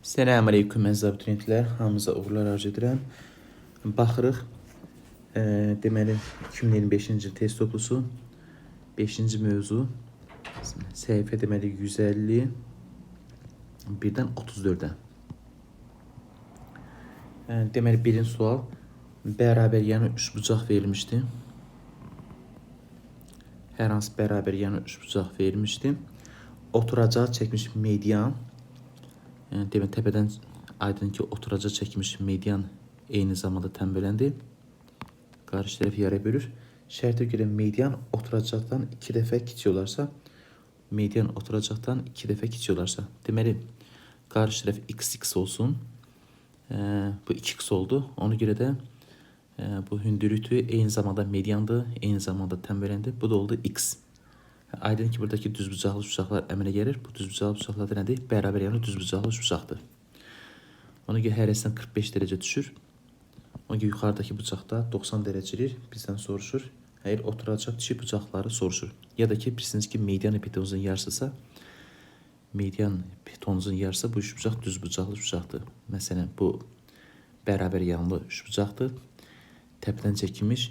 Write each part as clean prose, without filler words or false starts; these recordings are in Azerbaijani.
Selamünaleyküm əziz abituriyentlər. Hamınıza uğurlar arzu edirəm. Baxırıq. Deməli 2025-ci il test toplusu 5-ci mövzu. Səhifə deməli 151-dən 34-ə. Deməli birinci sual bərabər yəni üçbucaq verilmişdi. Hər hansı bərabər yəni üçbucaq verilmişdi. Oturacağı çəkmiş median. Yəni demək təpədən aydın ki, oturacaq çəkmiş median eyni zamanda tənbələndir. Qarşı tərəf yarıya bölür. Şərtə görə median oturacaqdan 2 dəfə kiçik olarsa, median oturacaqdan 2 dəfə kiçik olarsa, deməli qarşı tərəf x olsun. Bu 2x oldu. Ona görə də bu hündürlükdür, eyni zamanda mediandır, eyni zamanda tənbələndir. Bu da oldu x. Aydın ki, buradakı düzbucaqlı üçbucaqlar əmələ gəlir. Bu düzbucaqlı üçbucaqlar da nədir? Bərabər yəni düzbucaqlı üçbucaqdır. Ona görə hərəsindən 45 dərəcə düşür. Ona görə yuxarıdakı bucaqda 90 dərəcədir. Bizdən soruşur. Əgər oturacaq dişi bucaqları soruşur. Ya da ki, bilirsiniz ki, median hipotenuzun yarısısa, median hipotenuzun yarısı bu üçbucaq düzbucaqlı üçbucaqdır. Məsələn, bu bərabər yanlı üçbucaqdır. Təpədən çəkilmiş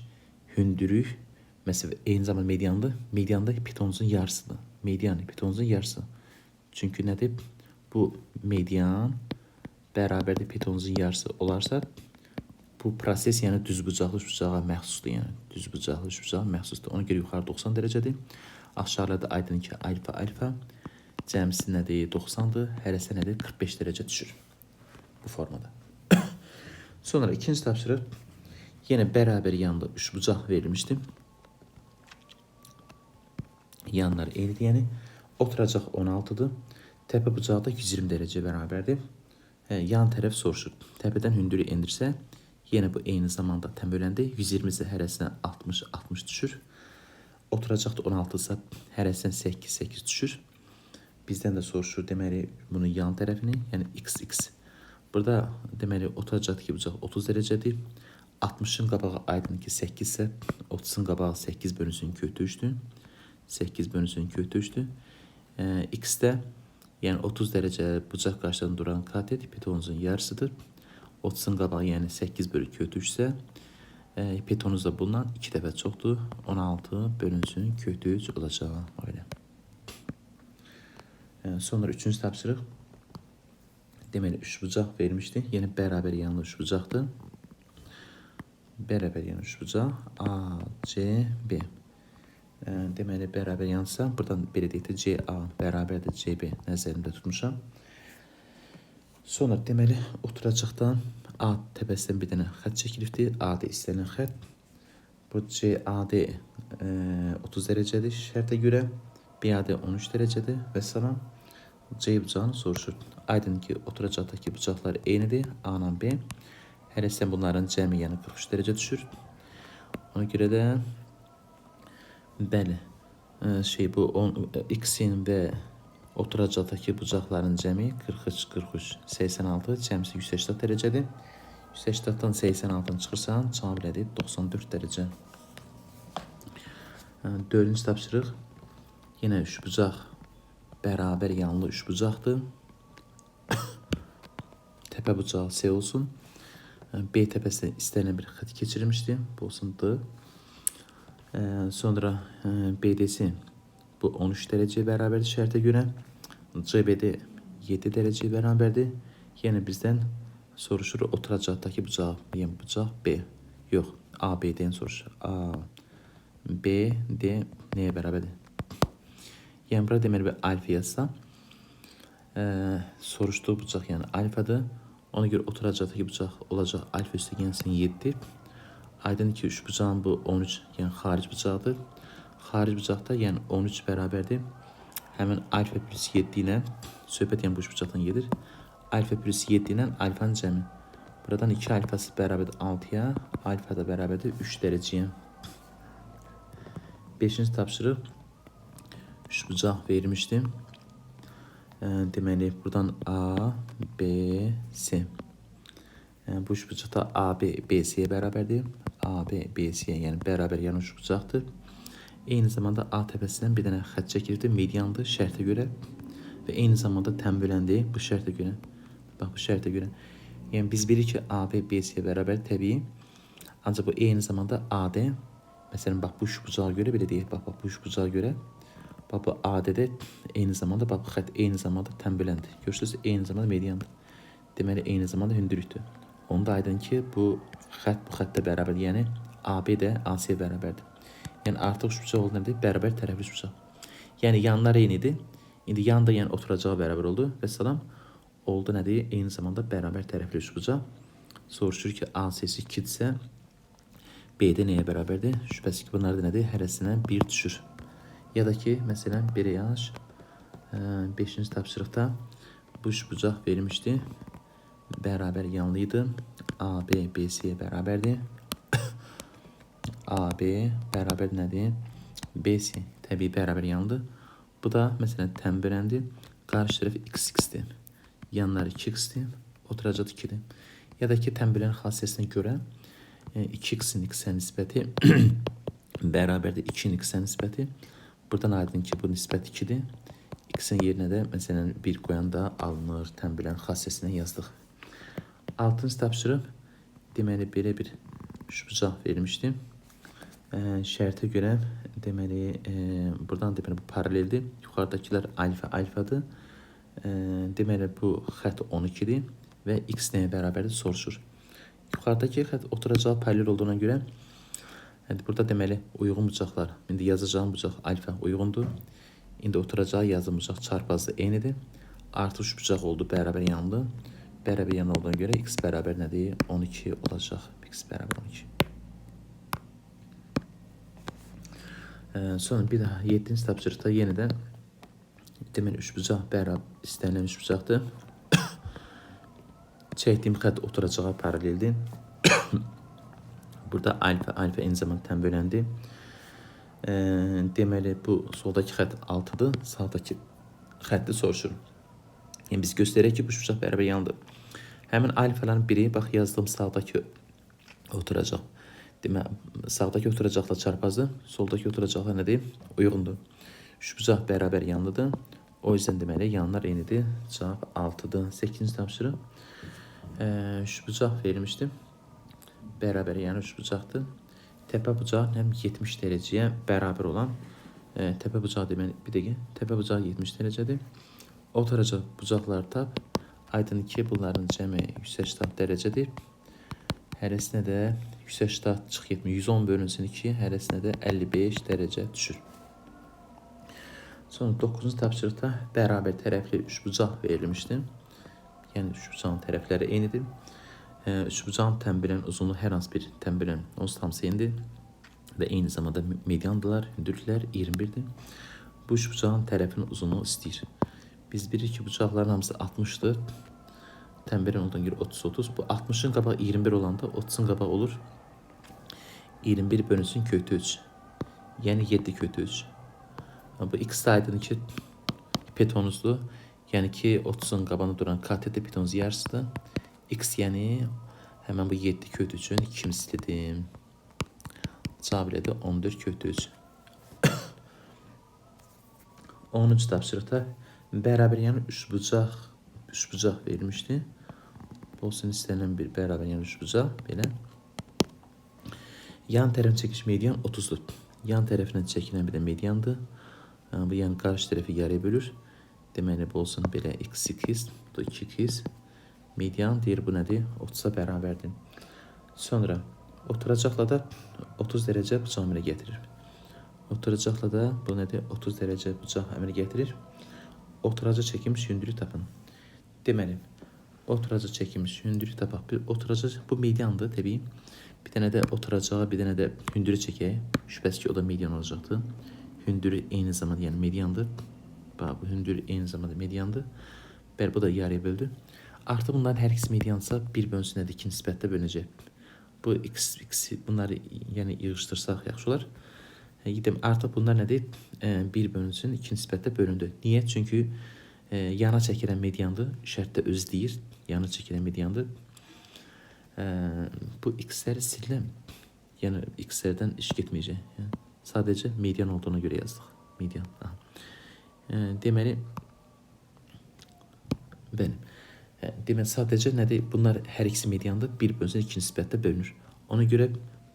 hündürlük, məsələn, eyni zamanda mediandır. Median da hipotenuzun yarısıdır. Median hipotenuzun yarısı. Çünki nədir? Bu median bərabərdir hipotenuzun yarısı olarsa, bu proses yəni düzbucaqlı üçbucağa məxsusdur. Yəni düzbucaqlı üçbucağa məxsusdur. Ona görə yuxarı 90 dərəcədir. Aşağıda aydın ki, alfa alfa cəmisi nədir? 90-dır. Hərəsi nədir? 45 dərəcə düşür. Bu formada. Sonra ikinci tapşırıq yenə bərabər yanlı üçbucaq verilmişdi. Yanlar eynidir, yəni oturacaq 16-dır. Təpə bucağı da 120 dərəcə bərabərdir. Yan tərəf soruşur. Təpədən hündürlük endirsə, yenə bu eyni zamanda tənböləndi. 120 isə hərəsinə 60 60 düşür. Oturacaq da 16 isə hərəsindən 8 8 düşür. Bizdən də soruşur deməli bunun yan tərəfini, yəni x x. Burada deməli oturacaqdakı bucaq 30 dərəcədir. 60-ın qabağı aydın ki 8 isə 30-un qabağı 8 bölünsün kötü 3-dür. 8 bölünsün kötü 3-dür. X-də yəni 30 dərəcə bucaq qarşıdan duran katet hipotenuzun yarısıdır. 30-un qabağı yəni 8 bölü kötü 3 isə hipotenuz da bundan 2 dəfə çoxdur. 16 bölünsün kötü 3 olacaq. Öyle. Sonra üçüncü tapşırıq. Deməli üçbucaq verilmişdi. Yenə bərabər yanlı üçbucaqdır. Bərabər yanlı üçbucaq A, C, B. Deməli bərabər yansa, buradan belə deyək də CA bərabərdir CB nəzərimdə tutmuşam. Sonra deməli oturacaqdan A təpəsindən bir dənə xətt çəkilibdir. AD istənilən xətt. Bu CAD 30 dərəcədir şərtə görə. BAD 13 dərəcədir və salam. C bucağını soruşur. Aydın ki, oturacaqdakı bucaqlar eynidir. A ilə B. Hərəsindən bunların cəmi yəni 43 dərəcə düşür. Ona görə də bəli, bu x-in və oturacaqdakı bucaqların cəmi 43 43 86 cəmisi 180 dərəcədir. 180-dan 86-nı çıxırsan, cavab elədir 94 dərəcə. Dördüncü tapşırıq yenə üçbucaq bərabər yanlı üçbucaqdır. Təpə bucağı C olsun. B təpəsindən istənilən bir xətt keçirilmişdir. Bu olsun D. Sonra BDC bu 13 dərəcəyə bərabərdir şərtə görə. CBD 7 dərəcəyə bərabərdir. Yəni bizdən soruşur oturacaqdakı bucaq, yəni bucaq B. Yox, ABD-ni soruşur. A, B, D nəyə bərabərdir? Yəni burada deməli bir alfa yazsam, soruşduğu bucaq yəni alfadır. Ona görə oturacaqdakı bucaq olacaq alfa üstə gəlsin 7. Aydın ki, üç bucağın bu 13, yəni xaric bucağıdır. Xaric bucaqda yəni 13 bərabərdir. Həmin alfa plus 7 ilə söhbət yəni bu üç bucaqdan gedir. Alfa plus 7 ilə alfanın cəmi. Buradan 2 alfası bərabərdir 6-ya, alfa da bərabərdir 3 dərəcəyə. 5-ci tapşırıq üçbucaq verilmişdi. Deməli buradan A, B, C. Bu üçbucaqda AB BC-yə bərabərdir. AB BC-yə, yəni bərabər yəni üçbucaqdır. Eyni zamanda A təpəsindən bir dənə xətt çəkilibdir, mediandır şərtə görə. Və eyni zamanda tənböləndi bu şərtə görə. Bax bu şərtə görə. Yəni biz bilirik ki, AB BC-yə bərabər təbii. Ancaq bu eyni zamanda AD, məsələn bax bu üçbucağa görə belə deyək, bax bu üçbucağa görə bax bu AD-də eyni zamanda bax bu xətt eyni zamanda tənbələndir. Görürsünüz, eyni zamanda mediandır. Deməli eyni zamanda hündürlükdür. Onda aydın ki, bu xətt bu xəttə bərabərdir. Yəni AB də AC-yə bərabərdir. Yəni artıq üçbucaq oldu nədir? Bərabər tərəfli üçbucaq. Yəni yanlar eynidir. İndi yan da yəni oturacağa bərabər oldu və salam oldu nədir? Eyni zamanda bərabər tərəfli üçbucaq. Soruşur ki, AC-si 2-dirsə BD nəyə bərabərdir? Şübhəsiz ki, bunlar da nədir? Hərəsinə 1 düşür. Ya da ki, məsələn, 1 yaş 5-ci tapşırıqda bu üçbucaq verilmişdi. Bərabər yanlı idi. AB BC-yə bərabərdir. AB bərabər nədir? BC təbii bərabər yanlıdır. Bu da məsələn tənbələndir. Qarşı tərəf XX-dir. Yanları 2x-dir. Oturacaq 2-dir. Ya da ki, tənbələn xassəsinə görə 2x-in x-ə nisbəti bərabərdir 2-nin x-ə nisbəti. Buradan aydın ki, bu nisbət 2-dir. X-in yerinə də məsələn 1 qoyanda alınır tənbələn xassəsinə yazdıq. 6-cı tapşırıq deməli belə bir üçbucaq verilmişdi. Şərtə görə deməli buradan deməli bu paraleldir. Yuxarıdakılar alfa alfadır. Deməli bu xətt 12-dir və x nəyə bərabərdir soruşur. Yuxarıdakı xətt oturacağı paralel olduğuna görə yəni burada deməli uyğun bucaqlar. İndi yazacağım bucaq alfa uyğundur. İndi oturacağı yazdığım bucaq çarpazı eynidir. Artıq üç bucaq oldu bərabər yanlı. Bərabər yanlı olduğuna görə x bərabər nədir? 12 olacaq. X bərabər 12. Sonra bir daha 7-ci tapşırıqda yenidən deməli üçbucaq bərabər istənilən üçbucaqdır. Çəkdiyim xətt oturacağa paraleldir. Burada alfa alfa eyni zamanda tən böləndi. Deməli bu soldakı xətt 6-dır, sağdakı xətti soruşur. Yəni biz göstərək ki, bu üçbucaq bərabər yanlıdır. Həmin alfaların biri bax yazdığım sağdakı oturacaq. Demək, sağdakı oturacaqla çarpazdır, soldakı oturacaqla nədir? Uyğundur. Üçbucaq bərabər yanlıdır. O yüzden deməli yanlar eynidir. Cavab 6-dır. 8-ci tapşırıq. Üçbucaq verilmişdi. Bərabər yəni üçbucaqdır. Təpə bucağı həm 70 dərəcəyə bərabər olan təpə bucağı deməli bir dəqiqə. Təpə bucağı 70 dərəcədir. Oturacaq bucaqları tap. Aydın ki, bunların cəmi 180 dərəcədir. Hərəsinə də 180 çıx 70, 110 bölünsün 2, hərəsinə də 55 dərəcə düşür. Sonra 9-cu tapşırıqda bərabər tərəfli üçbucaq verilmişdi. Yəni üçbucağın tərəfləri eynidir. Üçbucağın tənbələn uzunluğu hər hansı bir tənbələn onsuz hamısı eynidir və eyni zamanda mediandılar, hündürlüklər 21-dir. Bu üçbucağın tərəfinin uzunluğu istəyir. Biz bilirik ki, bucaqların hamısı 60-dır. Tənbələn olduğuna görə 30-30. Bu 60-ın qabağı 21 olanda 30-un qabağı olur. 21 bölünsün kötü 3. Yəni 7 kötü 3. Bu x aydın ki hipotenuzdur. Yəni ki 30-un qabağında duran katet hipotenuz yarısıdır. X yəni həmən bu 7 kötü 3-ün 2 mislidir. Cavab elədi 14 kötü 3. 10-cu tapşırıqda bərabər yəni üçbucaq verilmişdi. Bu olsun istənilən bir bərabər yəni üçbucaq belə. Yan tərəfin çəkiş median 30-dur. Yan tərəfindən çəkilən bir də mediandır. Bu yəni qarşı tərəfi yarıya bölür. Deməli bu olsun belə x2, bu da 2x. Median deyir bu nədir? 30-a bərabərdir. Sonra oturacaqla da 30 dərəcə bucaq əmələ gətirir. Oturacaqla da bu nədir? 30 dərəcə bucaq əmələ gətirir. Oturacaq çəkilmiş hündürlük tapın. Deməli, oturacaq çəkilmiş hündürlük tapaq. Bir oturacaq bu mediandır təbii. Bir dənə də oturacağa, bir dənə də hündürü çəkək. Şübhəsiz ki, o da median olacaqdır. Hündürü eyni zamanda yəni mediandır. Bax, bu hündür eyni zamanda mediandır. Bəli, bu da yarıya böldü. Artıq bunların hər ikisi mediansa bir bölünsün nədir? İki nisbətdə bölünəcək. Bu x, x bunları yəni yığışdırsaq yaxşı olar. Dedim, artıq bunlar nədir? 1 bölünsün 2 nisbətdə bölündü. Niyə? Çünki yana çəkilən mediandır. Şərtdə özü deyir. Yana çəkilən mediandır. Bu x-ləri siləm. Yəni x-lərdən iş getməyəcək. Yəni, sadəcə median olduğuna görə yazdıq. Median. Aha. Deməli, bəli. Demək sadəcə nədir? Bunlar hər ikisi mediandır. Bir bölünsün, iki nisbətdə bölünür. Ona görə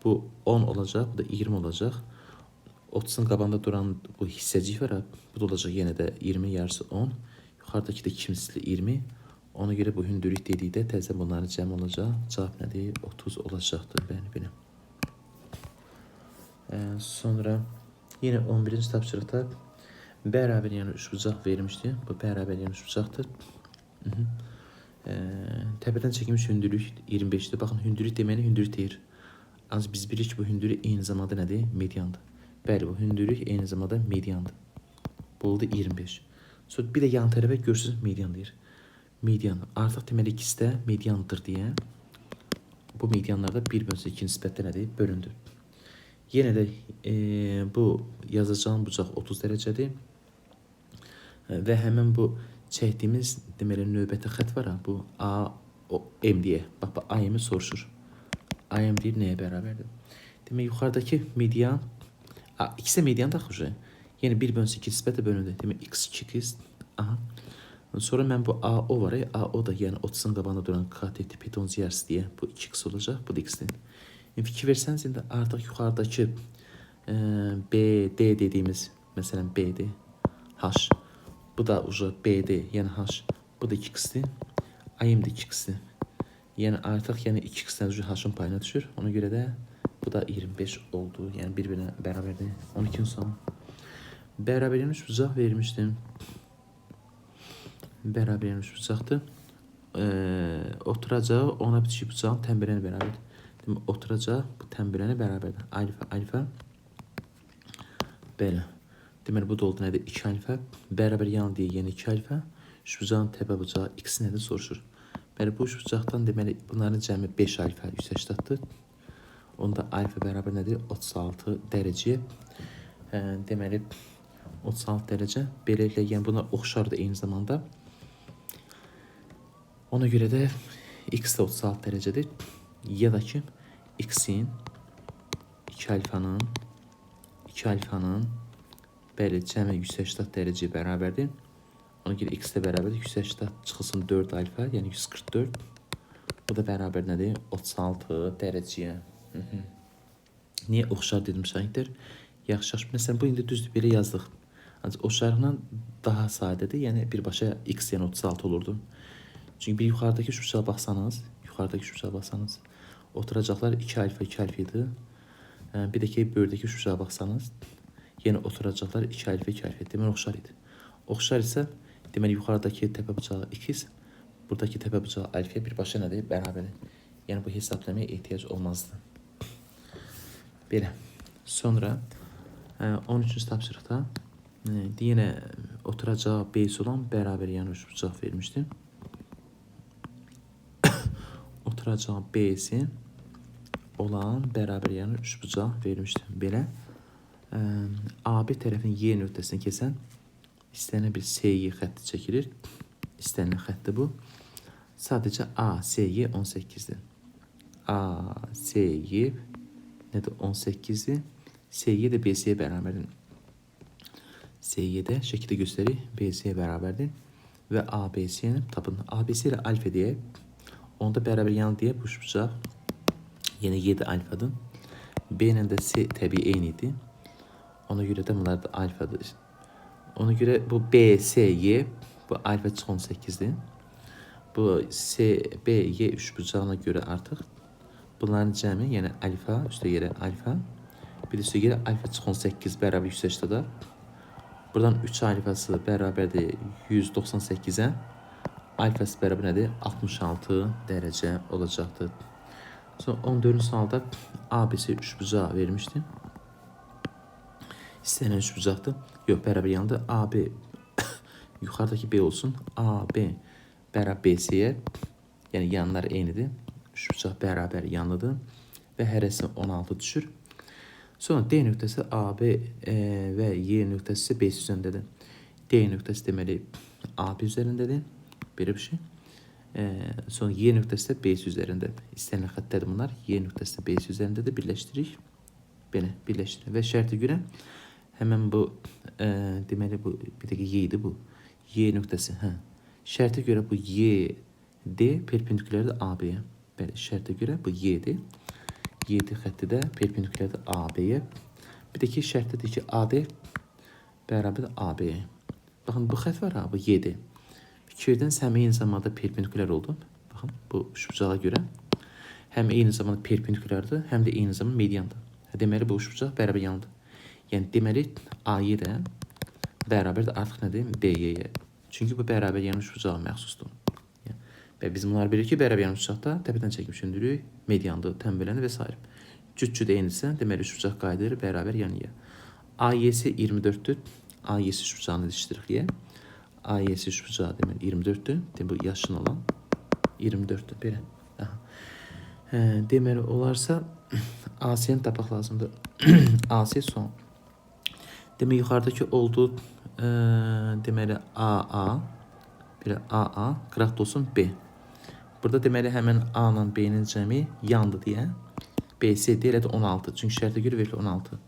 bu 10 olacaq, bu da 20 olacaq. 30-un qabağında duran bu hissəcik var, bu da olacaq yenə də 20 yarısı 10. Yuxarıdakı da 2 misli 20. Ona görə bu hündürlük dedikdə təzə bunların cəmi olacaq. Cavab nədir? 30 olacaqdır. Bəli, belə. Sonra yenə 11-ci tapşırıqda bərabər yəni üçbucaq vermişdi. Bu bərabər yəni üçbucaqdır. Təpədən çəkilmiş hündürlük 25-dir. Baxın, hündürlük deməli hündürlük deyir. Ancaq biz bilirik ki, bu hündürlük eyni zamanda nədir? Mediandır. Bəli, bu hündürlük eyni zamanda mediandır. Bu oldu 25. Sonra bir də yan tərəfə görürsünüz median deyir. Median. Artıq deməli ikisi də mediandır deyə bu medianlarda 1 bölünsün 2 nisbətdə nədir? Bölündü. Yenə də bu yazacağım bucaq 30 dərəcədir. Və həmin bu çəkdiyimiz deməli növbəti xətt var ha, bu A O M deyə. Bax bu AM-i soruşur. AM deyir nəyə bərabərdir? Demək yuxarıdakı median A, ikisi də median da axı. Yəni 1 bölünsün 2 nisbətlə bölündü. Demək x 2x. Aha. Sonra mən bu AO var ya, AO da yəni 30-un qabağında duran katet piton yarısı deyə bu 2x olacaq, bu da x-dir. İndi fikir versəniz indi artıq yuxarıdakı B, D dediyimiz məsələn B-dir, H. Bu da uca BD, yəni H. Bu da 2x-dir. AM də 2x-dir. Yəni artıq yəni 2x-dən uca H-ın payına düşür. Ona görə də bu da 25 oldu. Yəni bir-birinə bərabərdir. 12-ci sual. Bərabər üçbucaq vermişdim. Bərabər üçbucaqdır. Oturacağı ona bitişik bucağın tənbirəni bərabərdir. Demək oturacaq bu tənbirəni bərabərdir. Alfa, alfa. Belə. Deməli bu da oldu nədir? 2 alfa. Bərabər yan deyə yenə 2 alfa. Üçbucağın təpə bucağı x nədir soruşur. Bəli, bu üçbucaqdan deməli bunların cəmi 5 alfa 180-dir. Onda alfa bərabər nədir? 36 dərəcəyə. Deməli 36 dərəcə. Beləliklə, yəni bunlar oxşardır eyni zamanda. Ona görə də x də 36 dərəcədir. Ya da ki x-in 2 alfanın 2 alfanın bəli cəmi 180 dərəcəyə bərabərdir. Ona görə x də bərabərdir. 180 çıxılsın 4 alfa, yəni 144. Bu da bərabər nədir? 36 dərəcəyə. Niyə oxşar dedim şagirdlər? Yaxşı, yaxşı. Məsələn, bu indi düzdür, belə yazdıq. Ancaq oxşarlıqla daha sadədir. Yəni birbaşa x yəni 36 olurdu. Çünki bir yuxarıdakı üçbucağa baxsanız, yuxarıdakı üçbucağa baxsanız, oturacaqlar 2 alfa 2 alfa idi. Bir də ki, böyürdəki üçbucağa baxsanız, yenə oturacaqlar 2 alfa 2 alfa. Deməli oxşar idi. Oxşar isə deməli yuxarıdakı təpə bucağı x, buradakı təpə bucağı alfaya birbaşa nədir? Bərabərdir. Yəni bu hesablamaya ehtiyac olmazdı. Belə. Sonra 13-cü tapşırıqda yenə oturacağı base olan bərabər yəni üçbucaq vermişdim. Oturacağı B-si olan bərabər yəni üçbucaq vermişdim. Belə. AB tərəfin Y nöqtəsini kəsən istənilən bir SY xətti çəkilir. İstənilən xətti bu. Sadəcə ASY 18-dir. ASY nədir? 18-dir. SY də BC-yə bərabərdir. SY də şəkildə göstərir. BC-yə bərabərdir. Və ABC-ni tapın. ABC ilə alfa deyə. Onda bərabər yan deyə bu üçbucaq yenə 7 alfadır. B ilə də C təbii eyni idi. Ona görə də bunlar da alfadır. Ona görə bu B, S, Y bu alfa çıx 18-dir. Bu S, B, Y üçbucağına görə artıq bunların cəmi, yəni alfa üstə yerə alfa, bir də üstə yerə alfa çıx 18 bərabər 180-də. Buradan 3 alfası bərabərdir 198-ə. Alfası bərabər nədir? 66 dərəcə olacaqdır. Sonra 14-cü sualda ABC üçbucağı vermişdi. İstənilən üçbucaqdır. Yox, bərabər yanında AB yuxarıdakı B olsun. AB bərabər BC-yə, yəni yanlar eynidir. Üçbucaq bərabər yanlıdır və hərəsi 16 düşür. Sonra D nöqtəsi AB və Y nöqtəsi BC üzərindədir. D nöqtəsi deməli AB üzərindədir. Belə bir şey. Sonra Y nöqtəsi də BC üzərində. İstənilən xəttlərdir bunlar. Y nöqtəsi də BC üzərindədir. Birləşdiririk. Belə birləşdirir. Və şərtə görə həmən bu deməli bu bir dəqiqə Y idi bu. Y nöqtəsi, hə. Şərtə görə bu Y D perpendikülərdir AB-yə. Bəli, şərtə görə bu Y-dir. Y xətti də perpendikülərdir AB-yə. Bir də ki, şərtdədir ki, AD bərabərdir AB-yə. Baxın, bu xətt var ha, bu Y-dir. Fikirdən həm eyni zamanda perpendikülər oldu. Baxın, bu üçbucağa görə həm eyni zamanda perpendikülərdir, həm də eyni zamanda mediandır. Deməli, bu üçbucaq bərabər yanıdır. Yəni, deməli, AY də bərabərdir artıq nədir? BY-yə. Çünki bu bərabər yan üçbucağa məxsusdur. Yəni, və biz bunları bilirik ki, bərabər yan üçbucaqda təpədən çəkilmiş hündürlük, mediandır, tənbələndir və s. Cüt-cüt eynidirsə, deməli, üçbucaq qayıdır bərabər yanıya. AYS 24-dür. AYS üçbucağını ilişdiririk yə. AYS üçbucağı deməli 24-dür. Deməli, bu yaşın olan 24-dür. Belə. Aha. Deməli, olarsa AC-ni tapmaq lazımdır. AC son. Demək, yuxarıdakı oldu deməli AA, belə AA, qıraq olsun B. Burada deməli həmən A ilə B-nin cəmi yandı deyə. BC elə də 16. Çünki şərtə görə verilir 16.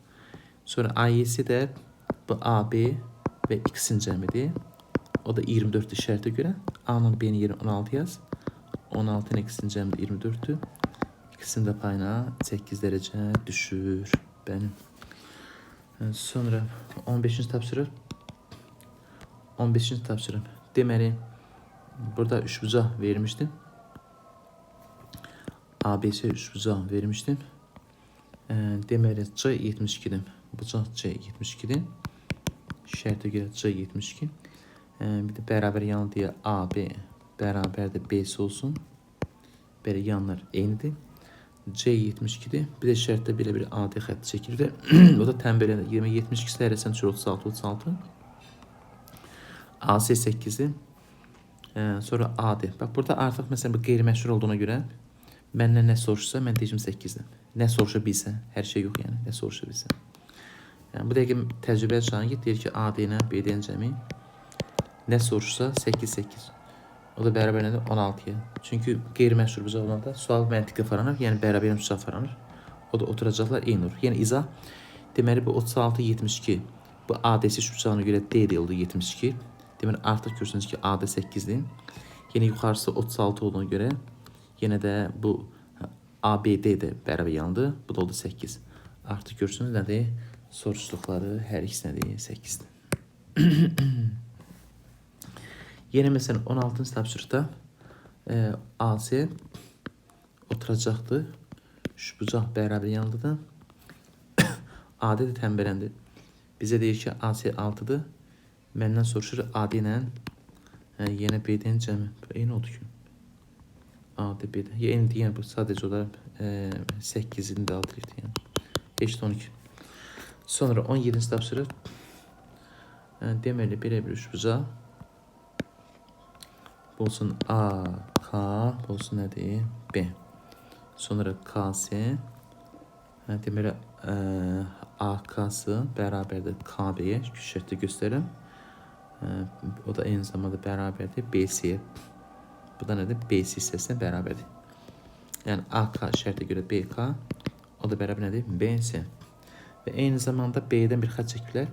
Sonra AYS də bu AB və X-in cəmidir. O da 24-dür şərtə görə. A ilə B-nin yerinə 16 yaz. 16-nın X-in cəmi də 24-dür. X-in də payına 8 dərəcə düşür. Bəli. Sonra 15-ci tapşırıq. 15-ci tapşırıq. Deməli, burada üçbucaq vermişdim. ABC üçbucaq vermişdim. Deməli, C 72-dir. Bucaq C 72-dir. Şərtə görə C 72. Bir də bərabər yanı deyə AB bərabərdir BC olsun. Belə yanlar eynidir. C 72-dir. Bir də şərtdə belə bir AD xətti çəkilir. O da tənbələndir. 72 hərəsindən düşür 36, 36. AC 8-dir. Sonra AD. Bax, burada artıq məsələn bu qeyri-məşhur olduğuna görə məndən nə soruşsa, mən deyəcəm 8-dir. Nə soruşa bilsə, hər şey yox yəni, nə soruşa bilsə. Yəni, bu dəqiqə təcrübəyə çıxan ki, deyir ki, AD ilə BD-nin cəmi nə soruşsa 8, 8. O da bərabər nədir? 16-ya. Çünki qeyri-məşhur bucaq olanda sual məntiqi faranır, yəni bərabər bucaq faranır. O da oturacaqlar eyni olur. Yəni izah, deməli bu 36, 72. Bu ADC üçbucağına görə D də oldu 72. Deməli artıq görürsünüz ki, AD 8-dir. Yenə yuxarısı 36 olduğuna görə yenə də bu ABD də bərabər yandı. Bu da oldu 8. Artıq görürsünüz nədir? Soruşduqları hər ikisi nədir? 8-dir. Yenə məsələn 16-cı tapşırıqda AC oturacaqdır. Üçbucaq bərabər yanlıdır. AD də tənbələndir. Bizə deyir ki, AC 6-dır. Məndən soruşur AD ilə yenə BD-nin cəmi. Eyni oldu ki. AD, BD. Eyni yəni bu sadəcə olaraq 8-ini də 6 eləyir yəni. 5 də 12. Sonra 17-ci tapşırıq. Deməli, belə bir üçbucaq. Bu olsun A, K, bu olsun nədir? B. Sonra KC. Deməli, AK-sı bərabərdir KB-yə. Şərtdə göstərirəm. O da eyni zamanda bərabərdir BC-yə. Bu da nədir? BC hissəsinə bərabərdir. Yəni AK şərtə görə BK, o da bərabər nədir? BC. Və eyni zamanda B-dən bir xətt çəkiblər.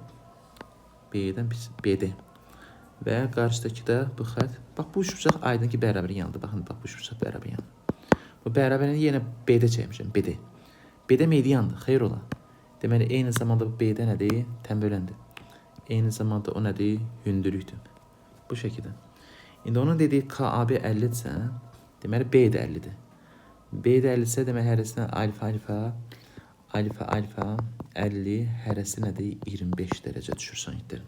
B-dən BD. Və qarşıdakı da bu xətt. Bax bu üçbucaq aydın ki bərabər yandı. Baxın, bax bu üçbucaq bərabər yandı. Bu bərabərliyi yenə BD çəkmişəm. BD. BD mediandır. Xeyr ola. Deməli eyni zamanda bu BD nədir? Tənbələndir. Eyni zamanda o nədir? Hündürlükdür. Bu şəkildə. İndi onun dediyi KAB 50-dirsə, deməli B də 50-dir. B də 50-isə deməli hərəsinə alfa alfa alfa alfa 50 hərəsi nədir? 25 dərəcə düşür sanki.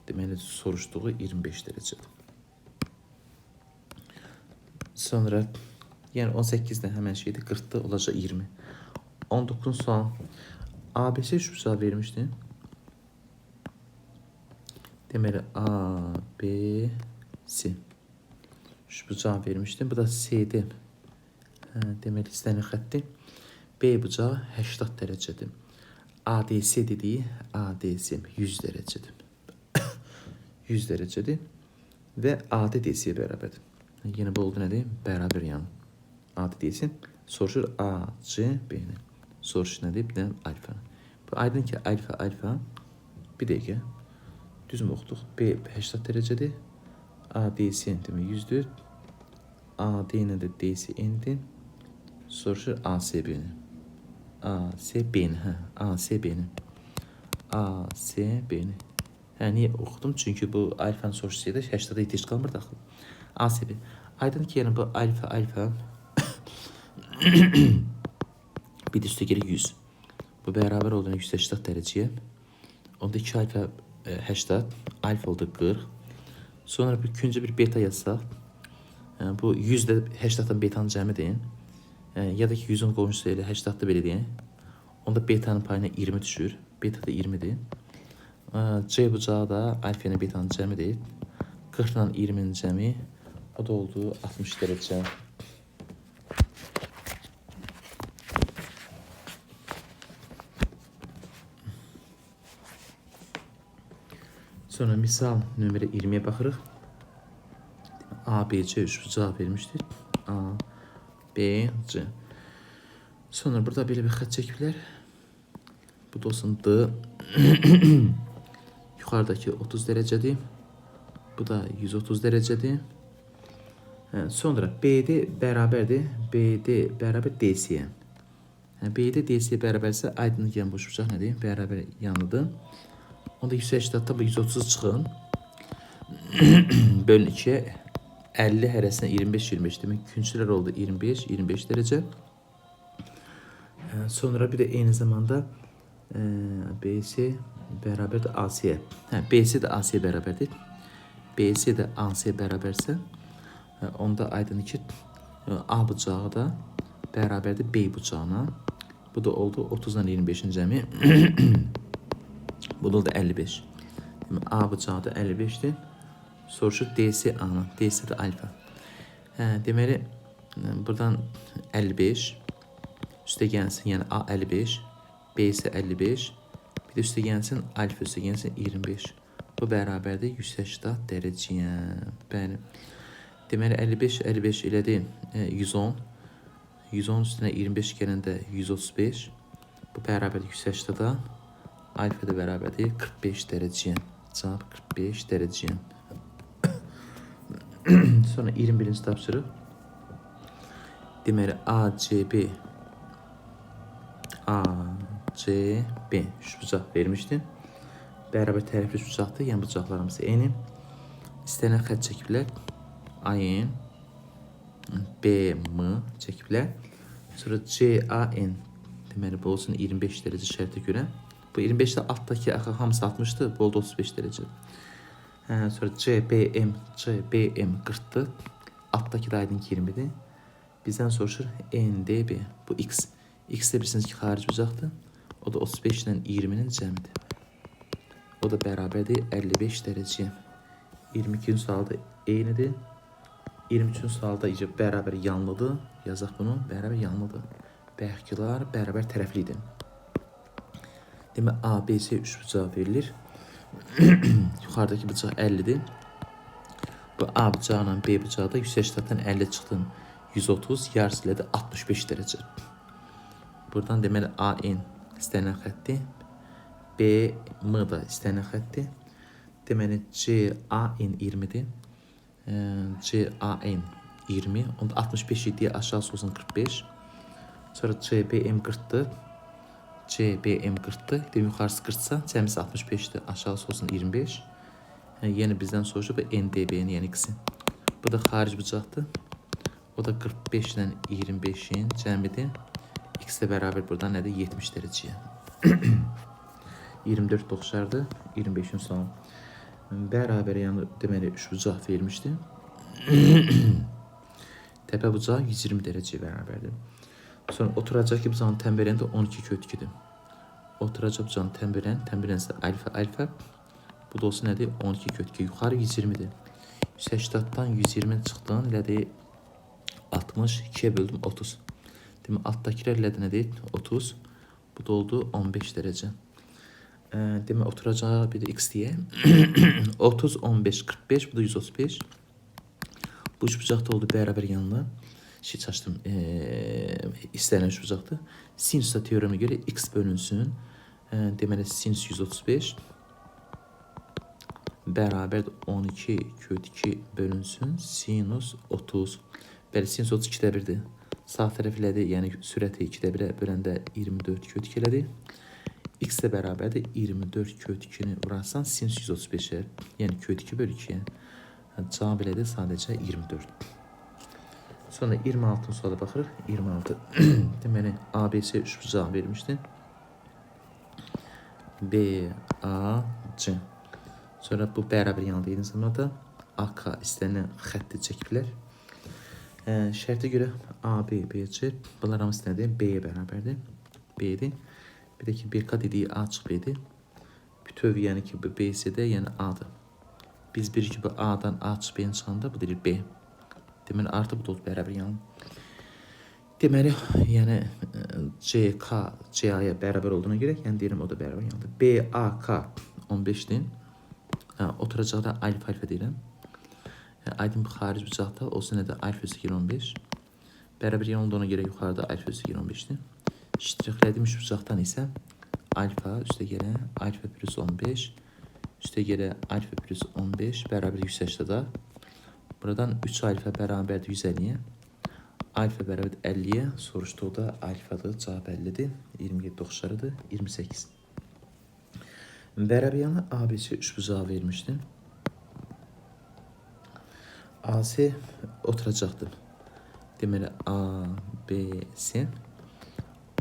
Deməli soruşduğu 25 dərəcədir. Sonra yəni 18-də həmən şeydir. 40-da olacaq 20. 19 sual. ABC üçbucağı vermişdi. Deməli A, B, C. Üçbucağı vermişdim. Bu da CD. Deməli istənilən xətti. B bucağı 80 dərəcədir. ADC dediyi ADC 100 dərəcədir. 100 dərəcədir. Və AD DC-yə bərabərdir. Yenə bu oldu nədir? Bərabər yəni. AD DC. Soruşur A, C, B-ni. Soruş nədir? Bir də alfa. Bu aydın ki alfa, alfa. Bir dəqiqə. Düz mü oxuduq? B 80 dərəcədir. ADC demək 100-dür. AD ilə də DC eynidir. Soruşur ACB-ni. ACB-ni, hə, ACB-ni. ACB-ni. Hə, niyə oxudum? Çünki bu alfanı soruşsaydı 80-da ehtiyac qalmırdı axı. ACB. Aydın ki, yəni bu alfa alfa bir də üstə gəlir 100. Bu bərabər oldu 180 dərəcəyə. Onda 2 alfa 80, alfa oldu 40. Sonra bir küncə bir beta yazsaq. Bu 100 də 80-dan betanın cəmidir. Ya da ki 100-ün qonşusu elə 80-da belə deyək. Onda betanın payına 20 düşür. Beta da 20-dir. C bucağı da alfa ilə betanın cəmidir. 40 ilə 20-nin cəmi o da oldu 60 dərəcə. Sonra misal nömrə 20-yə baxırıq. A, B, C üçbucaq vermişdir. A, B, C. Sonra burada belə bir xətt çəkiblər. Bu da olsun D. Yuxarıdakı 30 dərəcədir. Bu da 130 dərəcədir. Sonra BD bərabərdir. BD bərabər DC-yə. BD DC-yə bərabərsə aydınlık yan boş bucaq nədir? Bərabər yanlıdır. Onda 180-da bu 130 çıxın. Bölün 2-yə 50 hərəsinə 25 25 demək künclər oldu 25 25 dərəcə. Sonra bir də eyni zamanda BC bərabərdir AC-yə. Hə, BC də AC-yə bərabərdir. BC də AC bərabərsə, onda aydındır ki, A bucağı da bərabərdir B bucağına. Bu da oldu 30 ilə 25-in cəmi. Bu da oldu 55. Demək, A bucağı da 55-dir. Soruşur DC A-nı. DC də alfa. Hə, deməli, buradan 55 üstə gəlsin, yəni A 55, B isə 55, bir də üstə gəlsin, alfa üstə gəlsin 25. Bu bərabərdir 180 dərəcəyə. Bəli. Deməli 55 55 elədi 110. 110 üstünə 25 gələndə 135. Bu bərabərdir 180-da. Alfa da bərabərdir 45 dərəcəyə. Cavab 45 dərəcəyə. Sonra 21-ci tapşırıq. Deməli ACB ACB üçbucaq vermişdi. Bərabər tərəfli üçbucaqdır. Yəni bucaqlarımız eyni. İstənilən xətt çəkiblər. AN BM çəkiblər. Sonra CAN deməli bu olsun 25 dərəcə şərtə görə. Bu 25-də altdakı axı hamısı 60-dır. Bu oldu 35 dərəcə. Hə, sonra CBM CBM 40-dır. Altdakı da aydın ki 20-dir. Bizdən soruşur NDB. Bu X. X də bilirsiniz ki xarici bucaqdır. O da 35 ilə 20-nin cəmidir. O da bərabərdir 55 dərəcəyə. 22-ci sualda eynidir. 23-cü sualda isə bərabər yanlıdır. Yazaq bunu. Bərabər yanlıdır. Bayaqkılar bərabər tərəflidir. Demək ABC üçbucağı verilir. Yuxarıdakı bıçaq 50-dir. Bu A bucağı ilə B bucağı da 180-dən 50 çıxdın 130, yarısı ilə də 65 dərəcə. Buradan deməli AN istənilən xətti, BM da istənilən xətti. Deməli CAN 20-dir. CAN 20. Onda 65 idi, aşağısı olsun 45. Sonra CBM 40-dır. CBM 40-dır. Demək yuxarısı 40-sa, cəmisi 65-dir. Aşağısı olsun 25. Yəni, yenə bizdən soruşur bu NDB-ni, yəni X-i. Bu da xarici bucaqdır. O da 45 ilə 25-in cəmidir. X də bərabər buradan nədir? 70 dərəcəyə. 24 oxşardır. 25-in sualı. Bərabər, yəni deməli üçbucaq vermişdi. Təpə bucağı 120 dərəcəyə bərabərdir. Sonra oturacaq ki, bucağın tənbərəni də 12 kök 2-dir. Oturacaq bucağın tənbərəni, tənbərəni isə alfa alfa. Bu da olsun nədir? 12 kök 2. Yuxarı 120-dir. 180-dan 120 çıxdın, elədir 60, 2-yə böldüm 30. Demək altdakılar elədir nədir? 30. Bu da oldu 15 dərəcə. Demək oturacağı bir də x deyə. 30, 15, 45, bu da 135. Bu üçbucaq da oldu bərabər yanlı. Şey çaşdım. İstənilən üçbucaqdır. Sinus da teoremə görə x bölünsün. Deməli sinus 135 bərabərdir 12 kök 2 bölünsün sinus 30. Bəli, sinus 32-də 1-dir. Sağ tərəf elədi, yəni sürəti 2-də 1-ə böləndə 24 kök 2 elədi. X də bərabərdir 24 kök 2-ni vurarsan sinus 135-ə, yəni kök 2 bölü 2-yə. Cavab elədi sadəcə 24. Sonra 26-cı suala baxırıq. 26. Deməli, ABC üçbucağı vermişdi. B, A, C. Sonra bu bərabər yanında eyni zamanda AK istənilən xətti çəkiblər. Şərtə görə A, B, B, C bunlar hamısı nədir? B-yə bərabərdir. B-dir. Bir də ki, BK dediyi A çıx B-dir. Bütöv, yəni ki, bu BC-də, yəni A-dır. Biz bir ki, bu A-dan A çıx B-ni çıxanda bu deyir B. Deməli, artıq bu da bərabər yəni. Deməli, yəni CK CA-ya bərabər olduğuna görə, yəni deyirəm o da bərabər yandı. BAK 15-dir. Hə, oturacaqda alfa alfa deyirəm. Aydın bu xaric bucaqda olsun nədir? Alfa üstə 15. Bərabər yan olduğuna görə yuxarıda alfa üstə 15-dir. Ştrixlədiyim üç bucaqdan isə alfa üstə gələ alfa plus 15 üstə gələ alfa plus 15 bərabər 180-da. Buradan 3 alfa bərabərdir 150-yə. Alfa bərabər 50-yə. Soruşduqda alfadır, cavab 50-dir. 27 oxşarıdır, 28. Bərabər yanı ABC üçbucağı vermişdi. AC oturacaqdır. Deməli A, B, C.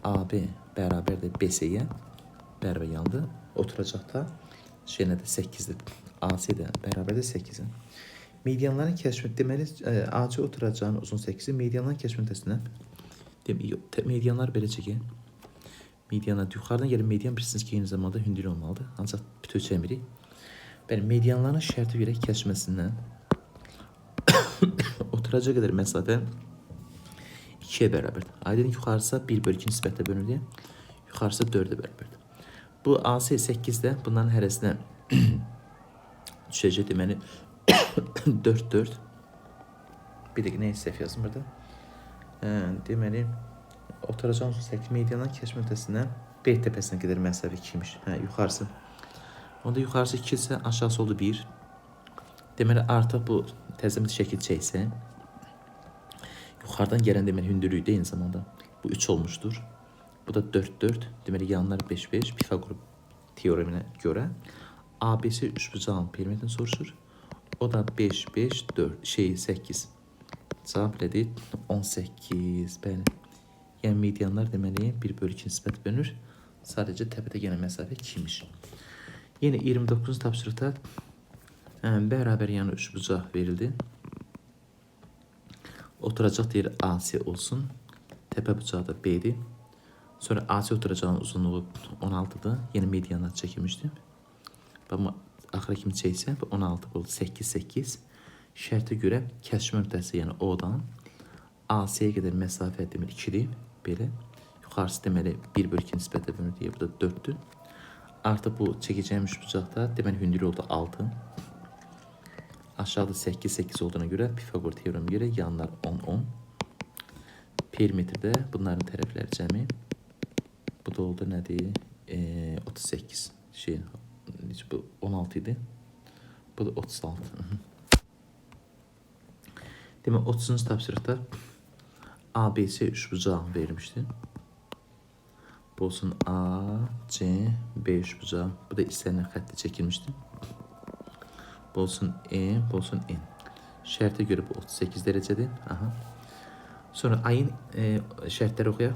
AB bərabərdir BC-yə. Bərabər yandı. Oturacaqda şey nədir? 8-dir. AC də bərabərdir 8-ə. Medianların kəşfi deməli AC oturacağın uzun 8-i medianların kəşfi nöqtəsindən medianlar belə çəkək. Medianlar yuxarıdan gələn median bilirsiniz ki, eyni zamanda hündür olmalıdır. Ancaq bütöv çəkmirik. Bəli, medianların şərti görə kəşməsindən oturacağa qədər məsafə 2-yə bərabərdir. Aydın yuxarısı 1 bölü 2 nisbətlə bölünür. Yuxarısı 4-ə bərabərdir. Bu AC 8-də bunların hərəsinə düşəcək deməli 4 4. Bir dəqiqə nə səhv yazdım burada. Deməli oturacağın 8 mediandan kəşf nöqtəsindən B təpəsinə qədər məsafə 2 imiş. Hə, yuxarısı. Onda yuxarısı 2 isə aşağısı oldu 1. Deməli artıq bu təzə bir şəkil çəksə yuxarıdan gələn deməli hündürlükdə eyni zamanda bu 3 olmuşdur. Bu da 4 4. Deməli yanlar 5 5 Pifaqor teoreminə görə ABC üçbucağın perimetrini soruşur. O da 5 5 4 şey 8. Cavab elədi 18. Bəli. Yəni medianlar deməli 1 bölü 2 nisbət bölünür. Sadəcə təpədə gələn məsafə 2 imiş. Yenə 29-cu tapşırıqda bərabər yəni üçbucaq verildi. Oturacaq deyir AC olsun. Təpə bucağı da B-dir. Sonra AC oturacağın uzunluğu 16-dır. Yenə medianlar çəkilmişdi. Amma axıra kimi çəksə bu 16 oldu 8 8. Şərtə görə kəşf nöqtəsi, yəni O-dan AC-yə qədər məsafə deməli 2-dir. Belə. Yuxarısı deməli 1 bölü 2 nisbətlə bölünür deyə bu da 4-dür. Artıq bu çəkəcəyim üçbucaqda deməli hündürlüyü oldu 6. Aşağıda 8 8 olduğuna görə Pifaqor teoreminə görə yanlar 10 10. Perimetrdə bunların tərəfləri cəmi. Bu da oldu nədir? 38. Şey, necə bu 16 idi. Bu da 36. Hı -hı. Demək 30-cu tapşırıqda ABC üçbucağı verilmişdi. Bu olsun A, C, B üçbucağı. Bu da istənilən xətti çəkilmişdi. Bu olsun E, bu olsun N. Şərtə görə bu 38 dərəcədir. Aha. Sonra ayın şərtləri oxuyaq.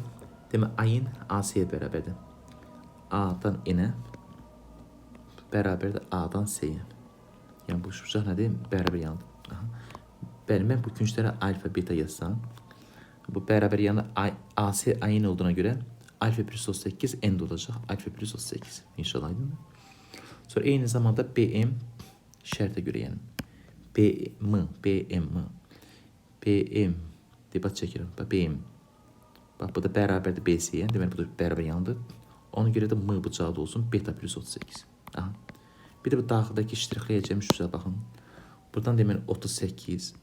Demək ayın AC-yə bərabərdir. A-dan N-ə bərabərdir A-dan C-yə. Yəni bu üçbucaq nədir? Bərabər yandır. Aha. Bəli, mən bu künclərə alfa, beta yazsam, bu bərabər yanı AC ayın olduğuna görə alfa plus 38 N də olacaq. Alfa plus 38. İnşallah aydındır. Sonra eyni zamanda BM şərtə görə yəni BM, BM, BM debat çəkirəm. Bax BM. Bax bu da bərabərdir BC-yə. Deməli bu da bərabər yandır. Ona görə də M bucağı da olsun beta plus 38. Aha. Bir də bu daxildəki ştrixləyəcəyim üçbucağa baxın. Buradan deməli 38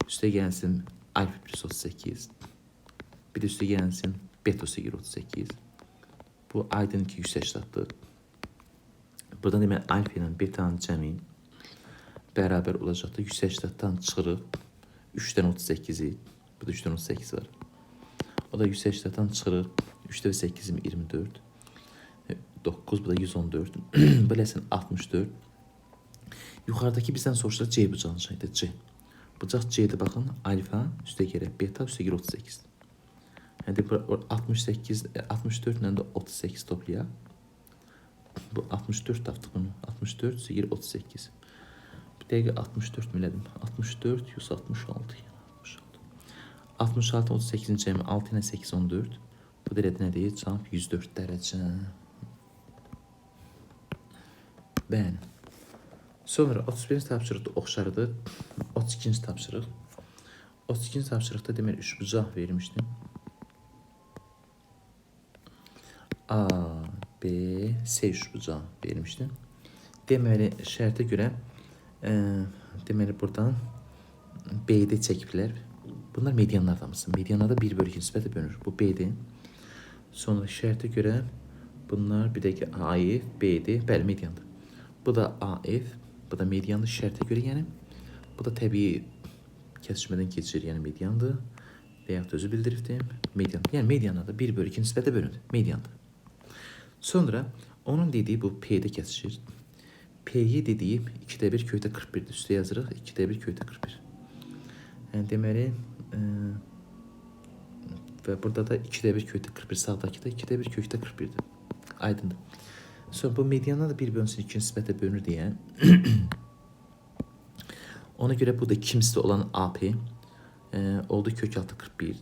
üstə gəlsin alfa plus 38. Bir də üstə gəlsin beta üstə gəlir 38. Bu aydın ki 180-dır. Buradan deməli alfa ilə betanın cəmi bərabər olacaqdır. 180-dan çıxırıq 3-dən 38-i. Bu da 3-dən 38 var. O da 180-dən çıxırıq. 3 dəfə 8 24. 9 bu da 114. Beləsin 64. Yuxarıdakı bizdən soruşur C bucağının şəkli C. Bucaq C-dir baxın. Alfa üstə gələ beta üstə gələ 38. Yəni 68 64 ilə də 38 toplayaq. Bu 64 tapdıq bunu. 64 üstə gələ 38. Bir dəqiqə 64 mi elədim? 64 166 yəni 66. 66 38-in cəmi 6 ilə 8 14. Bu da elədi nə deyir? Cavab 104 dərəcə. Bəli. Sonra 31-ci tapşırıq da oxşarıdır. 32-ci tapşırıq. 32-ci tapşırıqda deməli üçbucaq vermişdim. A, B, C üçbucağı vermişdim. Deməli şərtə görə deməli buradan B-də çəkiblər. Bunlar medianlar damısı. Medianlarda 1 bölü 2 nisbətə bölünür. Bu B-dir. Sonra şərtə görə bunlar bir dəqiqə AF, B-dir. Bəli, mediandır. Bu da AF, bu da mediandır şərtə görə yəni. Bu da təbii kəsişmədən keçir, yəni mediandır. Və yaxud da özü bildiribdir. Median. Yəni medianlar da 1 bölü 2 nisbətə bölünür. Mediandır. Sonra onun dediyi bu P-də kəsişir. P-yi dediyi 2-də 1 kökdə 41-dir. Üstə yazırıq 2-də 1 kökdə 41. Yəni deməli və burada da 2-də 1 kökdə 41 sağdakı da 2-də 1 kökdə 41-dir. Aydındır. Sonra bu medianlar da 1 bölünsün 2 nisbətə bölünür deyə. Ona görə bu da iki misli olan AP oldu kök altı 41.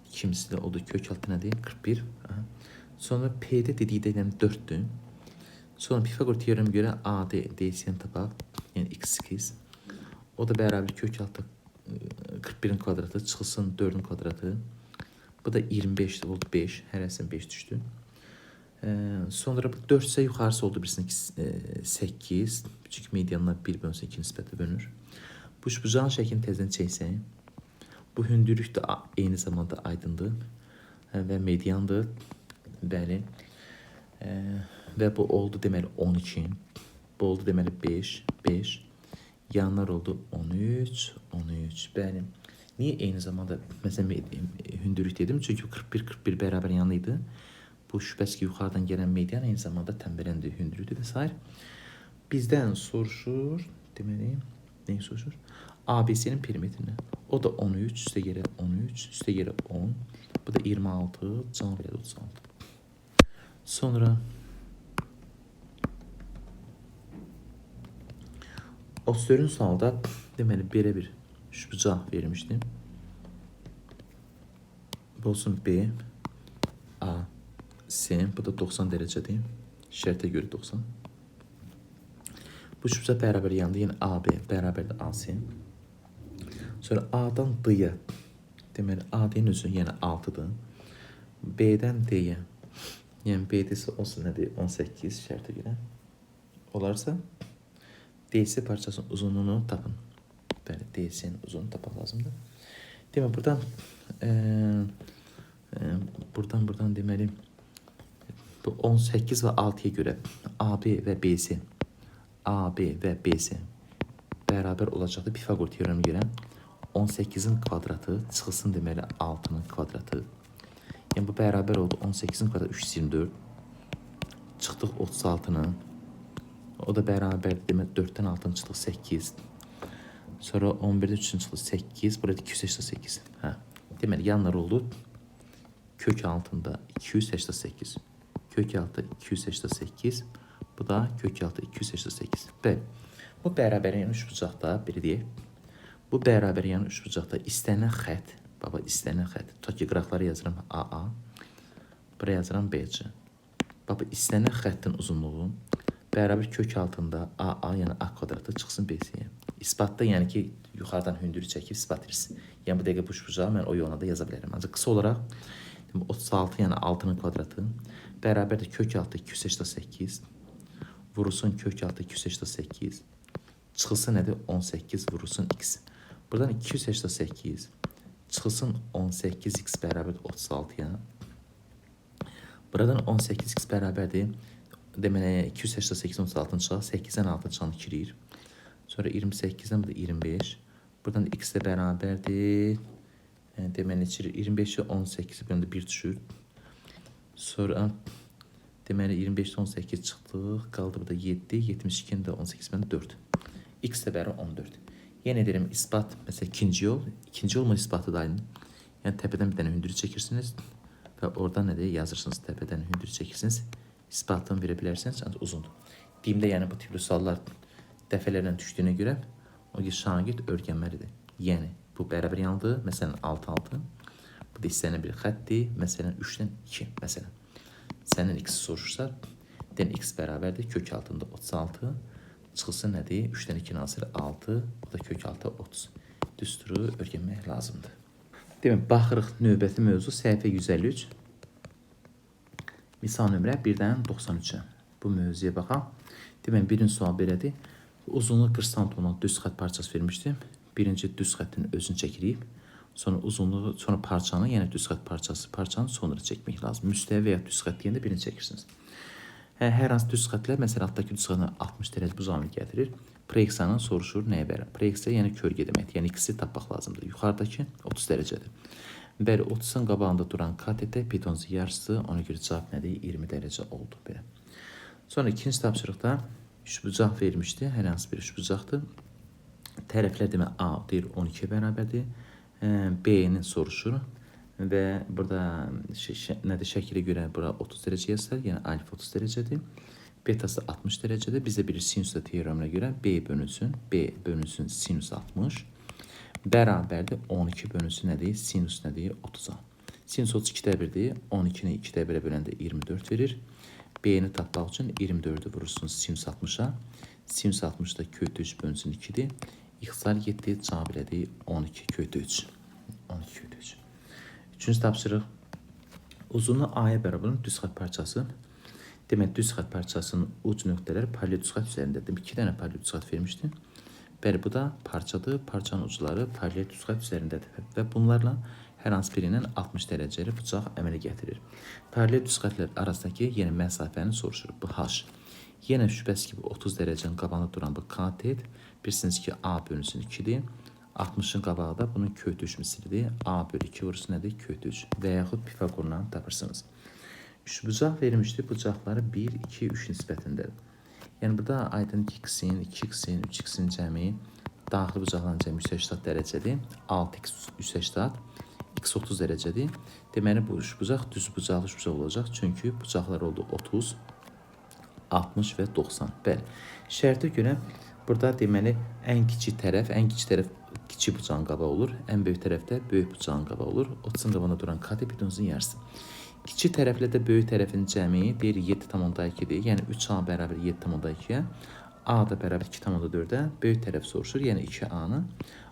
İki misli oldu kök altı nədir? 41. Aha. Sonra P-də dediyi də yəni 4-dür. Sonra Pifagor teoremə görə AD DC-ni tapaq. Yəni x8. O da bərabər kök altı 41-in kvadratı çıxılsın 4-ün kvadratı. Bu da 25 oldu 5. Hərəsinin 5 düşdü. Sonra bu 4 isə yuxarısı oldu birisinin 8. Çünki medianlar 1 bölünsün 2 nisbətə bölünür. Bu üçbucağın şəklini təzədən çəksək. Bu hündürlük də eyni zamanda aydındır və mediandır. Bəli. Və bu oldu deməli 12. Bu oldu deməli 5, 5. Yanlar oldu 13, 13. Bəli. Niyə eyni zamanda məsələn hündürlük dedim? Çünki 41, 41 bərabər yanı idi. Bu şübhəsiz ki, yuxarıdan gələn median eyni zamanda tənbələndir, hündürlükdür və s. Bizdən soruşur, deməli, nəyi soruşur? ABC-nin perimetrini. O da 13, üstə gələ 13, üstə gələ 10. Bu da 26, cavab elədi 36. Sonra 34-cü sualda deməli belə bir üçbucaq vermişdim. Bu olsun B, A, C. Bu da 90 dərəcədir. Şərtə görə 90. Bu üçbucaq bərabər yandı. Yəni AB bərabərdir AC. Sonra A-dan D-yə. Deməli AD-nin özü yəni 6-dır. B-dən D-yə. Yəni BD-si olsun nədir? 18 şərtə görə. Olarsa DC parçasının uzunluğunu tapın. Bəli, DC-nin uzunluğunu tapmaq lazımdır. Demək buradan buradan deməli bu 18 və 6-ya görə AB və BC AB və BC bərabər olacaqdır. Pifagor teoreminə görə 18-in kvadratı çıxılsın deməli 6-nın kvadratı. Yəni bu bərabər oldu 18-in kvadratı 324. Çıxdıq 36-nı. O da bərabərdir. Demək 4-dən 6-nı çıxdıq 8. Sonra 11-də 3-ün çıxdı 8. Burada 288. Hə. Deməli yanlar oldu. Kök altında 288. Kök altı 288. Bu da kök altı 288. Bəli. Bu bərabər yəni üçbucaqda belə deyək. Bu bərabər yəni üçbucaqda istənilən xətt, baba istənilən xətt. Tutaq ki, qıraqları yazıram AA. Buraya yazıram BC. Baba istənilən xəttin uzunluğu bərabər kök altında AA, yəni A kvadratı çıxsın BC-yə. İsbatda yəni ki, yuxarıdan hündürlük çəkib isbat edirsiniz. Yəni bu dəqiqə bu üçbucağı mən o yolla da yaza bilərəm. Ancaq qısa olaraq demək, 36 yəni 6-nın kvadratı bərabərdir kök altı 288 vurulsun kök altı 288 çıxılsın nədir? 18 vurulsun x. Buradan 288 çıxılsın 18x bərabərdir 36-ya. Buradan 18x bərabərdir. Deməli 288 36-nı çıxaq. 8-dən 6 çıxan 2 eləyir. Sonra 28-dən bu da 25. Buradan da x də bərabərdir. Deməli, 25-i 18-i böləndə 1 düşür. Sonra deməli 25-də 18 çıxdıq. Qaldı burada 7. 72-ni də 18 böləndə 4. X də bərabər 14. Yenə deyirəm, isbat, məsələn, ikinci yol. İkinci yolun isbatı da aynı. Yəni, təpədən bir dənə hündürü çəkirsiniz və oradan nə deyir, yazırsınız, təpədən hündürü çəkirsiniz. İsbatını verə bilərsiniz, ancaq uzundur. Deyimdə, yəni bu tipli suallar dəfələrlə düşdüyünə görə o ki, şagird öyrənməlidir. Yəni, bu bərabər yanlıdır. Məsələn, 6, 6. Bu da istənilən bir xətdir. Məsələn, 3-dən 2. Məsələn, sənin x soruşursa, deyən x bərabərdir. Kök altında 36. Çıxılsın nədir? 3-dən 2 nasır 6. Bu da kök altı 30. Düsturu öyrənmək lazımdır. Demək, baxırıq növbəti mövzu səhifə 153. Misal nömrə 1-dən 93-ə. Bu mövzuya baxaq. Demək, birinci sual belədir. Uzunluğu 40 sm olan düz xətt parçası vermişdim. Birinci düz xəttin özünü çəkirik. Sonra uzunluğu, sonra parçanı, yəni düz xətt parçası, parçanı sonra çəkmək lazım. Müstəvi və ya düz xətt deyəndə birini çəkirsiniz. Hər hansı düz xəttlər, məsələn, altdakı düz xəttinə 60 dərəcə bu zamil gətirir. Proyeksiyanı soruşur nəyə bərabər? Proyeksiya, yəni kölgə deməkdir. Yəni x-i tapmaq lazımdır. Yuxarıdakı 30 dərəcədir. Bəli, 30-un qabağında duran katetə pitonun yarısı, ona görə cavab nədir? 20 dərəcə oldu. Belə. Sonra ikinci tapşırıqda üçbucaq vermişdi. Hər hansı bir üçbucaqdır. Tərəflər demək A deyir 12-yə bərabərdir. B-ni soruşur və burada nədir, şəkilə görə bura 30 dərəcə yazılır. Yəni alfa 30 dərəcədir. Betası 60 dərəcədir. Bizdə bir sinus teoreminə görə B bölünsün, B bölünsün sinus 60 bərabərdir 12 bölünsün nədir? Sinus nədir? 30-a. Sinus 32-də 1-dir. 12-ni 2-də 1-ə böləndə 24 verir. B-ni tapmaq üçün 24-ü vurursunuz sinus 60-a. Sinus 60 da kök 3 bölünsün 2-dir. İxtisar getdi, cavab elədi 12 kök 3. 12 kök 3. Üçüncü tapşırıq. Uzunluğu A-ya bərabər olan düz xətt parçası. Demək, düz xətt parçasının uc nöqtələri paralel düz xətt üzərindədir. Demək, 2 dənə paralel düz xətt vermişdi. Bəli, bu da parçadır. Parçanın ucları paralel düz xətt üzərindədir. Və bunlarla hər hansı birindən 60 dərəcəli bucaq əmələ gətirir. Paralel düz xəttlər arasındakı yenə məsafəni soruşur. Bu H. Yenə şübhəsiz ki, bu 30 dərəcənin qabağında duran bu katet. Bilirsiniz ki, A bölünsün 2-dir. 60-ın qabağı da bunun kök 3 mislidir. A bölü 2 vurursun nədir? Kök 3. Və yaxud Pifaqorla tapırsınız. Üçbucaq verilmişdi. Bucaqları 1, 2, 3 nisbətindədir. Yəni burada aydın ki, x-in, 2x-in, 3x-in cəmi daxili bucaqların cəmi 180 dərəcədir. 6x 180, x 30 dərəcədir. Deməli bu üçbucaq düz bucaqlı üçbucaq olacaq. Çünki bucaqlar oldu 30, 60 və 90. Bəli. Şərtə görə burada deməli ən kiçik tərəf, kiçik bucağın qabağı olur. Ən böyük tərəfdə böyük bucağın qabağı olur. 30-un qabağında duran katet pitonun yarısı. Kiçik tərəflə də böyük tərəfin cəmi deyir 7,2-dir. Yəni 3A bərabər 7,2-yə. A da bərabər 2,4-ə. Böyük tərəf soruşur, yəni 2A-nı.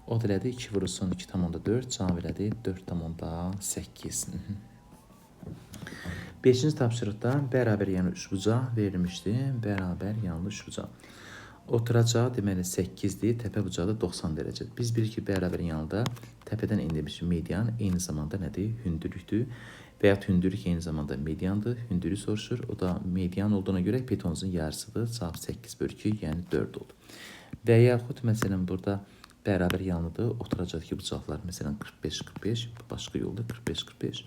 O da elədi 2 vurulsun 2,4, cavab elədi 4,8. Beşinci tapşırıqda bərabər yanlı üçbucaq verilmişdi. Bərabər yanlı üçbucaq. Oturacağı deməli 8-dir, təpə bucağı da 90 dərəcədir. Biz bilirik ki, bərabər yanlıda təpədən endirmiş median eyni zamanda nədir? Hündürlükdür. Və ya hündürlük eyni zamanda mediandır. Hündürlük soruşur. O da median olduğuna görə pitonuzun yarısıdır. Cavab 8 bölü 2, yəni 4 oldu. Və yaxud məsələn burada bərabər yanlıdır. Oturacaqdakı bucaqlar məsələn 45 45, bu başqa yolda 45 45.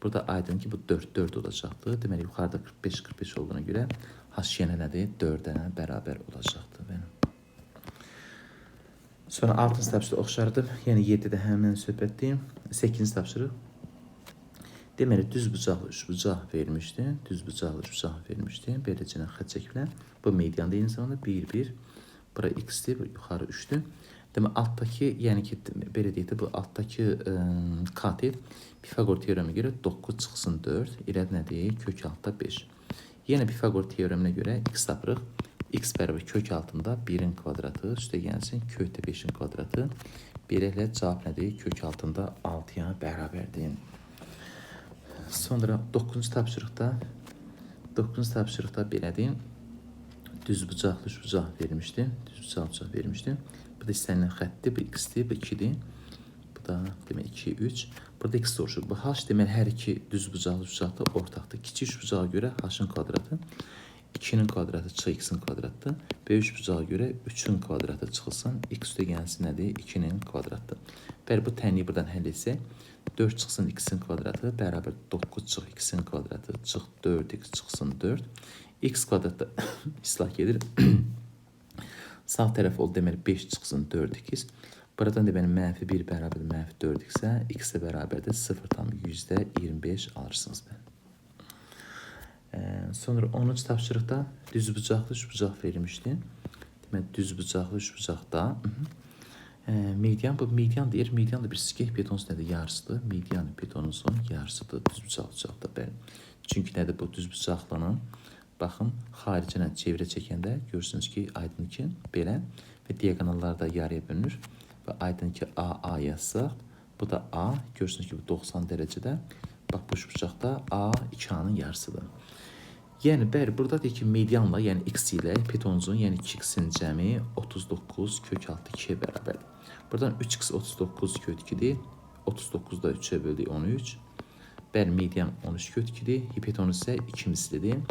Burada aydın ki, bu 4 4 olacaqdır. Deməli yuxarıda 45 45 olduğuna görə H yenə nədir? 4-ə bərabər olacaqdır. Bəli. Sonra 6-cı tapşırıq oxşardır. Yəni 7-də həmin söhbətdir. 8-ci tapşırıq. Deməli düz bucaqlı üçbucaq verilmişdi. Düz bucaqlı üçbucaq verilmişdi. Beləcə xətt çəkiblər. Bu mediandır eyni zamanda 1 1. Bura x-dir, bu yuxarı 3-dür. Deməli altdakı, yəni ki belə deyək də bu altdakı katet Pifaqor teoreminə görə 9 çıxsın 4, irəli nədir? Kök altda 5. Yenə Pifaqor teoreminə görə x tapırıq. X bərabər kök altında 1-in kvadratı, üstə gəlsin kökdə 5-in kvadratı. Beləliklə cavab nədir? Kök altında 6-ya bərabərdir. Sonra 9-cu tapşırıqda 9-cu tapşırıqda belədir. Düz bucaqlı üçbucaq verilmişdi. Düz bucaqlı üçbucaq verilmişdi. Bu da istənilən xəttdir. Bu x-dir, bu 2-dir. Bu da demək 2, 3. Burada x soruşur. Bu h deməli hər iki düz bucaqlı üçbucaqda ortaqdır. Kiçik üçbucağa görə h-ın kvadratı. 2-nin kvadratı çıx x-in kvadratıdır. Böyük bucağa görə 3-ün kvadratı çıxılsın. X üstə gəlsin nədir? 2-nin kvadratıdır. Bəli, bu tənliyi buradan həll etsək, 4 çıxsın x-in kvadratı bərabər 9 çıx x-in kvadratı çıx 4x çıxsın 4. X kvadratda islah gedir. Sağ tərəf oldu deməli 5 çıxsın 4x. Buradan deməli mənfi 1 bərabər mənfi 4x-ə, x-ə bərabərdir 0,25 alırsınız. Sonra 10-cu tapşırıqda düzbucaqlı üçbucaq verilmişdi. Deməli düzbucaqlı üçbucaqda median, bu median deyir. Median da bilirsiniz ki, hipotenuzun nədir? Yarısıdır. Median hipotenuzun yarısıdır düzbucaqlı üçbucaqda. Bəli. Çünki nədir bu düzbucaqlının? Baxın, xaricinə çevirə çəkəndə görürsünüz ki, aydın ki, belə və diaqonallar da yarıya bölünür. Və aydın ki, A, A yazsaq, bu da A, görürsünüz ki, bu 90 dərəcədə. Bax, bu üçbucaqda A 2A-nın yarısıdır. Yəni, bəli, burada deyir ki, medianla, yəni x ilə hipotenuzun, yəni 2x-in cəmi 39 kök altı 2-yə bərabərdir. Buradan 3x 39 kök 2-dir. 39 da 3-ə böldük 13. Bəli, median 13 kök 2-dir. Hipotenuz isə 2 mislidir.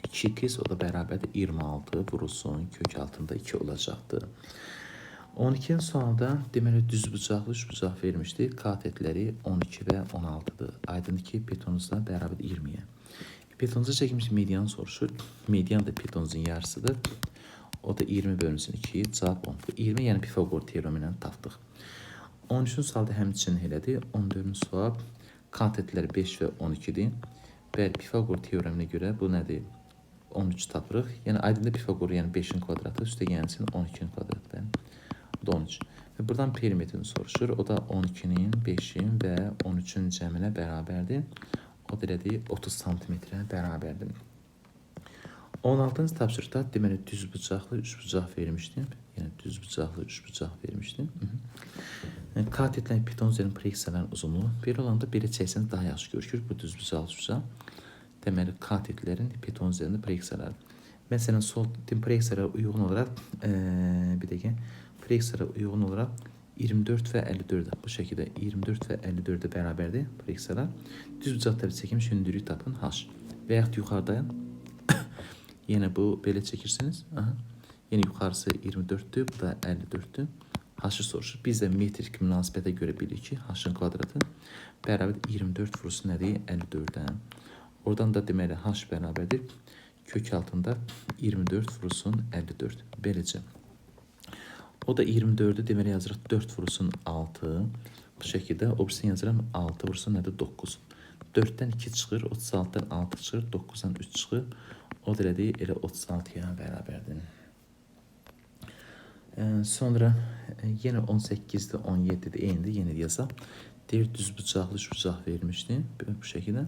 2x o da bərabərdir 26 vurulsun kök altında 2 olacaqdır. 12-ci sualda deməli düzbucaqlı üçbucaq vermişdi. Katetləri 12 və 16-dır. Aydındır ki, hipotenuzda bərabər 20-yə. Hipotenuza çəkilmiş median soruşur. Median da hipotenuzun yarısıdır. O da 20 bölünsün 2, cavab 10. Bu 20, yəni Pifaqor teoremi ilə tapdıq. 13-cü sualda həmçinin elədir. 14-cü sual katetləri 5 və 12-dir. Bəli, Pifaqor teoreminə görə bu nədir? 13 tapırıq. Yəni aydındır Pifaqor, yəni 5-in kvadratı üstə gəlsin 12-nin kvadratı. Bu da 13. Və buradan perimetrini soruşur. O da 12-nin, 5-in və 13-ün cəminə bərabərdir. O da elədir 30 santimetrə bərabərdir. 16-cı tapşırıqda deməli düzbucaqlı üçbucaq vermişdim. Yəni düzbucaqlı üçbucaq vermişdim. Katetlər hipotenuz üzərində proyeksiyaların uzunluğu. Belə olanda belə çəksəniz daha yaxşı görünür bu düzbucaqlı üçbucaq. Deməli katetlərin hipotenuz üzərində proyeksiyaları. Məsələn, sol proyeksiyalara uyğun olaraq bir dəqiqə, proyeksiyalara uyğun olaraq 24 və 54-ə bu şəkildə 24 və 54-ə bərabərdir proyeksiyalar. Düzbucaq tərəfi çəkilmiş hündürlük tapın h. Və yaxud yuxarıda yenə bu belə çəkirsiniz. Aha. Yəni yuxarısı 24-dür, bu da 54-dür. H-ı soruşur. Biz də metrik münasibətə görə bilirik ki, h-ın kvadratı bərabərdir 24 vurulsun nədir? 54-ə. Oradan da deməli h bərabərdir kök altında 24 vurulsun 54. Beləcə. O da 24-ü deməli yazırıq 4 vurulsun 6. Bu şəkildə o birisini yazıram 6 vurulsun nədir? 9. 4-dən 2 çıxır, 36-dan 6 çıxır, 9-dan 3 çıxır. O da elədir, elə 36-ya bərabərdir. Sonra yenə 18-də 17-də eynidir, yenə yazaq. Deyir düzbucaqlı üçbucaq verilmişdi bu şəkildə.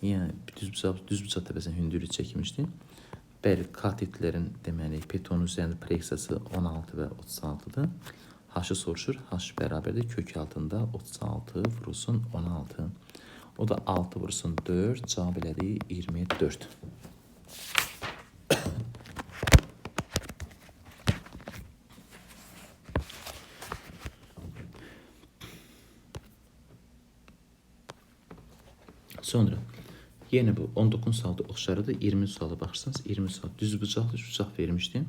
Yəni düzbucaq təpəsinə hündürlük çəkilmişdi. Bəli, katetlərin deməli hipotenuz üzərində proyeksiyası 16 və 36-dır. H-ı soruşur. H bərabərdir kök altında 36 vurulsun 16. O da 6 vurulsun 4, cavab elədi 24. Sonra yenə bu 19 sualda oxşarıdır. 20 suala baxırsınız. 20 sual düzbucaqlı üçbucaq vermişdi.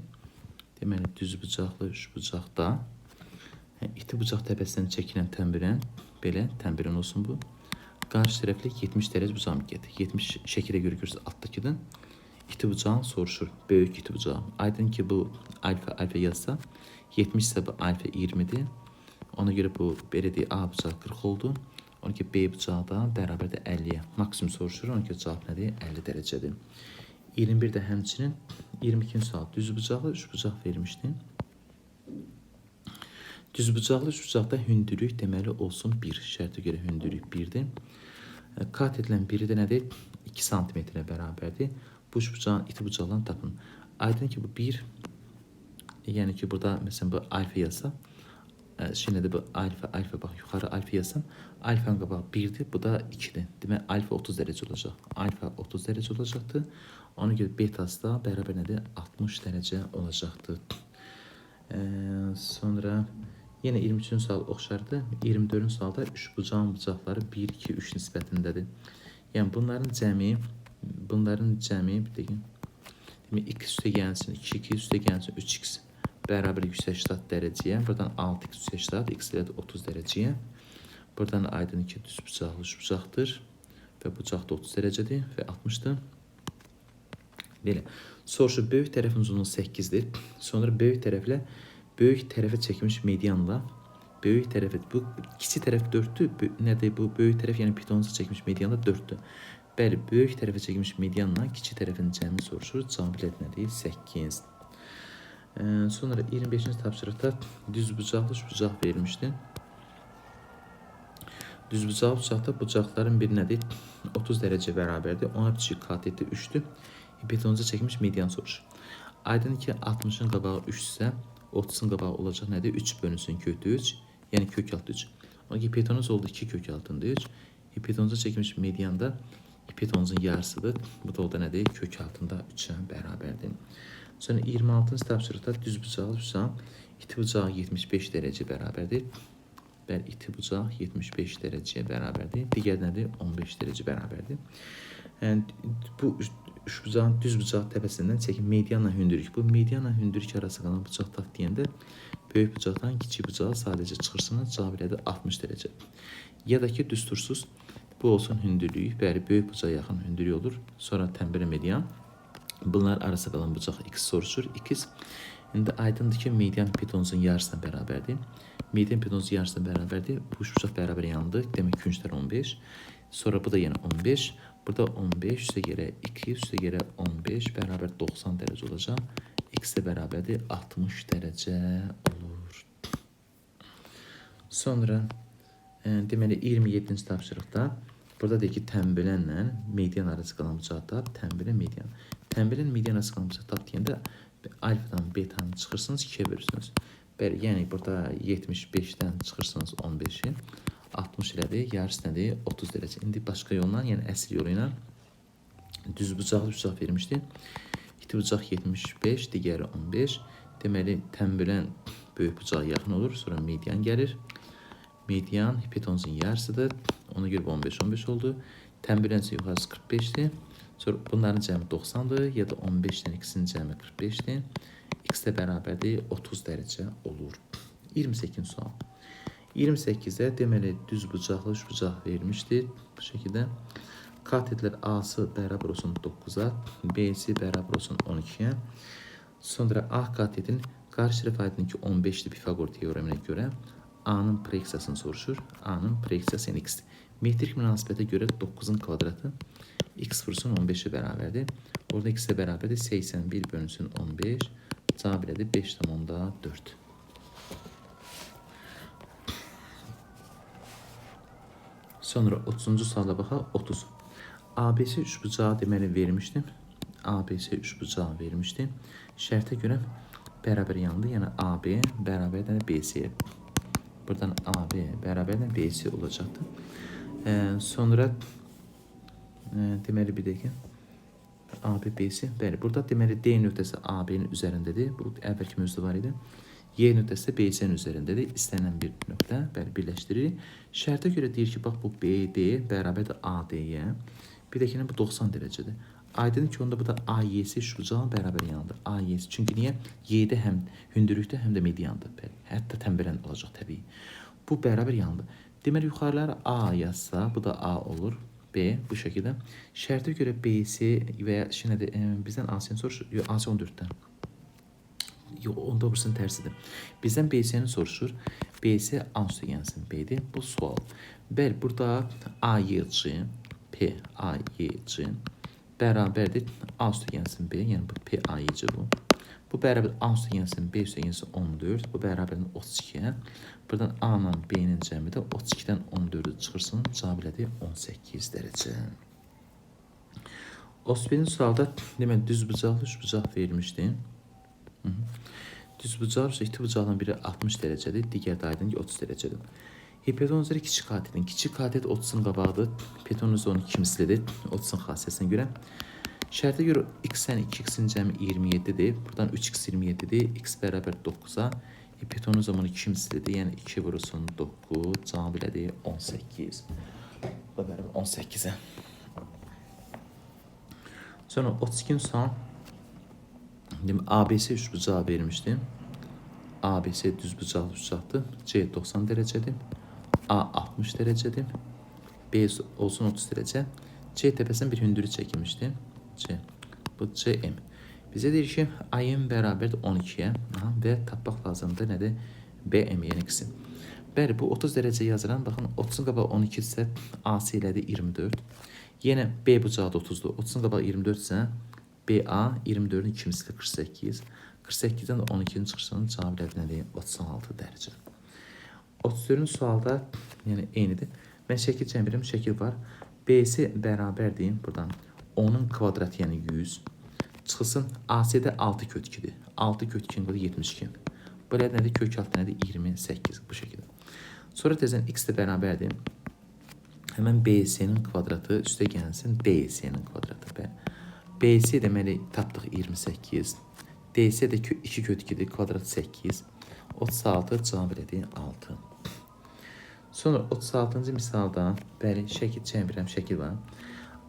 Deməli düzbucaqlı üçbucaqda iti bucaq təpəsindən çəkilən tənbirən belə tənbirən olsun bu. Qarşı tərəfli 70 dərəcə bucaq gedir. 70 şəkilə görə görürsünüz altdakıdan. İti bucağın soruşur. Böyük iti bucağı. Aydın ki bu alfa alfa yazsa 70 isə bu alfa 20-dir. Ona görə bu belə deyək A bucağı 40 oldu. Ona ki B bucağı da bərabərdir 50-yə. Maksimum soruşur. Ona görə cavab nədir? 50 dərəcədir. 21 də həmçinin 22-ci sual düzbucaqlı üçbucaq vermişdi. Düzbucaqlı üçbucaqda hündürlük deməli olsun 1. Şərtə görə hündürlük 1-dir. Katetlərin biri də nədir? 2 santimetrə bərabərdir. Bu üçbucağın iti bucaqlarını tapın. Aydın ki bu 1, yəni ki burada məsələn bu alfa yazsa, şimdi də bu alfa, alfa bax yuxarı alfa yazsam, alfanın qabağı 1-dir, bu da 2-dir. Demək alfa 30 dərəcə olacaq. Alfa 30 dərəcə olacaqdır. Ona görə betası da bərabər nədir? 60 dərəcə olacaqdır. Sonra yenə 23-cü sual oxşardır. 24-cü sualda üçbucağın bucaqları 1, 2, 3 nisbətindədir. Yəni bunların cəmi, bir dəqiqə. Demək x üstə gəlsin 2, 2 üstə gəlsin 3x bərabər 180 dərəcəyə. Buradan 6x 180, x elədir 30 dərəcəyə. Buradan aydın ki, düz bucaqlı üçbucaqdır və bucaq da 30 dərəcədir və 60-dır. Belə. Soruşur, böyük tərəfin uzunluğu 8-dir. Sonra böyük tərəflə böyük tərəfə çəkilmiş medianla böyük tərəfə bu kiçik tərəf 4-dür. Nədir bu böyük tərəf, yəni pitonuza çəkilmiş medianla 4-dür. Bəli, böyük tərəfə çəkilmiş medianla kiçik tərəfin cəmi soruşur. Cavab nədir? 8. Sonra 25-ci tapşırıqda düz bucaqlı üçbucaq verilmişdi. Düz bucaqlı bucaqda bucaqların biri nədir? 30 dərəcə bərabərdir. Ona bitişik kateti 3-dür. Hipotenuza çəkilmiş median soruşur. Aydın ki, 60-ın qabağı 3-sə, 30-un qabağı olacaq nədir? 3 bölünsün kökdə 3, yəni kök altı 3. Ona hipotenuz oldu 2 kök altında 3. Hipotenuza çəkilmiş medianda hipotenuzun yarısıdır. Bu da o da nədir? Kök altında 3-ə bərabərdir. Sonra 26-cı tapşırıqda düz bucaqlı bucaq iti bucağı 75 dərəcə bərabərdir. Bəli, iti bucaq 75 dərəcəyə bərabərdir. Digər nədir? 15 dərəcə bərabərdir. Yəni, bu üçbucağın düz bucaq təpəsindən çəkin medianla hündürlük. Bu medianla hündürlük arası qalan bucaq tap deyəndə böyük bucaqdan kiçik bucağa sadəcə çıxırsınız, cavab elədir 60 dərəcə. Ya da ki, düstursuz bu olsun hündürlük. Bəli, böyük bucağa yaxın hündürlük olur. Sonra tənbirə median. Bunlar arası qalan bucaq x soruşur. X. İndi aydındır ki, median pitonuzun yarısına bərabərdir. Median pitonuzun yarısına bərabərdir. Bu üç bucaq bərabər yandı. Demək künclər 15. Sonra bu da yenə 15. Burada 15 üstə gələ 2 üstə gələ 15 bərabər 90 dərəcə olacaq. X də bərabərdir 60 dərəcə olur. Sonra deməli 27-ci tapşırıqda burada deyir ki, tənbələnlə median arası qalan bucaq tap, tənbələn median. Tənbələn median arası qalan bucaq tap deyəndə alfadan betanı çıxırsınız, 2-yə bölürsünüz. Bəli, yəni burada 75-dən çıxırsınız 15-i. 60 elədi, yarısı nədir? 30 dərəcə. İndi başqa yolla, yəni əsl yolu ilə düz bucaqlı bucaq vermişdi. İti bucaq 75, digəri 15. Deməli, tənbələn böyük bucağa yaxın olur. Sonra median gəlir. Median hipotenuzun yarısıdır. Ona görə bu 15, 15 oldu. Tənbələn isə yuxarısı 45-dir. Sonra bunların cəmi 90-dır ya da 15 ilə ikisinin cəmi 45-dir. X də bərabərdir 30 dərəcə olur. 28-ci sual. 28-də deməli düz bucaqlı üçbucaq verilmişdir. Bu şəkildə katetlər A-sı bərabər olsun 9-a, B-si bərabər olsun 12-yə. Sonra A katetin qarşı tərəf aydın ki 15-dir Pifaqor teoreminə görə. A-nın proyeksiyasını soruşur. A-nın proyeksiyası yəni x. Metrik münasibətə görə 9-un kvadratı x vursun 15-ə bərabərdir. Orada x də bərabərdir 81 bölünsün 15. Cavab elədir 5,4. Sonra 30-cu suala baxaq. 30. ABC üçbucağı deməli vermişdim. ABC üçbucağı vermişdim. Şərtə görə bərabər yandı. Yəni AB bərabərdir BC-yə. Buradan AB bərabərdir BC olacaqdır. Sonra deməli bir dəqiqə. AB, BC. Bəli, burada deməli D nöqtəsi AB-nin üzərindədir. Bu əvvəlki mövzuda var idi. Y nöqtəsi də BC-nin üzərindədir. İstənilən bir nöqtə, bəli, birləşdiririk. Şərtə görə deyir ki, bax bu BD bərabərdir AD-yə. Bir də ki, bu 90 dərəcədir. Aydındır ki, onda bu da AYS üçbucağın bərabər yanıdır. AYS. Çünki niyə? Y-də həm hündürlükdə, həm də mediandır. Bəli, hətta tənbələn olacaq təbii. Bu bərabər yanıdır. Deməli, yuxarılara A yazsa, bu da A olur. B bu şəkildə. Şərtə görə BC və ya şey nədir? Bizdən AC-ni soruşur. Yox, AC 14-dən. Yox, onda burasının tərsidir. Bizdən BC-ni soruşur. BC A üstə gəlsin B-dir. Bu sual. Bəli, burada AYC, P, A, Y, C bərabərdir A üstə gəlsin B, yəni bu P, A, Y, C bu. Bu bərabər A üstə gəlsin B üstə gəlsin 14. Bu bərabərdir 32-yə. Buradan A ilə B-nin cəmi də 32-dən 14-ü çıxırsın. Cavab elədir 18 dərəcə. 31-ci sualda deməli düz bucaqlı üçbucaq verilmişdi. Düz bucaq iti bucaqdan biri 60 dərəcədir, digər də aydın ki 30 dərəcədir. Hipotenuz üzrə kiçik katetin. Kiçik katet 30-un qabağıdır. Hipotenuz onun 2 mislidir. 30-un xassəsinə görə. Şərtə görə x-ən 2x-in cəmi 27-dir. Buradan 3x 27-dir. X bərabər 9-a. Hipotenuz onun 2 mislidir. Yəni 2 vurulsun 9. Cavab elədir 18. Bu da bərabər 18-ə. Sonra 32-ci sual. Demək, ABC üçbucağı vermişdim. ABC düzbucaqlı üçbucaqdır. C 90 dərəcədir. A 60 dərəcədir. B olsun 30 dərəcə. C təpəsindən bir hündürlük çəkilmişdi. C. Bu CM. Bizə deyir ki, AM bərabərdir 12-yə. Və tapmaq lazımdır nədir? BM, yəni x-i. Bəli, bu 30 dərəcə yazıram. Baxın, 30-un qabağı 12 isə AC elədi 24. Yenə B bucağı da 30-dur. 30-un qabağı 24 isə BA 24-ün 2 misli 48. 48-dən də 12-nin çıxışının cavab elədi nədir? 36 dərəcə. 34-cü sualda yəni eynidir. Mən şəkil çəkmirəm, şəkil var. BC bərabər deyim buradan. 10-un kvadratı, yəni 100. Çıxılsın AC-də 6 kök 2-dir. 6 kök 2-nin kvadratı 72. Belə nədir? Kök altı nədir? 28 bu şəkildə. Sonra təzədən x də bərabərdir. Həmən BC-nin kvadratı üstə gəlsin DC-nin kvadratı. Bəli. BC deməli tapdıq 28. DC də 2 kök 2-dir, kvadrat 8. 36 cavab elədi 6. Sonra 36-cı misalda, bəli, şəkil çəkmirəm, şəkil var.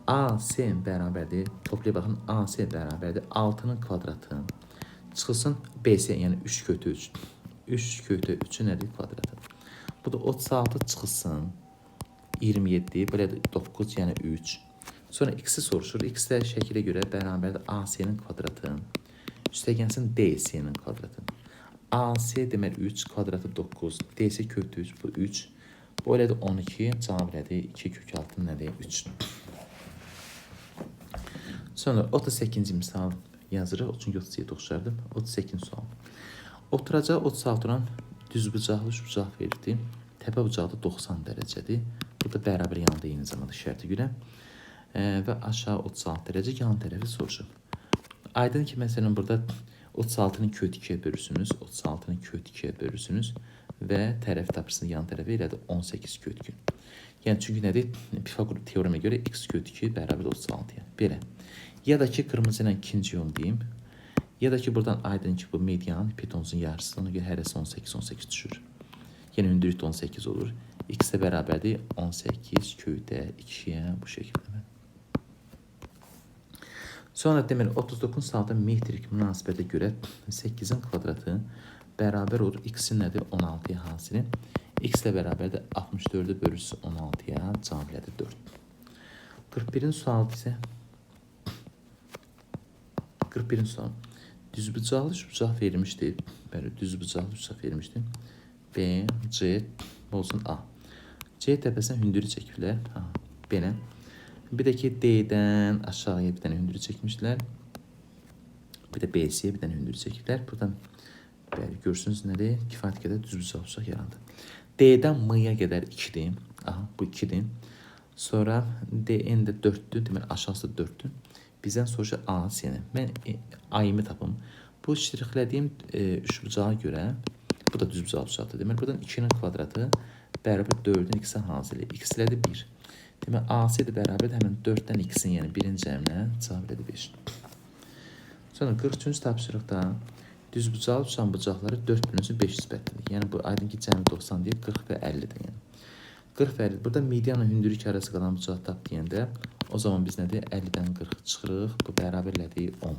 AC bərabərdir, toplayıb baxın, AC bərabərdir 6-nın kvadratı. Çıxılsın BC, yəni 3 kök 3. 3 kök 3-ün nədir? Kvadratı. Bu da 36 çıxılsın 27, belə də 9, yəni 3. Sonra x-i soruşur. X də şəkilə görə bərabərdir AC-nin kvadratı. Üstə gəlsin DC-nin kvadratı. AC deməli 3, kvadratı 9, DC kök 3, bu 3. Bu elədi 12, cavab elədi 2 kök 6 nədir? 3. Sonra 38-ci misal yazırıq. Çünki 37 oxşardır. 38-ci sual. Oturacağı 36 olan düzbucaqlı üçbucaq verildi. Təpə bucağı da 90 dərəcədir. Bu da bərabər yanında eyni zamanda şərti görə. Və aşağı 36 dərəcə yan tərəfi soruşur. Aydın ki, məsələn burada 36-nı kök 2-yə bölürsünüz. 36-nı kök 2-yə bölürsünüz və tərəf tapırsınız yan tərəfi elədir 18 kök 2. Yəni çünki nədir? Pifaqor teoremə görə x kök 2 bərabərdir 36-ya. Belə. Ya da ki qırmızı ilə ikinci yol deyim. Ya da ki buradan aydın ki bu median pitonuzun yarısı. Ona görə hərəsi 18 18 düşür. Yəni hündürlük də 18 olur. X də bərabərdir 18 köydə 2-yə bu şəkildə. Sonra deməli 39 sualda metrik münasibətə görə 8-in kvadratı bərabər olur. X-in nədir? 16-ya hasili. X ilə bərabərdir 64-ü bölürsünüz 16-ya, cavab elədi 4. 41-ci sual isə 41-ci sual. Düzbucaqlı üçbucaq verilmişdi. Bəli, düzbucaqlı üçbucaq verilmişdi. B, C olsun A. C təpəsinə hündürlük çəkiblər. Ha, belə. Bir də ki D-dən aşağıya bir dənə hündürlük çəkmişlər. Bir də BC-yə bir dənə hündürlük çəkiblər. Buradan bəli, görürsünüz nədir? Kifayət qədər düzbucaqlı üçbucaq yarandı. D-dən M-ya qədər 2-dir. Aha, bu 2-dir. Sonra DN də 4-dür. Deməli aşağısı 4-dür. Bizdən soruşur AC-ni. Mən AM-i tapım. Bu ştrixlədiyim üçbucağa görə bu da düzbucaqlı üçbucaqdır. Deməli buradan 2-nin kvadratı bərabər 4-ün x-i hasili. X elədi 1. Deməli AC də bərabərdir həmin 4-dən x-in, yəni 1-in cəminə cavab elədi 5. Sonra 43-cü tapşırıqda düzbucaqlı uçan bucaqları 4 bölünsün 5 nisbətlidir. Yəni bu aydın ki cəmi 90 deyil, 40 və 50-dir yəni. 40 və 50. Burada medianla hündürlük arası qalan bucağı tap deyəndə o zaman biz nədir? 50-dən 40 çıxırıq. Bu bərabər elədi 10.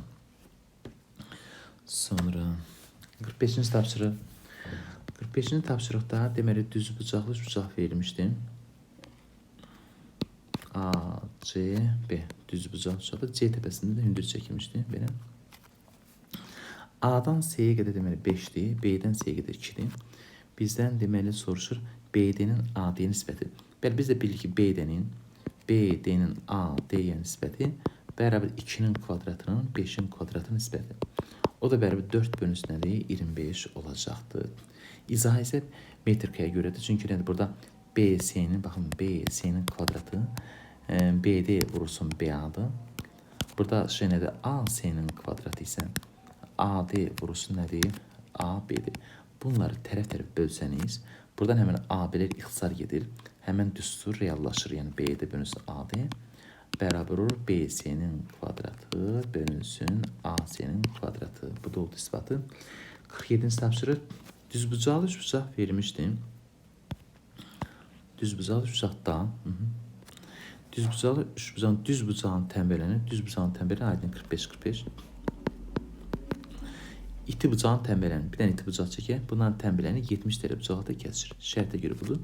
Sonra 45-ci tapşırıq. 45-ci tapşırıqda deməli düzbucaqlı üçbucaq verilmişdi. A, C, B düzbucaqlı üçbucaqdır. C təpəsində də hündür çəkilmişdi. Belə. A-dan C-yə qədər deməli 5-dir, B-dən C-yə qədər 2-dir. Bizdən deməli soruşur BD-nin AD-yə nisbəti. Bəli, biz də bilirik ki, BD-nin AD-yə nisbəti bərabər 2-nin kvadratının 5-in kvadratı nisbəti. O da bərabər 4 bölünsün nədir? 25 olacaqdır. İzah isə metrikaya görədir. Çünki nədir? Burada BC-nin, baxın, BC-nin kvadratı BD vurulsun BA-dır. Burada şey nədir? AC-nin kvadratı isə AD vurulsun nədir? AB-dir. Bunları tərəf-tərəf bölsəniz, buradan həmən AB-lər ixtisar gedir. Həmən düstur reallaşır. Yəni BD bölünsün AD bərabər olur BC-nin kvadratı bölünsün AC-nin kvadratı. Bu da oldu isbatı. 47-ci tapşırıq. Düzbucaqlı üçbucaq vermişdim. Düzbucaqlı üçbucaqda düzbucaqlı üçbucağın düz bucağın tənbələni, düz bucağın tənbəli aydın 45 45. İti bucağın tənbələni. Bir dənə iti bucaq çəkək. Bunların tənbələni 70 dərəcə bucaqda kəsir. Şərtə görə budur.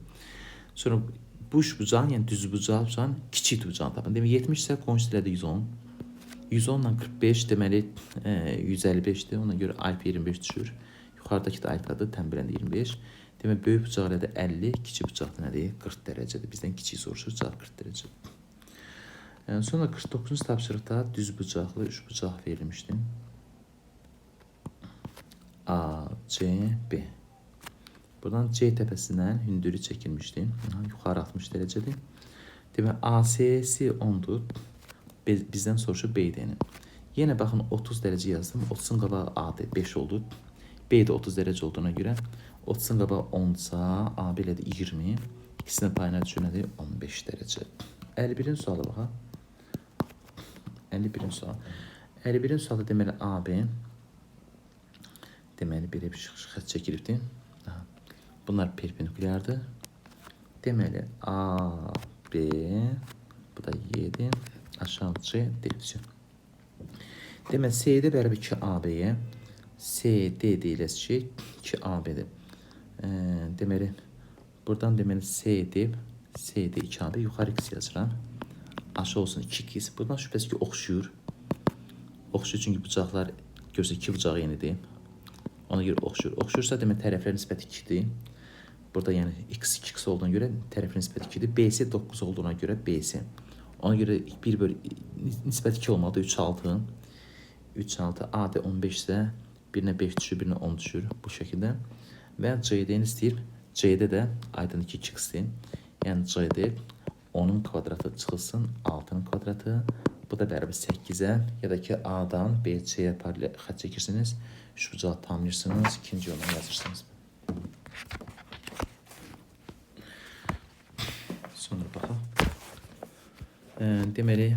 Sonra bu üç bucağın, yəni düz bucağın kiçik iti bucağını tapın. Demək 70 isə qonşu elədi 110. 110 ilə 45 deməli 155-dir. Ona görə alfa 25 düşür. Yuxarıdakı da alfadır, tənbələndə 25. Demək böyük bucaq elədi 50, kiçik bucaq da nədir? 40 dərəcədir. Bizdən kiçik soruşur, cavab 40 dərəcədir. Sonra 49-cu tapşırıqda düz bucaqlı üç bucaq verilmişdi. A, C, B. Buradan C təpəsindən hündürlük çəkilmişdi. Yuxarı 60 dərəcədir. Demək AC'si 10-dur. Bizdən soruşur BD-ni. Yenə baxın 30 dərəcə yazdım. 30-un qabağı AD 5 oldu. B də 30 dərəcə olduğuna görə 30-un qabağı 10-sa AB elədi 20. İkisinin payına düşür nədir? 15 dərəcə. 51-in sualı baxaq. 51-in sualı. 51-in sualı deməli AB deməli belə bir xətt çəkilibdir. Aha. Bunlar perpendikulyardır. Deməli A, B, bu da Y-dir. Aşağı C, D. Deməli CD bərabər 2AB-yə. CD deyiləsi şey 2AB-dir. Deməli buradan deməli CD, CD 2AB yuxarı x yazıram. Aşağı olsun 2x. Buradan şübhəsiz ki oxşuyur. Oxşuyur çünki bucaqlar görsə iki bucaq eynidir. Ona görə oxşuyur. Oxşuyursa demək tərəflər nisbəti 2-dir. Burada yəni x 2x olduğuna görə tərəfin nisbəti 2-dir. BC 9 olduğuna görə BC. Ona görə 1 bölü nisbət 2 olmalıdır. 3 6. 3 6 AD 15 isə birinə 5 düşür, birinə 10 düşür bu şəkildə. Və CD-ni istəyir. CD də aydın 2 2x-dir. Yəni CD 10-un kvadratı çıxılsın 6-nın kvadratı. Bu da bərabər 8-ə ya da ki A-dan BC-yə paralel xətt çəkirsiniz. Üç bucağı tamamlayırsınız. İkinci yolla yazırsınız. Sonra baxaq. Deməli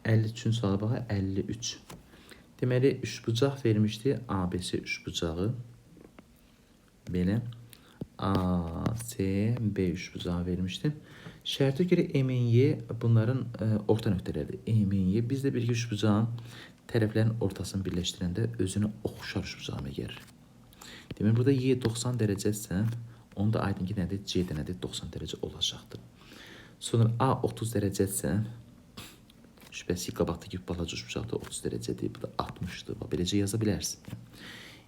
53-cü suala baxaq. 53. Deməli üçbucaq vermişdi. ABC üçbucağı. Belə. A, C, B üçbucağı vermişdi. Şərtə görə MNY bunların orta nöqtələridir. MNY biz də bir üçbucağın tərəflərin ortasını birləşdirəndə özünə oxşar üçbucağa gəlir. Deməli burada Y 90 dərəcədirsə, onda aydın ki nədir? C də nədir? 90 dərəcə olacaqdır. Sonra A 30 dərəcədirsə, şübhəsiz ki, qabaqdakı balaca üçbucaq da 30 dərəcədir. Bu da 60-dır. Bax, beləcə yaza bilərsiniz.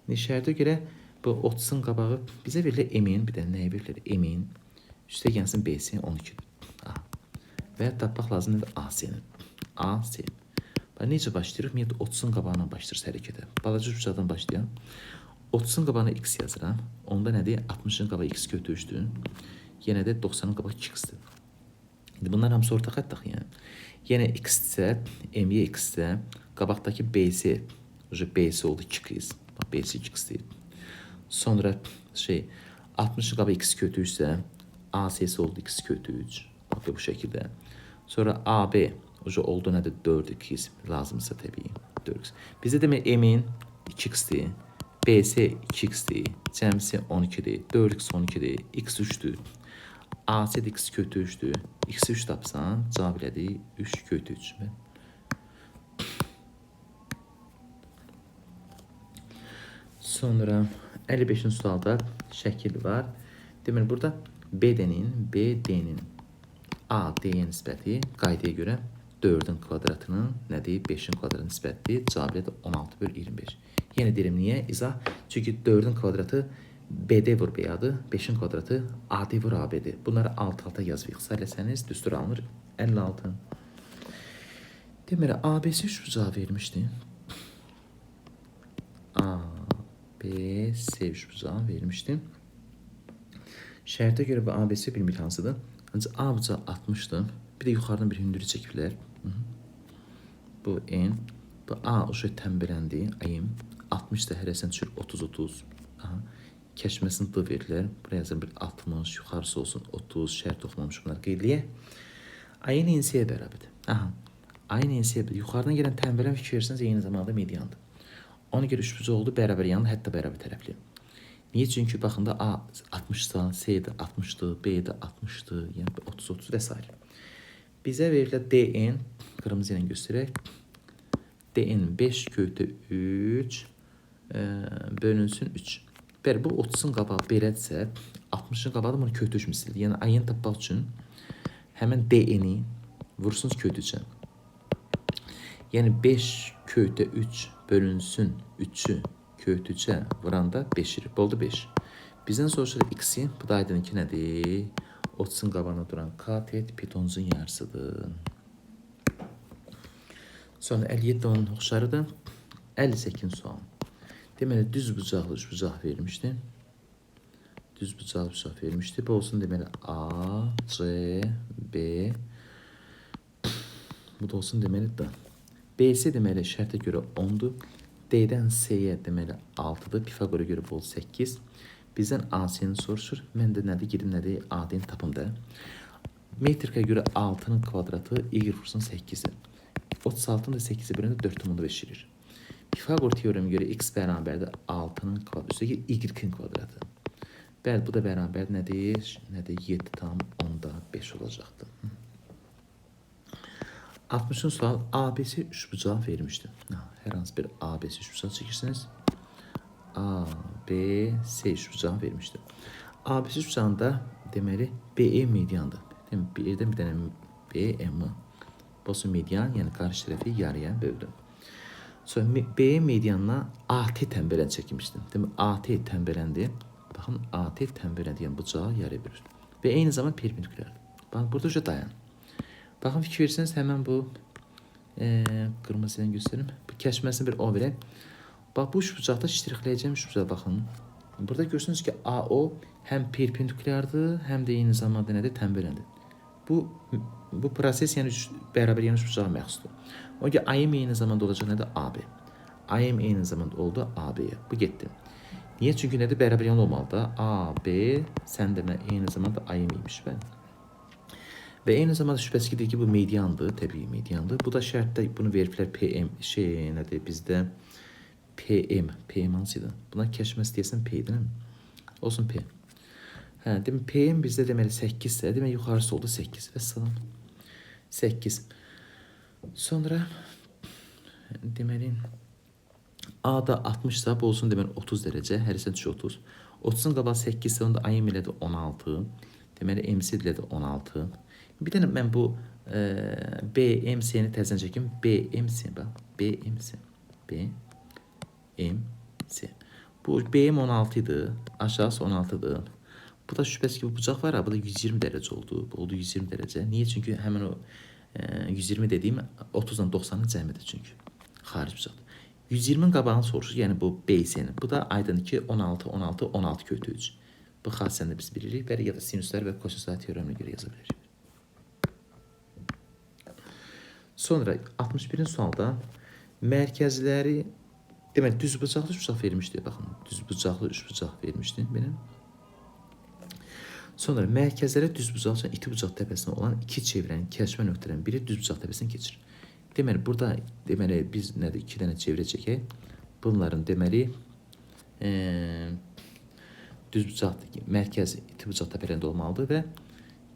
İndi şərtə görə bu 30-un qabağı bizə verilir M-in, bir də nəyə verilir? M-in. Üstə gəlsin B-si 12-dir. A. Və tapmaq lazımdır AC-ni. AC. Bax, necə başlayırıq? Ümumiyyətlə 30-un qabağından başlayırıq hərəkətə. Balaca üçbucaqdan başlayaq. 30-un qabağına x yazıram. Onda nədir? 60-ın qabağı x kötü 3-dür. Yenə də 90-ın qabağı 2x-dir. İndi bunlar hamısı orta xətt axı yəni. Yenə x-dirsə, MY x-dirsə, qabaqdakı BC, BC oldu 2x. Bax, BC 2x deyil. Sonra 60-ın qabağı x kötü 3-sə, AC-si oldu x kötü 3. Bax, bu şəkildə. Sonra AB oldu nədir? 4x lazımsa təbii. 4x. Bizdə demək M-in 2x-dir. BC 2x-dir. Cəmsi 12-dir. 4x 12-dir. X 3-dür. AC də x kötü 3-dür. X 3 tapsan, cavab elədi 3 kötü 3. Sonra 55-ci sualda şəkil var. Deməli burada BD-nin AD-yə nisbəti qaydaya görə 4-ün kvadratının nədir? 5-in kvadratının nisbətidir. Cavab elədi 16 bölü 25. Yenə deyirəm niyə? İzah. Çünki 4-ün kvadratı BD vur BA-dır. 5-in kvadratı AD vur AB-dir. Bunları alt-alta yazıb ixtisar eləsəniz düstur alınır. 56. Deməli ABC üçbucağı vermişdi. A, B, C üçbucağı vermişdi. Şərtə görə bu ABC bilmirik hansıdır. Ancaq A bucağı 60-dır. Bir də yuxarıdan bir hündürlük çəkiblər. Bu N. Bu A o tənbələndi. AM. 60 da hərəsindən düşür 30-30. Aha. Kəşməsini D verirlər. Buraya yazıram bir 60, yuxarısı olsun 30. Şərt oxumamış bunlar qeydliyə. A-ın NC-yə bərabərdir. Aha. A-ın NC-yə yuxarıdan gələn tənbələn fikir versəniz eyni zamanda mediandır. Ona görə üçbucaq oldu bərabər yanlı, hətta bərabər tərəfli. Niyə? Çünki baxın da A 60-sa, C də 60-dır, B də 60-dır, yəni 30-30 və s. Bizə verilən DN qırmızı ilə göstərək. DN 5 kötü 3 Bölünsün 3. Bəli, bu 30-un qabağı belədirsə, 60-ın qabağı da bunu kötü 3 mislidir. Yəni AY-ni tapmaq üçün həmən DN-i vurursunuz kötü 3-ə. Yəni 5 kötü 3 bölünsün 3-ü kötü 3-ə vuranda 5 edir. Oldu 5. Bizdən soruşur x-i, bu da aydın ki nədir? 30-un qabağında duran katet pitonuzun yarısıdır. Sonra 57 onun oxşarıdır. 58 sual. Deməli düz bucaqlı üçbucaq vermişdi. Düz bucaqlı üçbucaq vermişdi. Bu olsun deməli A, C, B. Bu da olsun deməli D. BC deməli şərtə görə 10-dur. D-dən C-yə deməli 6-dır. Pifaqora görə bu 8. Bizdən AC-ni soruşur. Mən də nədir? Gedim nədir? AD-ni tapım da. Metrikaya görə 6-nın kvadratı y vursun 8-i. 36-nı da 8-ə böləndə 4,5 edir. Pifaqor teoremiə görə x bərabərdir 6-nın kvadratı, üstəgəl y-in kvadratı. Bəli, bu da bərabər nədir? Nədir? 7,5 olacaqdır. 60-cı sual ABC üçbucağı vermişdi. Hər hansı bir ABC üçbucağı çəkirsiniz. A, B, C üçbucağı vermişdi. ABC üçbucağında deməli BE mediandır. Demək, birdən bir dənə BM. Bu median, yəni qarşı tərəfi yarıya böldüm. Sonra BE medianına AT tənbələn çəkmişdim. Demək, AT tənbələndir. Baxın, AT tənbələndir, yəni bucağı yarıya bölür. Və eyni zamanda perpendikulyardır. Baxın, burada uca dayan. Baxın, fikir verirsiniz, həmən bu qırmızı ilə göstərim. Bu kəşməsini bir O verək. Bax, bu üçbucaqda ştrixləyəcəyim üçbucağa baxın. Burada görürsünüz ki, AO həm perpendikulyardır, həm də eyni zamanda nədir? Tənbələndir. Bu proses yəni bərabər yəni üçbucağa məxsusdur. O ki, AM eyni zamanda olacaq nədir? AB. AM eyni zamanda oldu AB-yə. Bu getdi. Niyə? Çünki nədir? Bərabər yan olmalıdır da. AB sən demə eyni zamanda AM imiş. Bəli. Və eyni zamanda şübhəsiz ki, ki bu mediandır, təbii mediandır. Bu da şərtdə bunu veriblər PM şey nədir bizdə PM, PM hansıydı? Buna kəşməsi deyəsən P idi, nə? Olsun P. Hə, demək PM bizdə deməli 8 isə, demək yuxarısı oldu 8. Vəssalam. 8. Sonra deməli A da 60 ise bu olsun deməli 30 dərəcə, hər hissə düşür 30. 30-un qabağı 8 isə onda AM elədi 16. Deməli MC elədi 16. Bir dənə mən bu BMC-ni təzədən çəkim. BMC bax, BMC. BMC. Bu BM 16 idi, aşağısı 16-dır. Bu da şübhəsiz ki bu bucaq var ha, bu da 120 dərəcə oldu. Bu oldu 120 dərəcə. Niyə? Çünki həmin o 120 dediyim 30 ilə 90-ın cəmidir çünki. Xaric bucaqdır. 120-nin qabağını soruşur, yəni bu BC-nin. Bu da aydındır ki 16, 16, 16 kötü 3. Bu xassəni də biz bilirik. Bəli, ya da sinüslər və kosinüslər teoreminə görə yaza bilərik. Sonra 61-ci sualda mərkəzləri deməli düzbucaqlı üçbucaq vermişdi. Baxın, düzbucaqlı üçbucaq vermişdi belə. Sonra mərkəzlərə düzbucaqlı iti bucaq təpəsində olan iki çevrənin kəsmə nöqtələrinin biri düzbucaq təpəsini keçir. Deməli burada deməli biz nədir? İki dənə çevrə çəkək. Bunların deməli düzbucaq mərkəz iti bucaq təpələrində olmalıdır və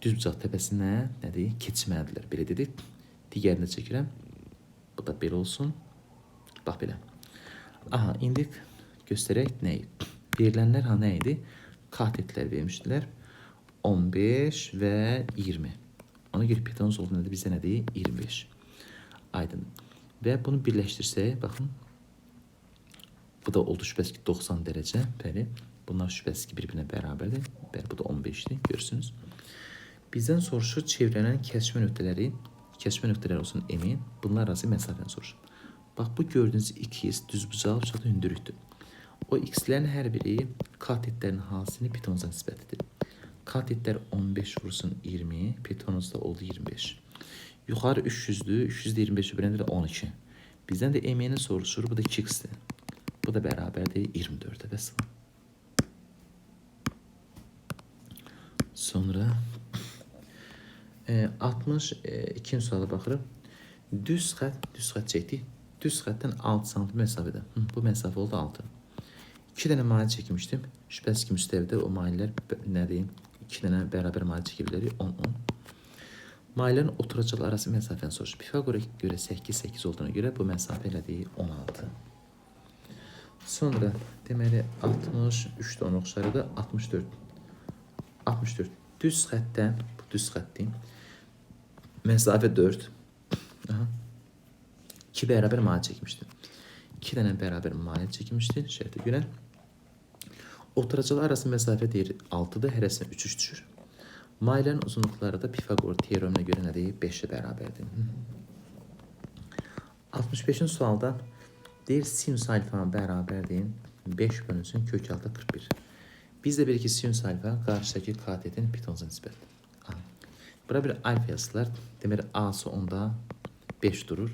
düzbucaq təpəsinə nədir? Keçməlidirlər. Belə dedik. Digərini də çəkirəm. Bu da belə olsun. Bax belə. Aha, indi göstərək nəyi? Verilənlər ha nə idi? Katetlər vermişdilər. 15 və 20. Ona görə Pythagoras oldu nədir? Bizdə nədir? 25. Aydın. Və bunu birləşdirsək, baxın. Bu da oldu şübhəsiz ki 90 dərəcə. Bəli. Bunlar şübhəsiz ki bir-birinə bərabərdir. Bəli, bu da 15-dir. Görürsünüz. Bizdən soruşur çevrələn kəsmə nöqtələri, kəsmə nöqtələri olsun M-in, bunlar arası məsafəni soruşur. Bax, bu gördüyünüz 2x düzbucaqlı bucaqda hündürlükdür. O x-lərin hər biri katetlərin hasini Pythonuza nisbətlidir. Katetlər 15 vursun 20, Pythonuza da oldu 25. Yuxarı 300-dür, 325-i böləndə də 12. Bizdən də M-ni soruşur, bu da 2x-dir. Bu da bərabərdir 24-ə. Vəssalam. Sonra 62-ci suala baxırıq. Düz xətt çəkdik. Düz xəttdən 6 sm məsafədə. Bu məsafə oldu 6. 2 dənə mail çəkmişdim. Şübhəsiz ki, müstəvidə o maillər nədir? 2 dənə bərabər mail çəkə bilərik. 10 10. Maillərin oturacaqlar arası məsafəni soruşur. Pifaqora görə 8 8 olduğuna görə bu məsafə elədir 16. Sonra deməli 63 də 10 oxşarıdır. 64. 64. Düz xəttdən, bu düz xətdir. Məsafə 4. Aha. 2 bərabər mail çəkmişdir. 2 dənə bərabər mail çəkmişdir şərtə görə. Oturacaqlar arası məsafə deyir 6-dır, hərəsinə 3-3 düşür. Maillərin uzunluqları da Pifaqor teoreminə görə nədir? 5-ə bərabərdir. 65-ci sualda deyir sinus alfa bərabərdir 5 bölünsün kök altı 41. Biz də bilik ki sinus alfa qarşıdakı katetin pitonuza nisbətdir. Aha. Bura bir alfa yazdılar. Deməli A-sı onda 5 durur.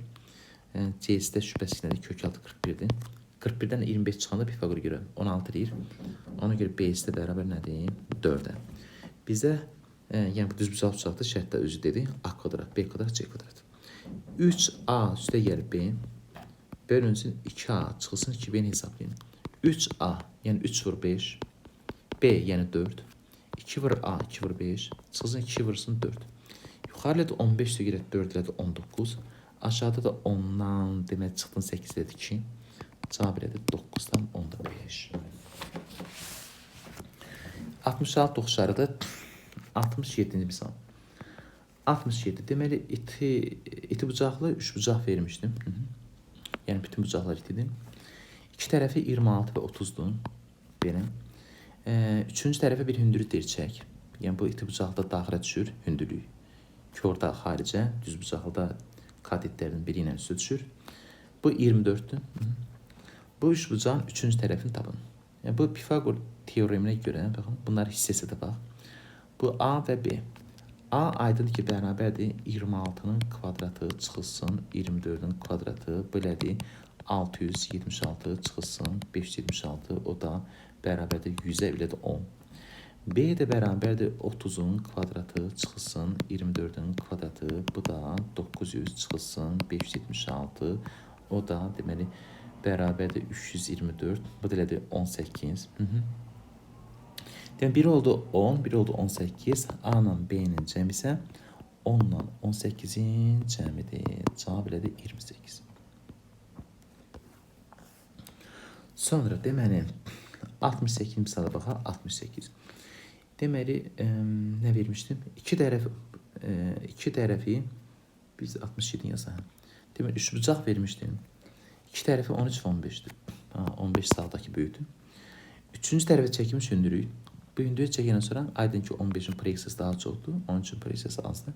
C-si də şübhəsiz nədir? Kök altı 41-dir. 41-dən 25 çıxanda Pifaqora görə 16 deyir. Ona görə B-si də bərabər nədir? 4-ə. Bizə yəni bu düzbucaq bucaqdır. Şərtdə özü dedi. A kvadrat, B kvadrat, C kvadrat. 3A üstə gəlir B bölünsün 2A çıxılsın 2B-ni hesablayın. 3A yəni 3 vur 5, B yəni 4, 2 vur A 2 vur 5, çıxılsın 2 vursun 4. Yuxarı elədi 15 üstə gəlir 4 elədi 19. Aşağıda da 10-dan demək çıxdın 8 elədi 2. Cavab elədi 9-dan 10-da 5. 66 oxşarıdır. 67-ci misal. 67. Deməli iti bucaqlı üç bucaq vermişdim. Hı -hı. Yəni bütün bucaqlar itidir. İki tərəfi 26 və 30-dur. Belə. Üçüncü tərəfə bir hündürlük deyir çək. Yəni bu iti bucaqlı da daxilə düşür hündürlük. Kor da xaricə, düz bucaqlı da katetlərin biri ilə üstə düşür. Bu 24-dür. Bu üç bucağın üçüncü tərəfini tapın. Yəni bu Pifaqor teoreminə görə, baxın, bunlar hissə-hissə də bax. Bu A və B. A aydındır ki, bərabərdir 26-nın kvadratı çıxılsın 24-ün kvadratı belədir 676 çıxılsın 576, o da bərabərdir 100-ə belədir 10. B də bərabərdir 30-un kvadratı çıxılsın 24-ün kvadratı, bu da 900 çıxılsın 576, o da deməli bərabərdir 324, bu da elədir 18. Hı -hı. Demək, biri oldu 10, biri oldu 18. A ilə B-nin cəmi isə 10 ilə 18-in cəmidir. Cavab elədir 28. Sonra deməli 68-ci misala baxaq. 68. Deməli, nə vermişdim? İki tərəfi biz 67 yazaq. Deməli, üç bucaq vermişdim. İki tərəfi 13 və 15-dir. 15 sağdakı böyükdür. Üçüncü tərəfə çəkilmiş hündürlük. Bu hündürlük çəkəndən sonra aydın ki 15-in proyeksiyası daha çoxdur, 13-ün proyeksiyası azdır.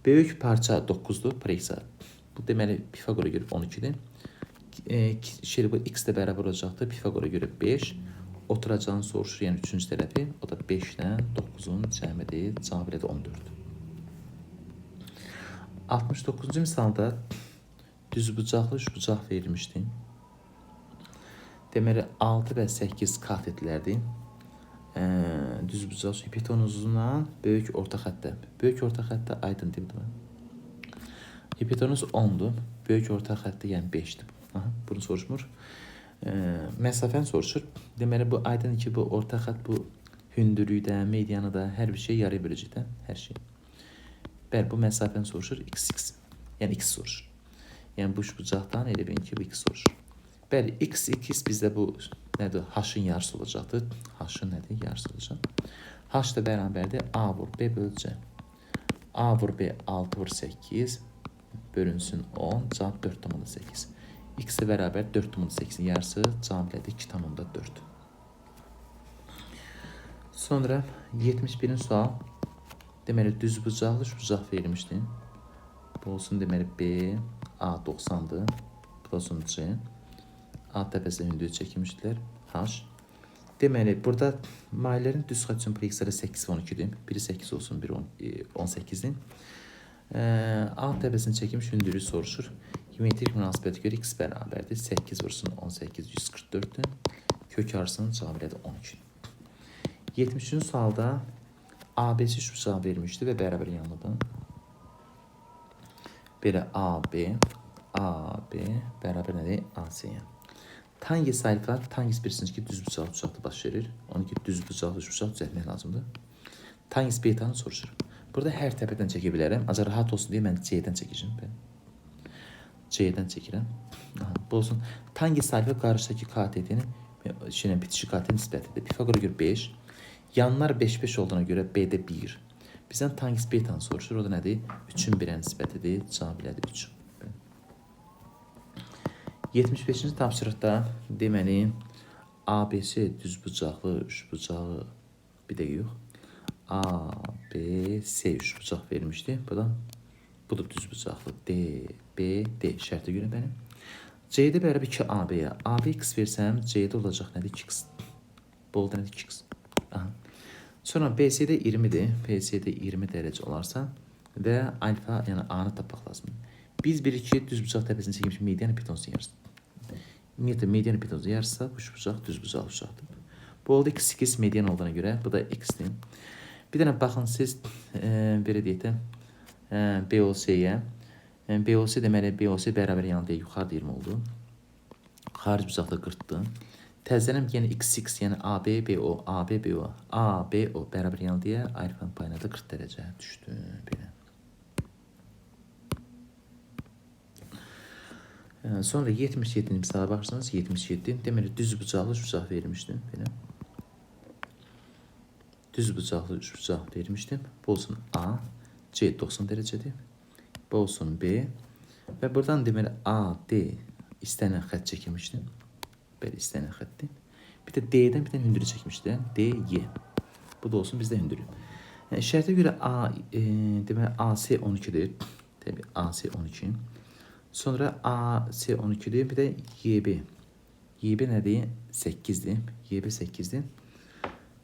Böyük parça 9-dur proyeksiya. Bu deməli Pifaqora görə 12-dir. Bu x də bərabər olacaqdır. Pifaqora görə 5. Oturacağını soruşur, yəni üçüncü tərəfi. O da 5 ilə 9-un cəmidir. Cavab elədir 14. 69-cu misalda düzbucaqlı üçbucaq verilmişdi. Deməli 6 və 8 katetlərdir. Düzbucaq hipotenuzundan böyük orta xəttə. Böyük orta xəttə aydın deyil mi? Hipotenuz 10-dur. Böyük orta xəttə yəni 5-dir. Aha, bunu soruşmur. Məsafəni soruşur. Deməli bu aydın ki bu orta xətt bu hündürlükdə, medianı da hər bir şey yarıya böləcək də, hər şey. Bəli, bu məsafəni soruşur. X, x. Yəni x soruşur. Yəni bu üçbucaqdan elə bilin ki bu x soruşur. Bəli, x, x bizdə bu nədir? H-ın yarısı olacaqdır. H-ın nədir? Yarısı olacaq. H da bərabərdir A vur B bölü C. A vur B 6 vur 8 bölünsün 10, cavab 4,8. X də bərabər 4,8-in yarısı, cavab elədi 2,4. Sonra 71-ci sual. Deməli düzbucaqlı üçbucaq verilmişdi. Bu olsun deməli B, A 90-dır. Bu da olsun C. A təpəsinə hündürlük çəkilmişdilər. H. Deməli, burada maillərin düz xətt üçün proyeksiyaları 8 və 12-dir. Biri 8 olsun, biri 18-dir. A təpəsini çəkilmiş hündürlüyü soruşur. Geometrik münasibətə görə x bərabərdir. 8 vursun 18, 144-dür. Kök arısının cavabı elədi 12. 73-cü sualda ABC üçbucaq verilmişdi və bərabər yanlıdır. Belə AB, AB bərabər nədir? AC-yə. Tangens alfa, tangens bilirsiniz ki, düzbucaqlı üçbucaqda baş verir. Onu ki, düzbucaqlı üçbucaq düzəltmək lazımdır. Tangens betanı soruşur. Burada hər təpədən çəkə bilərəm. Ancaq rahat olsun deyə mən C-dən çəkəcəm. Bəli. C-dən çəkirəm. Aha, bu olsun. Tangens alfa qarşıdakı katetinin bitişik katetin nisbətidir. Pifagora görə 5. Yanlar 5-5 olduğuna görə B-də 1. Bizdən tangens betanı soruşur. O da nədir? 3-ün 1-ə nisbətidir. Cavab elədir 3. 75-ci tapşırıqda deməli ABC düzbucaqlı üçbucağı bir dəqiqə yox. ABC üçbucaq vermişdi. Buradan bu da düzbucaqlı D, B, D şərtə görə bəli. CD bərabər 2AB-yə. AB x versəm CD olacaq nədir? 2x. Bu oldu nədir? 2x. Aha. Sonra BC-də 20-dir. BC-də 20 dərəcə olarsa və alfa, yəni A-nı tapmaq lazımdır. Biz 1-2 düzbucaq təpəsində çəkilmiş median pitonsun yarısı. Ümumiyyətlə median pitonsun yarısı bu üçbucaq düzbucaqlı uçaqdır. Bu oldu x 8 median olduğuna görə bu da x-dir. Bir dənə baxın siz belə deyək də BOC-yə. BOC deməli BOC bərabər yanı deyək yuxarıda 20 oldu. Xaric bucaqda 40-dır. Təzələm yenə XX, yəni AB, BO, AB, BO, ABO bərabər yanı deyə alfanın payına da 40 dərəcə düşdü. Belə. Sonra 77-ci misala baxırsanız 77. Deməli düzbucaqlı üçbucaq vermişdim. Belə. Düzbucaqlı üçbucaq vermişdim. Bu olsun A, C 90 dərəcədir. Bu olsun B. Və buradan deməli A, D istənilən xətt çəkilmişdi. Belə istənilən xəttdir. Bir də D-dən bir dənə hündürlük çəkmişdi. D, Y. Bu da olsun bizdə hündürlük. Yəni, şərtə görə A, deməli AC 12-dir. Təbii AC 12. Sonra AC 12-dir. Bir də YB. YB nədir? 8-dir. YB 8-dir.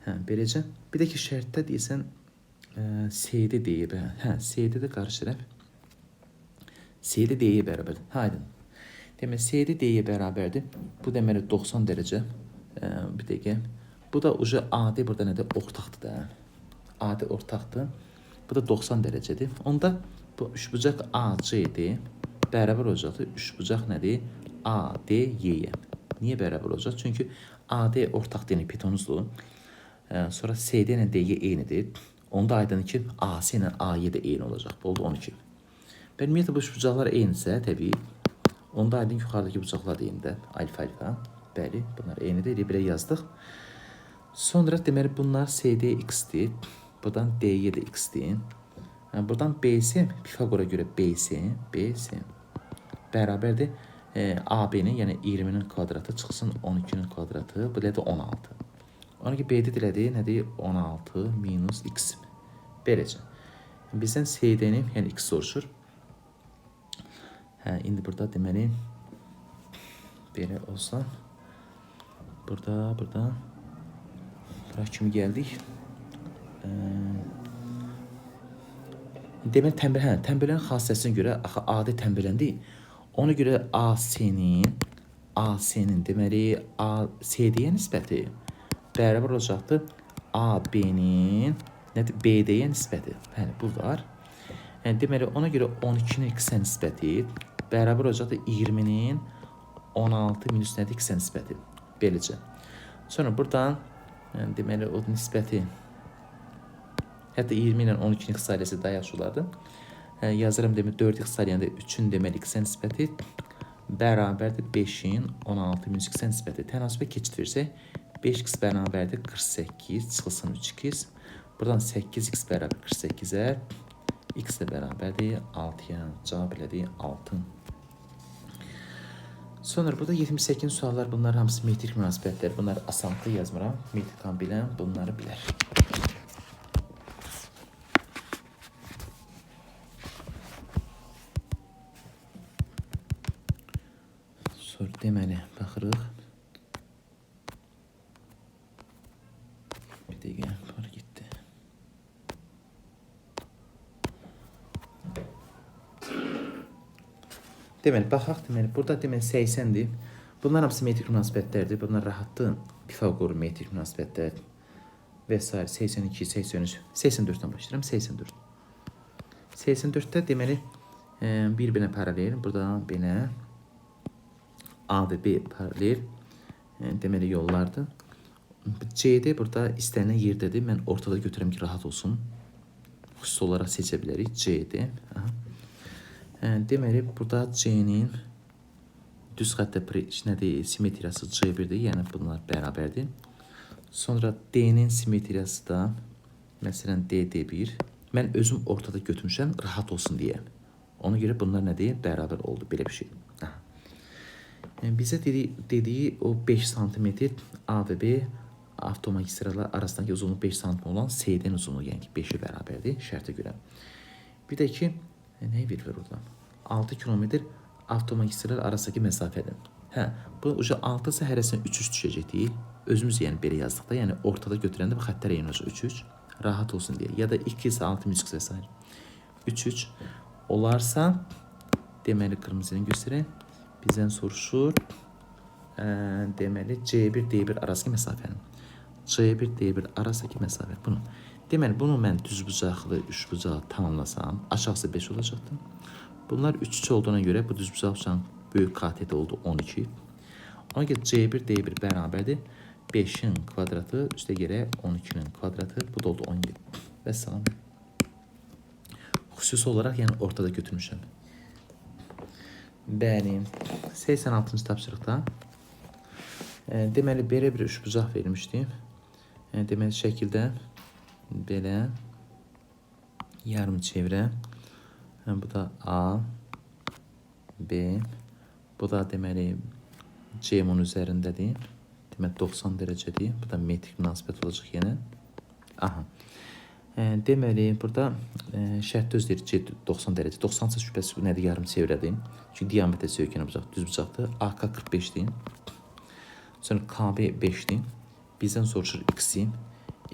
Hə, beləcə. Bir də ki, şərtdə deyəsən CD deyib. Hə, CD də qarşı tərəf. CD DY bərabərdir. Hə, aydın. Deməli, CD DY bərabərdir. Bu deməli 90 dərəcə. Bir dəqiqə. Bu da uca AD burada nədir? Ortaqdır da. AD ortaqdır. Bu da 90 dərəcədir. Onda bu üçbucaq ACD bərabər olacaqdır. Üçbucaq nədir? ADY-yə. Niyə bərabər olacaq? Çünki AD ortaq deyəni pitonuzdur. Sonra CD ilə DY eynidir. Onda aydındır ki, AC ilə AY də eyni olacaq. Bu oldu 12. Və ümumiyyətlə bu üçbucaqlar eynisə, təbii, onda aydın ki, yuxarıdakı bucaqlar da eynidir. Alfa, alfa. Bəli, bunlar eynidir. Elə belə yazdıq. Sonra deməli bunlar CD x-dir. Buradan DY də x-dir. Yəni, buradan BC, Pifagora görə BC, BC bərabərdir. AB-nin, yəni 20-nin kvadratı çıxsın 12-nin kvadratı, bu da 16. Ona ki, BD dilədi, nədir? 16 minus x. Beləcə. Bizdən CD-ni, yəni x soruşur. Hə, indi burada deməli belə olsa burada bura kimi gəldik. Deməli tənbələrin xassəsinə görə axı AD tənbələndir. Ona görə AC-nin deməli ACD-yə nisbəti bərabər olacaqdır AB-nin nədir? BD-yə nisbəti. Bəli, bu var. Yəni deməli ona görə 12-nin x-ə nisbəti bərabər olacaqdır 20-nin 16 minus nədir? X-ə nisbəti. Beləcə. Sonra buradan yəni, deməli o nisbəti hətta 20 ilə 12-nin x ailəsi daha yaxşı olardı. Yazıram demək 4x eləyəndə 3-ün deməli x-ə nisbəti bərabərdir 5-in 16 minus x-ə nisbəti. Tənasübə keçid versək 5x bərabərdir 48 çıxılsın 3x. Buradan 8x bərabər 48-ə, x də bərabərdir 6-ya. Cavab elədik 6. Sonra burada 78-ci suallar, bunlar hamısı metrik münasibətlər. Bunlar asanlıqla yazmıram. Metrikan bilən bunları bilər. Sonra deməli, baxırıq. Bir dəqiqə, para getdi. Deməli, baxaq, deməli, burada deməli 80-dir. Bunlar hamısı metrik münasibətlərdir. Bunlar rahatdır. Pifagor metrik münasibətlər və s. 82, 83, 84-dən başlayıram. 84. 84-də deməli, bir-birinə paralel. Burada belə A və B paralel deməli yollardır. CD burada istənilən yerdədir. Mən ortada götürürəm ki, rahat olsun. Xüsusi olaraq seçə bilərik. CD. Aha. Deməli, burada C-nin düz xəttə nədir, simmetriyası C1-dir, yəni bunlar bərabərdir. Sonra D-nin simmetriyası da, məsələn, D, D1. Mən özüm ortada götürmüşəm, rahat olsun deyə. Ona görə bunlar nədir? Bərabər oldu, belə bir şey. Aha. Yəni, bizə dediyi o 5 sm A və B avtomagistrallar arasındakı uzunluq 5 sm olan CD-nin uzunluğu, yəni ki, 5-ə bərabərdir şərtə görə. Bir də ki, nəyi verir orada? 6 kilometr avtomagistral arasındakı məsafədir. Hə, bu uca 6 isə hərəsinə 3-3 düşəcəkdir. Özümüz yəni belə yazdıq da, yəni ortada götürəndə bu xəttlər eyni olacaq 3-3. Rahat olsun deyə. Ya da 2 isə 6 3 və s. 3-3 olarsa, deməli qırmızı ilə göstərək. Bizdən soruşur, deməli C1 D1 arasındakı məsafəni. C1 D1 arasındakı məsafə bunu. Deməli bunu mən düzbucaqlı üçbucağı tamamlasam, aşağısı 5 olacaqdır. Bunlar 3-3 olduğuna görə bu düzbucaq uçan böyük KTT oldu 12. Ona görə C1 D1 bərabərdir. 5-in kvadratı üstə gələ 12-nin kvadratı, bu da oldu 17. Vəssalam. Xüsusi olaraq yəni ortada götürmüşəm. Bəli, 86-cı tapşırıqda deməli belə bir üçbucaq verilmişdi. Deməli şəkildə belə yarım çevrə. Bu da A, B, bu da deməli C bunun üzərindədir. Deməli 90 dərəcədir. Bu da metrik münasibət olacaq yenə. Aha. Deməli burada şərt öz deyir C 90 dərəcə. 90 isə şübhəsiz bu nədir? Yarım çevrədir. Çünki diametrə söykənən bucaq düz bucaqdır. AK 45-dir. Sonra KB 5-dir. Bizdən soruşur X-i.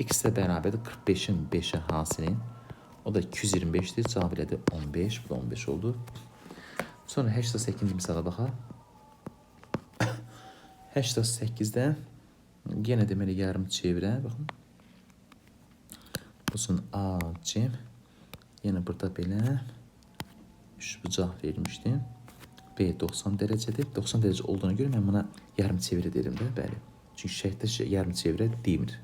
X də bərabərdir 45-in 5-ə hasili. O da 225-dir. Cavab elədi 15. Bu da 15 oldu. Sonra 88-ci misala baxaq. 88-də yenə deməli yarım çevrə. Baxın. Olsun A, C. Yenə burada belə üçbucaq verilmişdi. B 90 dərəcədir. 90 dərəcə olduğuna görə mən buna yarım çevrə dedim də, bəli. Çünki şərtdə yarım çevrə demir.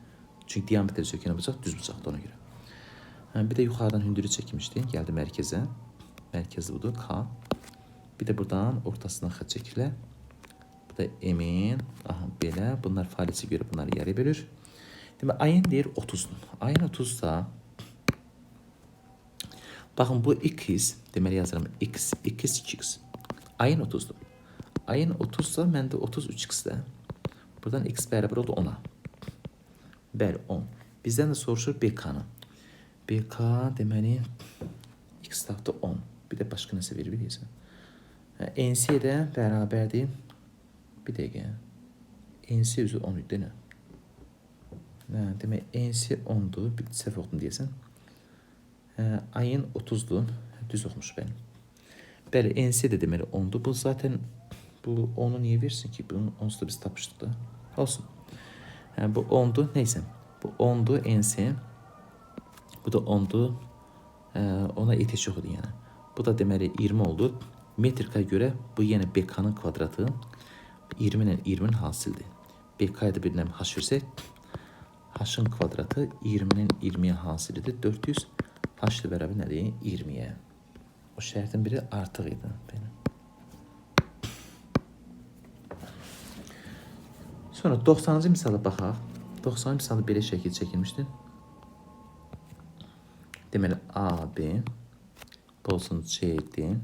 Çünki diametrə söykənən bucaq düz bucaqdır ona görə. Bir də yuxarıdan hündürü çəkmişdi. Gəldi mərkəzə. Mərkəzi budur, K. Bir də buradan ortasından xətt çəkilə. Bu da M-in. Aha, belə. Bunlar fəaliyyəti görə bunları yarıya bölür. Demək, ayın deyir 30-dur. Ayın 30-sa, baxın bu x, deməli yazıram x, x, 2x. Ayın 30-dur. Ayın 30-sa, məndə 33x-də. Buradan x bərabər oldu 10-a. Bəli, 10. Bizdən də soruşur BK-nı. BK deməli x tapdı 10. Bir də başqa nəsə verir bilirsən. NC də bərabərdir. Bir dəqiqə. NC üzü 10 idi, nə? Hə, demək NC 10-dur. Bir səhv oxudum deyəsən. Ayın 30-dur. Düz oxumuş bəli. Bəli, NC də deməli 10-dur. Bu zaten bu 10-u niyə versin ki? Bunun onsuz da biz tapışdıq da. Olsun. Hə, bu 10-dur. Neysə. Bu 10-dur NC. Bu da 10-dur. Ona ehtiyac yox idi yəni. Bu da deməli 20 oldu. Metrikaya görə bu yenə BK-nın kvadratı 20 ilə 20-nin hasildir. BK-ya da bir nəm h versək, h-ın kvadratı 20-nin 20-yə hasilidir. 400 h ilə bərabər nədir? 20-yə. O şərtin biri artıq idi. Belə. Sonra 90-cı misala baxaq. 90-cı misalı belə şəkil çəkilmişdir. Deməli A, B, bu olsun C, D.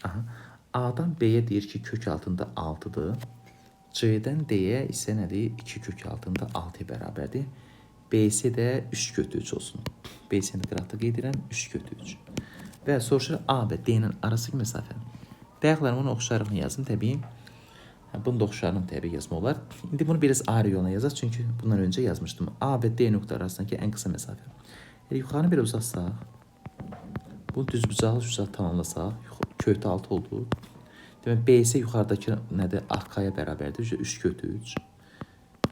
Aha. A-dan B-yə deyir ki, kök altında 6-dır. C-dən D-yə isə nədir? 2 kök altında 6-ya bərabərdir. BC də 3 kötü 3 olsun. BC-ni qıraqda qeyd edirəm, 3 kötü 3. Və soruşur A və D-nin arasındakı məsafə. Bayaqlarım bunu oxşarlığını yazdım təbii. Bunu da oxşarlığını təbii yazmaq olar. İndi bunu biraz ayrı yola yazaq, çünki bundan öncə yazmışdım. A və D nöqtə arasındakı ən qısa məsafə. Yəni, yuxarını bir uzatsaq, bunu düzbucaqlı üçbucaq tamamlasaq, kötü 6 oldu. Demək, BC yuxarıdakı nədir? AK-ya bərabərdir. 3 kötü 3.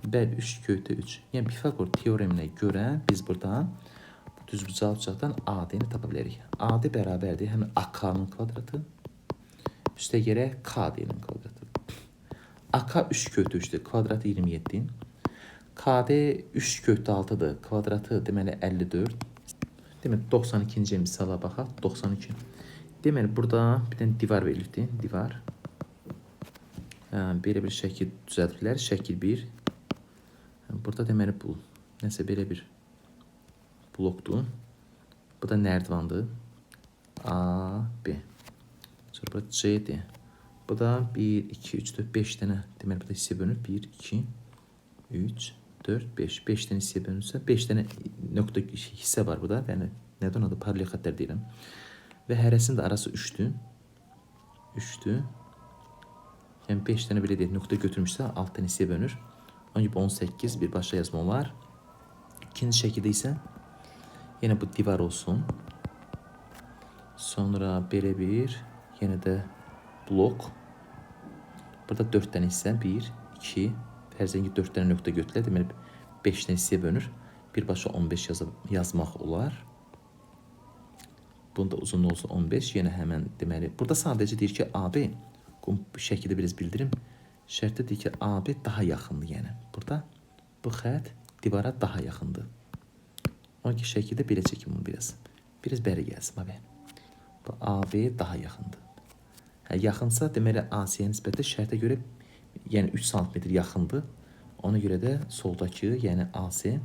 Bəli, 3 kötü 3. Yəni, Pifaqor teoreminə görə biz buradan düzbucaqlı üçbucaqdan AD-ni tapa bilərik. AD bərabərdir həmin AK-nın kvadratı, üstə gələ KD-nin kvadratı. AK 3 kötü 3-dür, kvadratı 27. KD 3 kötü 6-dır, kvadratı deməli 54. Demək 92-ci misala baxaq. 92. Deməli, burada bir dənə divar verilibdir. Divar. Belə bir şəkil düzəldiblər. Şəkil 1. Burada deməli bu nəsə belə bir blokdur. Bu da nərdivandır. A, B. Sonra burada C, D. Bu da 1, 2, 3, 4, 5 dənə. Deməli, burada hissə bölünür. 1, 2, 3, 4, 5. 5 dənə hissə bölünürsə, 5 dənə nöqtə hissə var burada. Yəni, nədir onun adı? Paralel xəttlər deyirəm. Və hərəsinin də arası 3-dür. 3-dür. Yəni 5 dənə belə deyək, nöqtə götürmüşsə 6 dənə hissəyə bölünür. Onun kimi 18 birbaşa yazma olar. İkinci şəkildə isə yenə bu divar olsun. Sonra belə bir yenə də blok. Burada 4 dənə hissə 1, 2, fərzən ki 4 dənə nöqtə götürülər. Deməli 5 dənə hissəyə bölünür. Birbaşa 15 yazmaq olar. Bunun da uzunluğu olsun 15. Yenə həmən deməli burada sadəcə deyir ki AB, bu şəkildə biraz bildirim. Şərtdə deyir ki AB daha yaxındır, yəni. Burada bu xətt divara daha yaxındır. Ona ki şəkildə belə çəkim bunu biraz. Biraz bəri gəlsin abi. Bu AB daha yaxındır. Hə, yaxınsa deməli AC-yə nisbətlə şərtə görə yəni 3 sm yaxındır. Ona görə də soldakı, yəni AC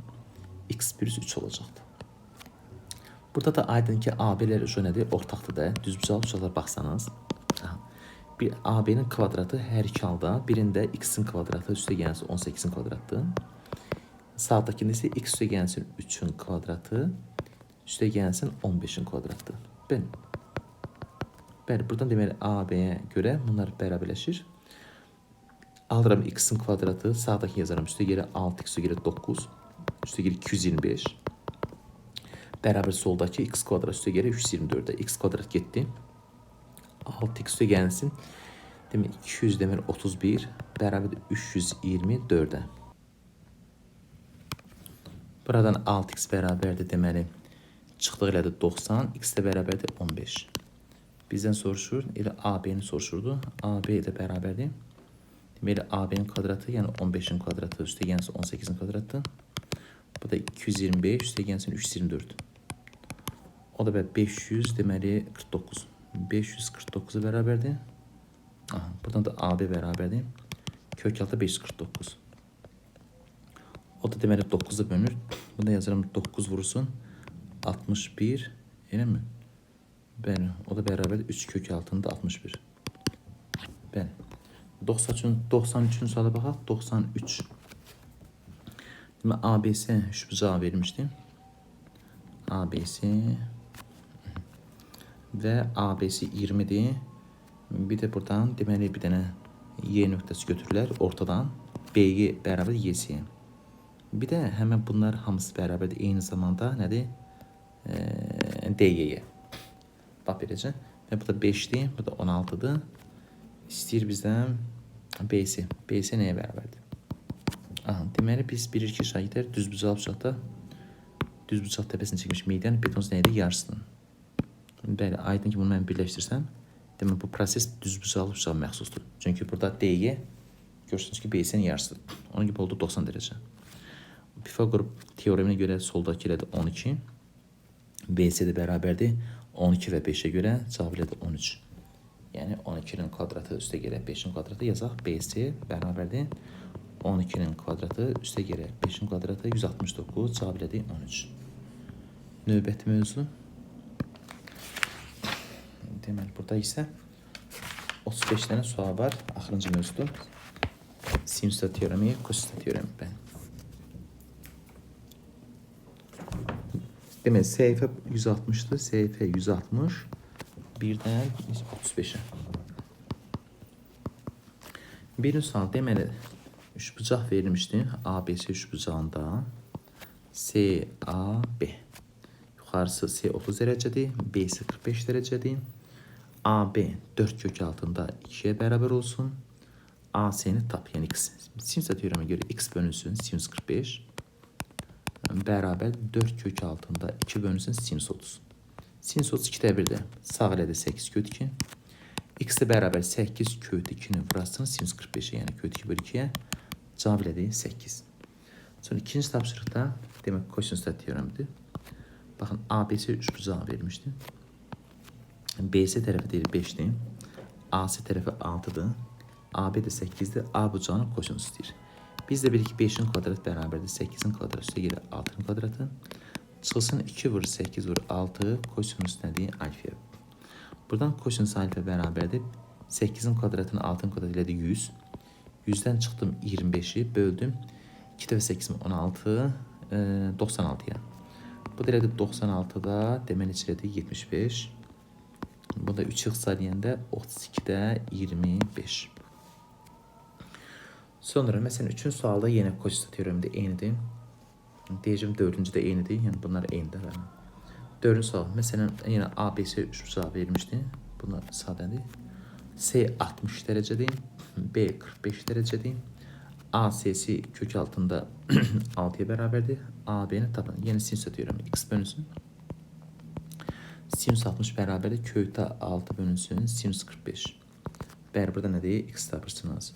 x plus 3 olacaqdır. Burada da aydın ki AB-lər nədir? Ortaqdır da. Düzbucaqlı uşaqlar baxsanız. Aha. Bir AB-nin kvadratı hər iki halda birində x-in kvadratı üstə gəlsin 18-in kvadratıdır. Sağdakında isə x üstə gəlsin 3-ün kvadratı üstə gəlsin 15-in kvadratıdır. Bəli. Bəli, buradan deməli AB-yə görə bunlar bərabərləşir. Alıram x-in kvadratı, sağdakı yazaram üstə gəlir 6x üstə gəlir 9, üstə gəlir 225. Bərabər soldakı x kvadrat üstə gəlir 324-ə. X kvadrat getdi. 6x üstə gəlsin. Demək 200 deməli 31 bərabər 324-ə. Buradan 6x bərabərdir deməli çıxdıq elədi 90, x də bərabərdir 15. Bizdən soruşur, elə AB-ni soruşurdu. AB ilə bərabərdir. Deməli AB-nin kvadratı, yəni 15-in kvadratı üstə gəlsin 18-in kvadratıdır. Bu da 225 üstə gəlsin 324. O da belə 500 deməli 49. 549-a bərabərdir. Aha, buradan da AB bərabərdir. Kök altı 549. O da deməli 9-a bölünür. Bunu da yazıram 9 vurursun. 61, elə mi? Bəli, o da bərabərdir 3 kök altında 61. Bəli. 93-cü suala baxaq. 93. Deməli ABC üçbucağı vermişdi. ABC və ABC 20-dir. Bir də buradan deməli bir dənə Y nöqtəsi götürürlər ortadan. BY bərabər YC-yə. Bir də həmən bunlar hamısı bərabərdir. Eyni zamanda nədir? DY-yə. Bax beləcə. Və bu da 5-dir, bu da 16-dır. İstəyir bizdən BC. BC nəyə bərabərdir? Aha, deməli biz bilirik ki, şagirdlər düzbucaqlı bucaqda düzbucaq təpəsini çəkmiş median beton nə idi? Yarısının. Bəli, aydın ki, bunu mən birləşdirsəm, demək bu proses düzbucaqlı bucağa məxsusdur. Çünki burada DY görürsünüz ki, BC-nin yarısıdır. Onun kimi oldu 90 dərəcə. Pifagor teoreminə görə soldakı elədi 12. BC də bərabərdir 12 və 5-ə görə cavab elədi 13. Yəni 12-nin kvadratı üstə gələ 5-in kvadratı yazaq. BC bərabərdir 12-nin kvadratı üstə gələ 5-in kvadratı 169, cavab elədi 13. Növbəti mövzu. Deməli burada isə 35 dənə sual var. Axırıncı mövzudur. Sinüs teoremi, kosinüs teoremi. Bəli. Deməli səhifə 160-dır. Səhifə 160. Birdən 35-ə. Birinci sual deməli üçbucaq verilmişdi. ABC üçbucağında CAB. Yuxarısı C 30 dərəcədir, B isə 45 dərəcədir. AB 4 kök altında 2-yə bərabər olsun. AC-ni tap, yəni x. Sinüs teoremə görə x bölünsün sinüs 45 bərabər 4 kök altında 2 bölünsün sinüs 30. Sinüs 30 2-də 1-dir. Sağ elədi 8 kök 2. X də bərabər 8 kök 2-ni vurasın sinüs 45-ə, yəni kök 2 bölü 2-yə. Cavab elədi 8. Sonra ikinci tapşırıqda demək kosinüs teoremidir. Baxın ABC üçbucağı verilmişdi. BC tərəfi deyir 5-dir. AC tərəfi 6-dır. AB də 8-dir. A bucağının kosinüsü istəyir. Biz də bilirik ki, 5-in kvadratı bərabərdir 8-in kvadratı üstə gedir 6-nın kvadratı. Çıxılsın 2 vur 8 vur 6 kosinüs nədir? Alfaya. Buradan kosinüs alfa bərabərdir. 8-in kvadratını 6-nın kvadratı elədi 100. 100-dən çıxdım 25-i böldüm. 2 dəfə 8 16, 96-ya. Bu da elədi 96-da, deməli neçə elədi? 75. Bu da 3 ixtisar eləyəndə 32-də 25. Sonra məsələn 3-cü sualda yenə kosinüs teoremində eynidir. Deyəcəm 4-cü də eynidir. Yəni bunlar eynidir. Bəli. 4-cü sual. Məsələn yenə ABC üçbucaq verilmişdi. Bunlar sadədir. C 60 dərəcədir. B 45 dərəcədir. AC'si kök altında 6'ya bərabərdir. AB-ni tapın. Yenə sinüs teoremi x bölünsün. Sinüs 60 bərabərdir. Kökdə 6 bölünsün. Sinüs 45. Bəri burada nə deyir? X tapırsınız.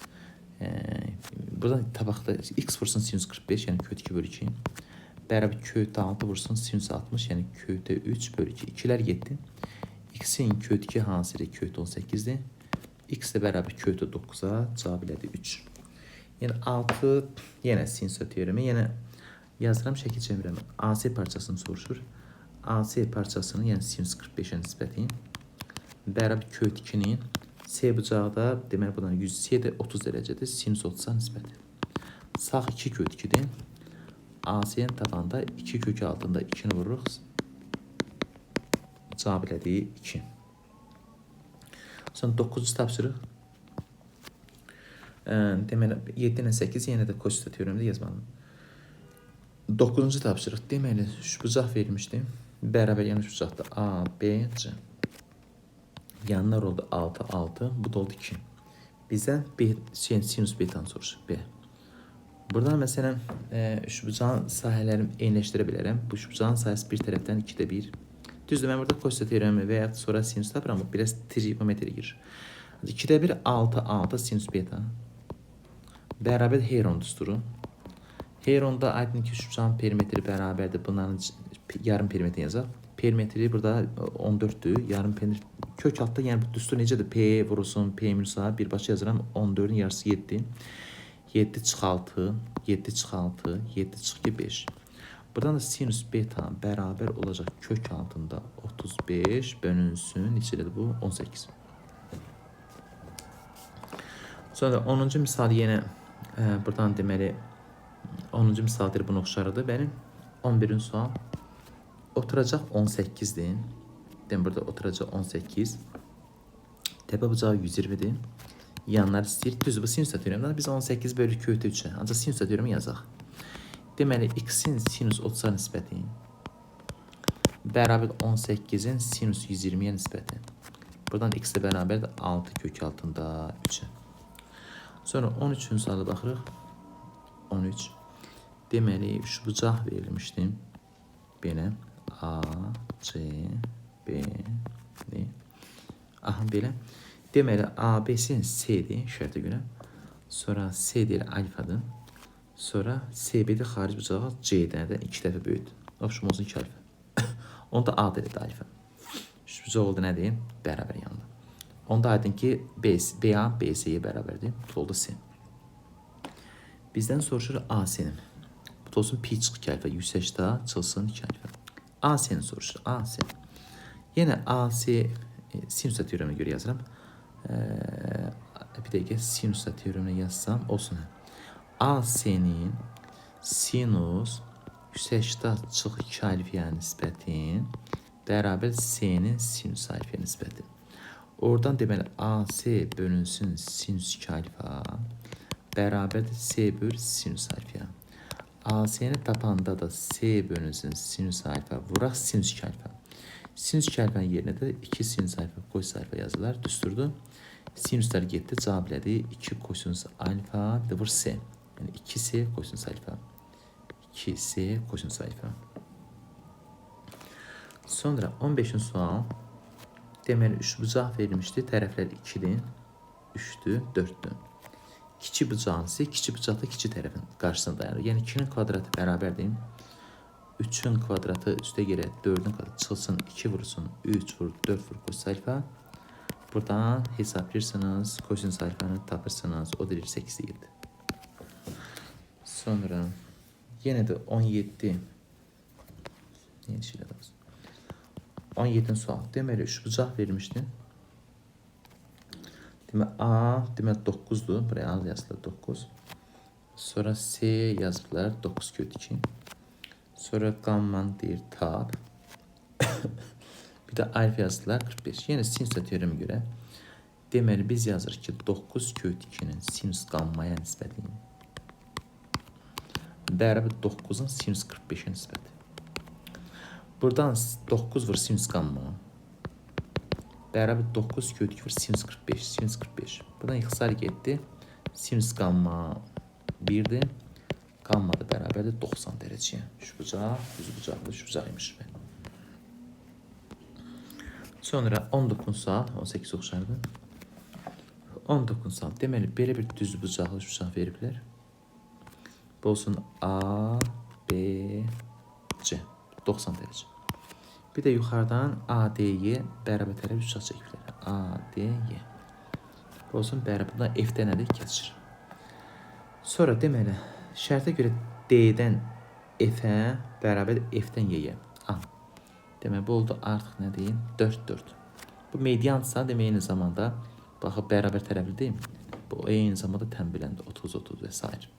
Buradan tabaqda x vursun sinüs 45, yəni kök 2 bölü 2. Bərabər kökdə 6 vursun sinüs 60, yəni kökdə 3 bölü 2. İkilər getdi. X-in kök 2 hasili kökdə 18-dir. X də bərabər kökdə 9-a cavab elədi 3. Yəni 6 yenə sinüs teoremi, yenə yazıram, şəkil çevirəm. AC parçasını soruşur. AC parçasının, yəni sinüs 45-ə nisbəti bərabər kök 2-nin C bucağı da deməli buradan 100 C də 30 dərəcədir. Sinüs 30-a nisbəti. Sağ 2 kök 2-dir. AC-nin tabanında 2 kök altında 2-ni vururuq. Cavab elədi 2. Sonra 9-cu tapşırıq. Deməli 7 ilə 8 yenə də kosinüs teoremində yazmalıyım. 9-cu tapşırıq. Deməli üçbucaq verilmişdi. Bərabər yəni üçbucaqda A, B, C. Yanlar oldu 6, 6. Bu da oldu 2. Bizdən B, sinüs betanı soruşur. B. Buradan məsələn üçbucağın sahələrimi eyniləşdirə bilərəm. Bu üçbucağın sahəsi bir tərəfdən 2-də 1. Düzdür, mən burada kosinüs teoremi və ya sonra sinüs tapıram, amma biraz trigonometriyə girir. 2-də 1, 6, 6 sinüs beta. Bərabər Heron düsturu. Heronda aydın ki, üçbucağın perimetri bərabərdir. Bunların yarım perimetrini yazaq. Perimetri burada 14-dür. Yarım perimetr kök altda, yəni bu düstur necədir? P vurulsun, P minus A birbaşa yazıram. 14-ün yarısı 7. 7 çıx 6, 7 çıx 6, 7 çıx 2, 5. Buradan da sinüs beta bərabər olacaq kök altında 35 bölünsün. Neçə elədi bu? 18. Sonra 10-cu misal yenə buradan deməli 10-cu misaldır buna oxşarıdır. Bəli. 11-ci sual. Oturacaq 18-dir. Demək burada oturacaq 18. Təpə bucağı 120-dir. Yanlar istəyir. Düzdür, bu sinüs teoremindən biz 18 bölü kökdə 3-ə. Ancaq sinüs teoremi yazaq. Deməli x-in sinüs 30-a nisbəti bərabər 18-in sinüs 120-yə nisbəti. Buradan x də bərabərdir 6 kök altında 3-ə. Sonra 13-cü suala baxırıq. 13. Deməli, üçbucaq verilmişdi. Belə A, C, B, D. Aha, belə. Deməli, ABC C-dir şərtə görə. Sonra C deyir alfadır. Sonra CB-də xarici bucağı C-dən də 2 dəfə böyükdür. Opşum olsun 2 alfa. Onda A deyir alfa. Üçbucaq oldu nədir? Bərabər yanında. Onda aydın ki, BA BC-yə bərabərdir. Bu oldu C. Bizdən soruşur AC-nin. Bu da olsun pi çıx 2 alfa. 180 çıxsın 2 alfa. AC-ni soruşur. AC. Yenə AC sinüs teoreminə görə yazıram. Bir dəqiqə sinüs teoreminə yazsam olsun. AC-nin sinus 180 çıx 2 alfaya nisbəti bərabər C-nin sinüs alfaya nisbəti. Oradan deməli AC bölünsün sinüs 2 alfa bərabərdir C böl sinüs alfaya. AC-ni tapanda da C bölünsün sinüs alfa vuraq sinüs 2 alfa. Sinüs 2 alfanın yerinə də 2 sinüs alfa kosinüs alfa yazılar. Düsturdur. Sinüslər getdi. Cavab elədi 2 kosinüs alfa bir də vur C. Yəni 2C kosinüs alfa. 2C kosinüs alfa. Sonra 15-ci sual. Deməli üçbucaq verilmişdi. Tərəflər 2-dir, 3-dür, 4-dür. Kiçik bucağın ise kiçik bucaq da kiçik tərəfin qarşısında dayanır. Yəni 2-nin kvadratı bərabərdir. 3-ün kvadratı üstə gələ 4-ün kvadratı çıxılsın 2 vursun 3 vur 4 vur kosinüs alfa. Buradan hesablayırsınız. Kosinüs alfanı tapırsınız. O deyir 8 7. Sonra yenə də 17. Niyə şeylər lazım? 17-ci sual. Deməli üçbucaq vermişdi. Deməli A deməli 9-dur. Buraya A yazdılar 9. Sonra C yazıblar 9 kök 2. Sonra gamma deyir tab. Bir də alfa yazdılar 45. Yenə sinüs teoremə görə deməli biz yazırıq ki 9 kök 2-nin sinüs gammaya nisbəti bərabər 9-un sinüs 45-ə nisbəti. Buradan 9 vur sinüs gamma bərabər 9 kök 2 vur sinüs 45, sinüs 45. Buradan ixtisar getdi. Sinüs gamma 1-dir. Gamma da bərabərdir 90 dərəcəyə. Üçbucaq, düzbucaqlı üçbucaq imiş. Sonra 19 sual, 18 oxşardı. 19 sual. Deməli, belə bir düzbucaqlı üçbucaq veriblər. Bu olsun A, B, C. 90 dərəcə. Bir də yuxarıdan ADY bərabər tərəf üçbucaq çəkiblər. ADY. Bu olsun bərabər. Bundan F-də nədir? Kəsişir. Sonra deməli, şərtə görə D-dən F-ə bərabər F-dən Y-yə. A. Deməli, bu oldu artıq nə deyim? 4, 4. Bu mediansa, demək eyni zamanda, baxıb bərabər tərəfli deyim. Bu eyni zamanda tənbiləndir. 30, 30 və s.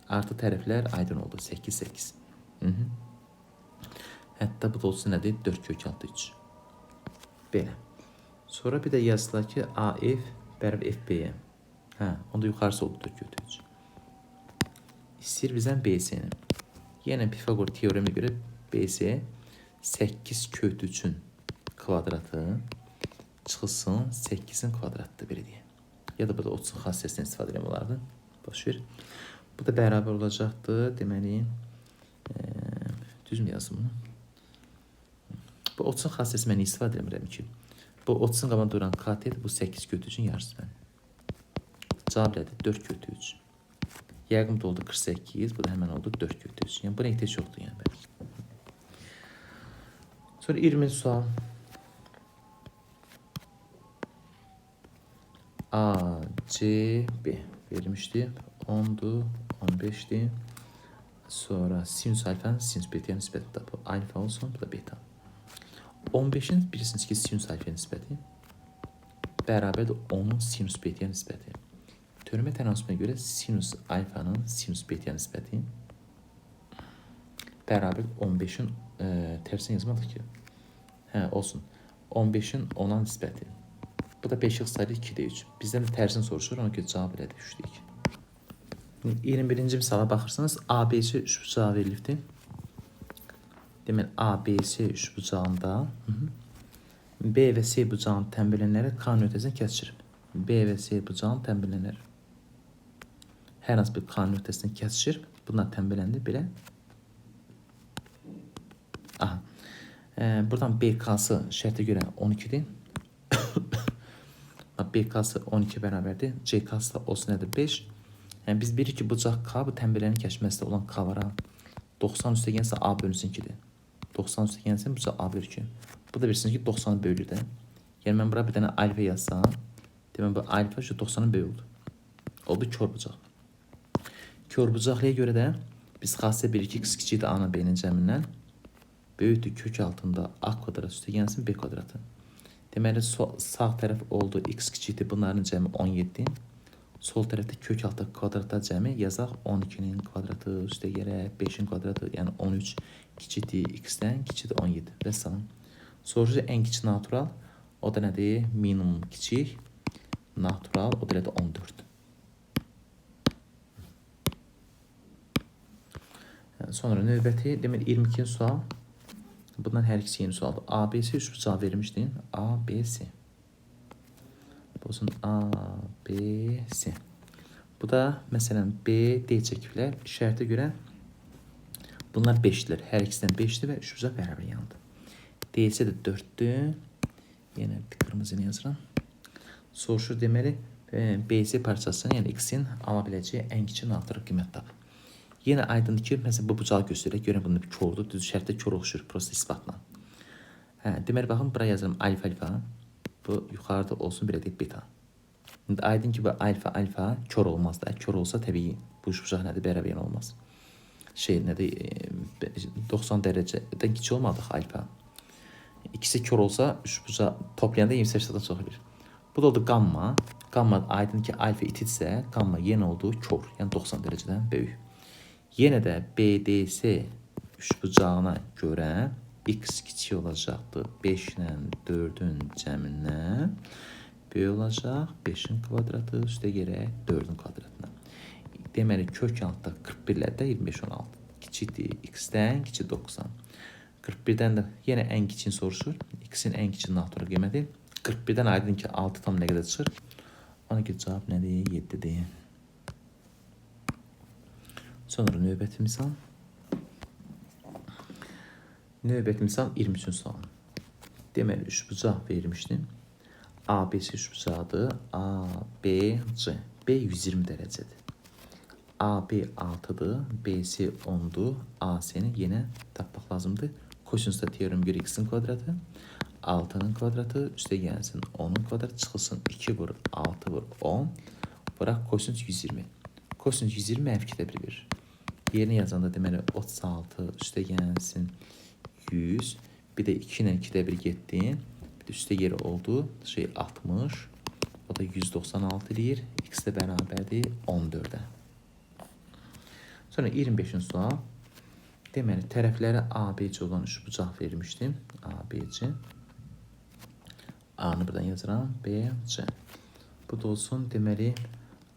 Artı tərəflər aydın oldu. 8, 8. Hı -hı. Hətta bu da olsun nədir? 4 kök 6, 3. Belə. Sonra bir də yazdılar ki, AF bərabər FB-yə. Hə, onda yuxarısı oldu 4 kök 3. İstəyir bizdən BC-ni. Yenə Pifaqor teoreminə görə BC 8 kök 3-ün kvadratı çıxılsın 8-in kvadratıdır belə deyək. Ya da burada 30-un xassəsindən istifadə eləmək olardı. Boş ver. Bu da bərabər olacaqdır. Deməli, düz mü yazdım bunu? Bu 30-un xassəsi mən istifadə eləmirəm ki. Bu 30-un qabağında duran KT-dir. Bu 8 kök 3-ün yarısı mən. Cavab nədir? 4 kök 3. Yəqin də oldu 48. Bu da həmən oldu 4 kök 3. Yəni buna ehtiyac yoxdur yəni belə. Sonra 20 sual. A, C, B verilmişdi. 10-dur, 15-dir. Sonra sinüs alfanın sinüs beta'ya nisbəti də bu alfa olsun, bu da beta. 15-in bilirsiniz ki, sinüs alfaya nisbəti bərabərdir 10-un sinüs beta'ya nisbəti. Törəmə tənasübünə görə sinüs alfanın sinüs beta'ya nisbəti bərabər 15-in tərsini yazmadıq ki. Hə, olsun. 15-in 10-a nisbəti. Bu da 5 ixtisarı 2-də 3. Bizdən də tərsini soruşur, ona görə cavab elədik 3-də 2. 21-ci misala baxırsınız, ABC üçbucağı verilibdir. Deməli, ABC üçbucağında B və C bucağının tənbələnləri K nöqtəsini kəsişir. B və C bucağının tənbələnləri hər hansı bir K nöqtəsini kəsişir. Bunlar tənbələndi belə. Aha. Buradan BK-sı şərtə görə 12-dir. BK-sı 12 bərabərdir. CK-sı da olsun nədir? 5. Yəni biz bilirik ki, bucaq K bu tənbələrin kəşməsində olan K var ha. 90 üstə gəlsə A bölünsün 2-dir. 90 üstə gəlsə bucaq A bölü 2. Bu da bilirsiniz ki, 90-ı bölür də. Yəni mən bura bir dənə alfa yazsam, demək bu alfa şu 90-ın böyük oldu. Oldu kör bucaq. Kör bucaqlıya görə də biz xassiyə bilirik ki, x kiçikdir A-nın B-nin cəmindən. Böyükdür kök altında A kvadrat üstə gəlsin B kvadratı. Deməli sağ tərəf oldu x kiçikdir bunların cəmi 17. Sol tərəfdə kök altı kvadratlar cəmi yazaq 12-nin kvadratı üstə gələ 5-in kvadratı, yəni 13 kiçikdir x-dən kiçikdir 17 və salam. Soruşur ən kiçik natural, o da nədir? Minimum kiçik natural, o da elədir 14. Sonra növbəti, deməli 22-ci sual. Bundan hər ikisi yeni sualdır. ABC üçbucağı verilmişdi. ABC. Bu olsun A, B, C. Bu da məsələn B, D çəkiblər. Şərtə görə bunlar 5-dirlər. Hər ikisindən 5-dir və üçbucaq bərabər yandı. DC də 4-dür. Yenə qırmızı ilə yazıram. Soruşur deməli BC parçasının, yəni X-in ala biləcəyi ən kiçik natural qiymət tap. Yenə aydındır ki, məsələn, bu bucağı göstərək. Görən bunu bir kordur. Düz şərtdə kor oxşur. Prosta isbatla. Hə, deməli, baxın, bura yazıram alfa alfa. Bu yuxarıda olsun, belə deyək beta. İndi aydın ki, bu alfa alfa kor olmaz da. Kor olsa təbii bu üçbucaq nədir? Bərabər olmaz. Şey nədir? 90 dərəcədən kiçik olmadıq alfa. İkisi kor olsa üçbucaq toplayanda 28-dən çox eləyir. Bu da oldu qamma. Qamma aydın ki, alfa itidirsə, qamma yenə oldu kor. Yəni 90 dərəcədən böyük. Yenə də BDC üçbucağına görə x kiçik olacaqdır 5 ilə 4-ün cəmindən böyük olacaq 5-in kvadratı üstə gələrək 4-ün kvadratına. Deməli, kök altda 41 ilə də 25 16 kiçikdir x-dən kiçik 90. 41-dən də yenə ən kiçiyini soruşur. X-in ən kiçik natural qiyməti. 41-dən aydın ki, 6 tam nə qədər çıxır? Ona ki, cavab nədir? 7-dir. Sonra növbəti misal. Növbəti misal 23-cü sual. Deməli, üçbucaq vermişdim. ABC üçbucağıdır. A, B, C. B 120 dərəcədir. AB 6-dır, BC 10-dur. AC-ni yenə tapmaq lazımdır. Kosinusda teorem görə x-in kvadratı, 6-nın kvadratı, üstə gəlsin 10-un kvadratı, çıxılsın 2 vur 6 vur 10. Bırak kosinus 120. Kosinus 120 mənfi 2-də 1 verir. Yerini yazanda deməli 36 üstə gəlsin 100. Bir də 2 ilə 2-də 1 getdi. Bir də üstə yeri oldu. Şey 60. O da 196 eləyir. X də bərabərdir 14-ə. Sonra 25-ci sual. Deməli, tərəfləri ABC olan üçbucaq vermişdim. ABC. A-nı buradan yazıram. B, C. Bu da olsun. Deməli,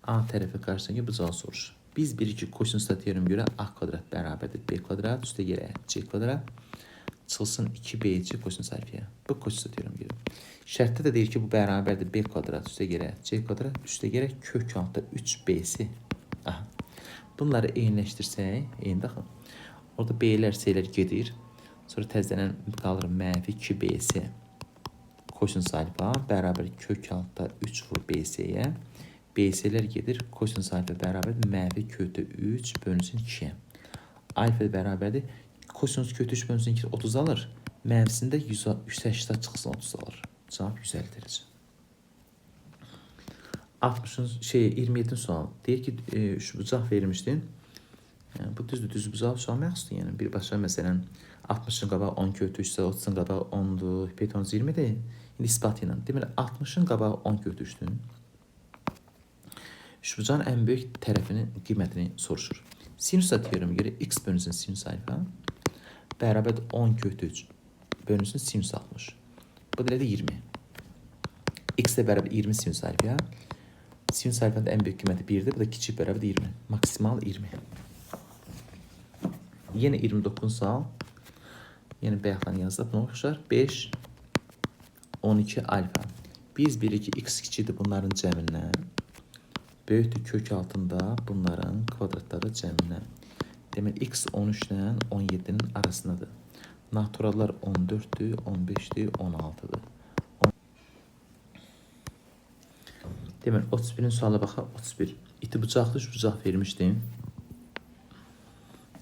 A tərəfi qarşısındakı bucağı soruşur. Biz 1-2 kosinusda teorem görə A kvadrat bərabərdir B kvadrat, üstə gələk C kvadrat. Çıxılsın 2BC kosinus alfaya. Bu kosinusda teorem görə. Şərtdə də deyir ki, bu bərabərdir B kvadrat, üstə gələk C kvadrat, üstə gələk kök altda 3BC. Aha. Bunları eyniləşdirsək, eyni baxın. Orada B-lər, C-lər gedir. Sonra təzədən qalır mənfi 2BC kosinus alfa bərabər kök altda 3 vur BC-yə. BC-lər gedir. Kosinus alfa bərabər mənfi kökdə 3 bölünsün 2-yə. Alfa bərabərdir. Kosinus kökdə 3 bölünsün 2 30 alır. Mənfisində 180 çıxsın 30 alır. Cavab 150 dərəcə. 60-ın şey 27-ci sual. Deyir ki, üçbucaq vermişdin. Yəni, bu düzdür, düz bucaq sual məxsusdur. Yəni birbaşa məsələn 60-ın qabağı 10 kök 3-sə, 30-un qabağı 10-dur, beton 20-dir. İndi isbat ilə. Deməli 60-ın qabağı 10 kök 3-dür. Üçbucağın ən böyük tərəfinin qiymətini soruşur. Sinusda teorema görə x bölünsün sinus alfa bərabərdir 10 kök 3 bölünsün sinus 60. Bu da elədir 20. X də bərabər 20 sinus alfaya. Sinus alfanın da ən böyük qiyməti 1-dir. Bu da kiçik bərabər 20. Maksimal 20. Yenə 29 sual. Yenə bayaqdan yazdıq. Buna oxşar. 5, 12 alfa. Biz bilirik ki, x kiçikdir bunların cəmindən. Böyükdür kök altında bunların kvadratları cəmindən. Demək, x 13 ilə 17-nin arasındadır. Naturallar 14-dür, 15-dir, 16-dır. Deməli, 31-ci suala baxaq. 31. İti bucaqlı üç bucaq vermişdim.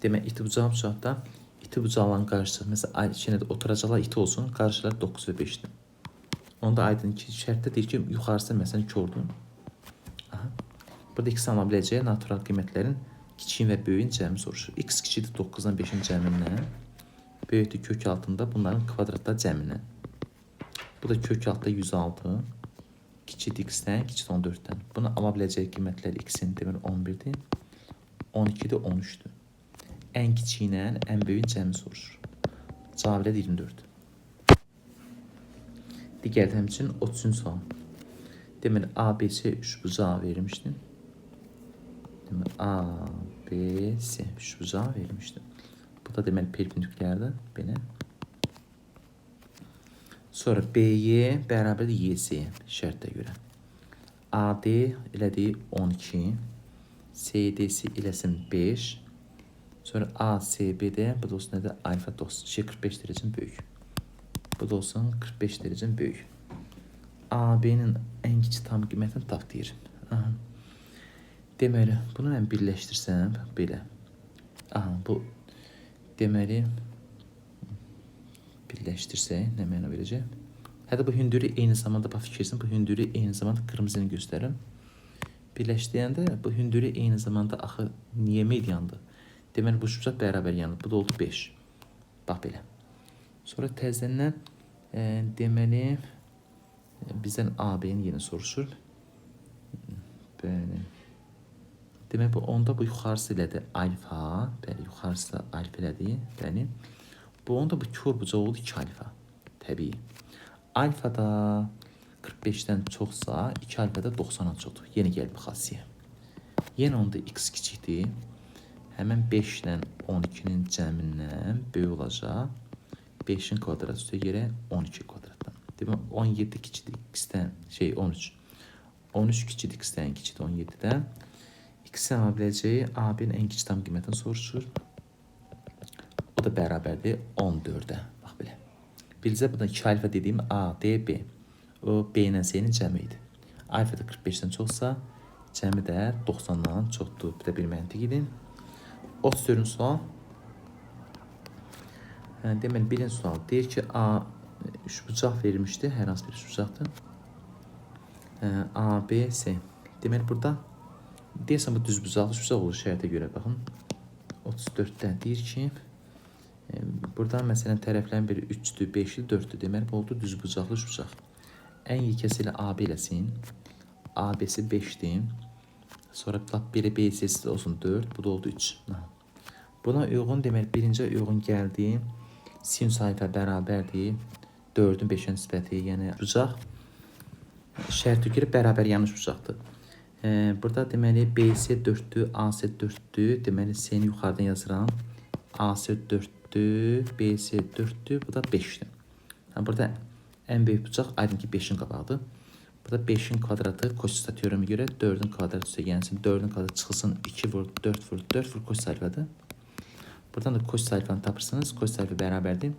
Demək, iti bucaq bucaqda iti bucaqların qarşısı, məsələn, yenə də oturacaqlar iti olsun, qarşılar 9 və 5-dir. Onda aydın ki, şərtdə deyir ki, yuxarısı məsələn kordur. Aha. Burada x ala biləcəyi natural qiymətlərin kiçiyin və böyüyün cəmi soruşur. X kiçikdir 9-dan 5-in cəmindən, böyükdür kök altında bunların kvadratlar cəmindən. Bu da kök altında 106, kiçikdir x-dən, kiçikdir 14-dən. Bunu ala biləcəyi qiymətlər x-in deməli 11-dir, 12-dir, 13-dür. Ən kiçiyi ilə ən böyüyün cəmi soruşur. Cavab elədir 24. Digər həmçinin 30-cu sual. Deməli ABC üçbucağı vermişdim. Deməli ABC üçbucağı vermişdim. Bu da deməli perpendikulyardır belə. Sonra BY bərabərdir YC şərtə görə. AD elədi 12. CDC eləsin 5. Sonra ACB-də bu da olsun nədir? Alfa 90, şey 45 dərəcən böyük. Bu da olsun 45 dərəcən böyük. AB-nin ən kiçik tam qiymətini tap deyir. Aha. Deməli, bunu mən birləşdirsəm belə. Aha, bu deməli birləşdirsək nə məna verəcək? Hətta bu hündürlük eyni zamanda, bax fikirsin, bu hündürlük eyni zamanda qırmızını göstərirəm. Birləşdirəndə bu hündürlük eyni zamanda axı niyə mediandır? Deməli bu üçbucaq bərabər yanır. Bu da oldu 5. Bax belə. Sonra təzədən deməli bizdən AB-nin yerini soruşur. Bəli. Demək bu onda bu yuxarısı elədi alfa. Bəli, yuxarısı da alfa elədi. Bəli. Bu onda bu kör bucaq oldu 2 alfa. Təbii. Alfa da 45-dən çoxsa 2 alfa da 90-dan çoxdur. Yenə gəlib bu xassiyə. Yenə onda x kiçikdir. Həmən 5 ilə 12-nin cəmindən böyük olacaq. 5-in kvadratı üstə görə 12 kvadratdan. Demək 17 kiçikdir x-dən, 13. 13 kiçikdir x-dən, kiçikdir 17-dən. X-in ala biləcəyi AB-nin ən kiçik tam qiymətini soruşur. O da bərabərdir 14-ə. Bax belə. Bilcə burada 2 alfa dediyim A, D, B. O B ilə C-nin cəmi idi. Alfa da 45-dən çoxsa, cəmi də 90-dan çoxdur. Bu da bir məntiq idi. 34-cü sual. Deməli, birinci sual deyir ki, A üçbucaq verilmişdi. Hər hansı bir üçbucaqdır. A, B, C. Deməli, burada deyəsən bu düzbucaqlı üçbucaq olur şərtə görə. Baxın. 34-də deyir ki, buradan məsələn tərəflərin biri 3-dür, 5-dir, 4-dür. Deməli, bu oldu düzbucaqlı üçbucaq. Ən yekəsi ilə AB eləsin. ABC 5-dir. Sonra lap belə BC-si də olsun 4. Bu da oldu 3. Aha. Buna uyğun deməli birinci uyğun gəldi. Sinus alfa bərabərdir 4-ün 5-ə nisbəti, yəni bucaq şərtə görə bərabər yanlış bucaqdır. Burada deməli BC 4-dür, AC 4-dür. Deməli C-ni yuxarıdan yazıram. AC 4-dür, BC 4-dür, bu da 5-dir. Yəni, burada ən böyük bucaq aydın ki 5-in qabağıdır. Burada 5-in kvadratı kosinus teoremə görə 4-ün kvadratı üstə gəlsin. 4-ün kvadratı çıxılsın 2 vur 4 vur 4 vur kosinus alfadır. Buradan da kosinus alfanı tapırsınız. Kosinus alfa bərabərdir.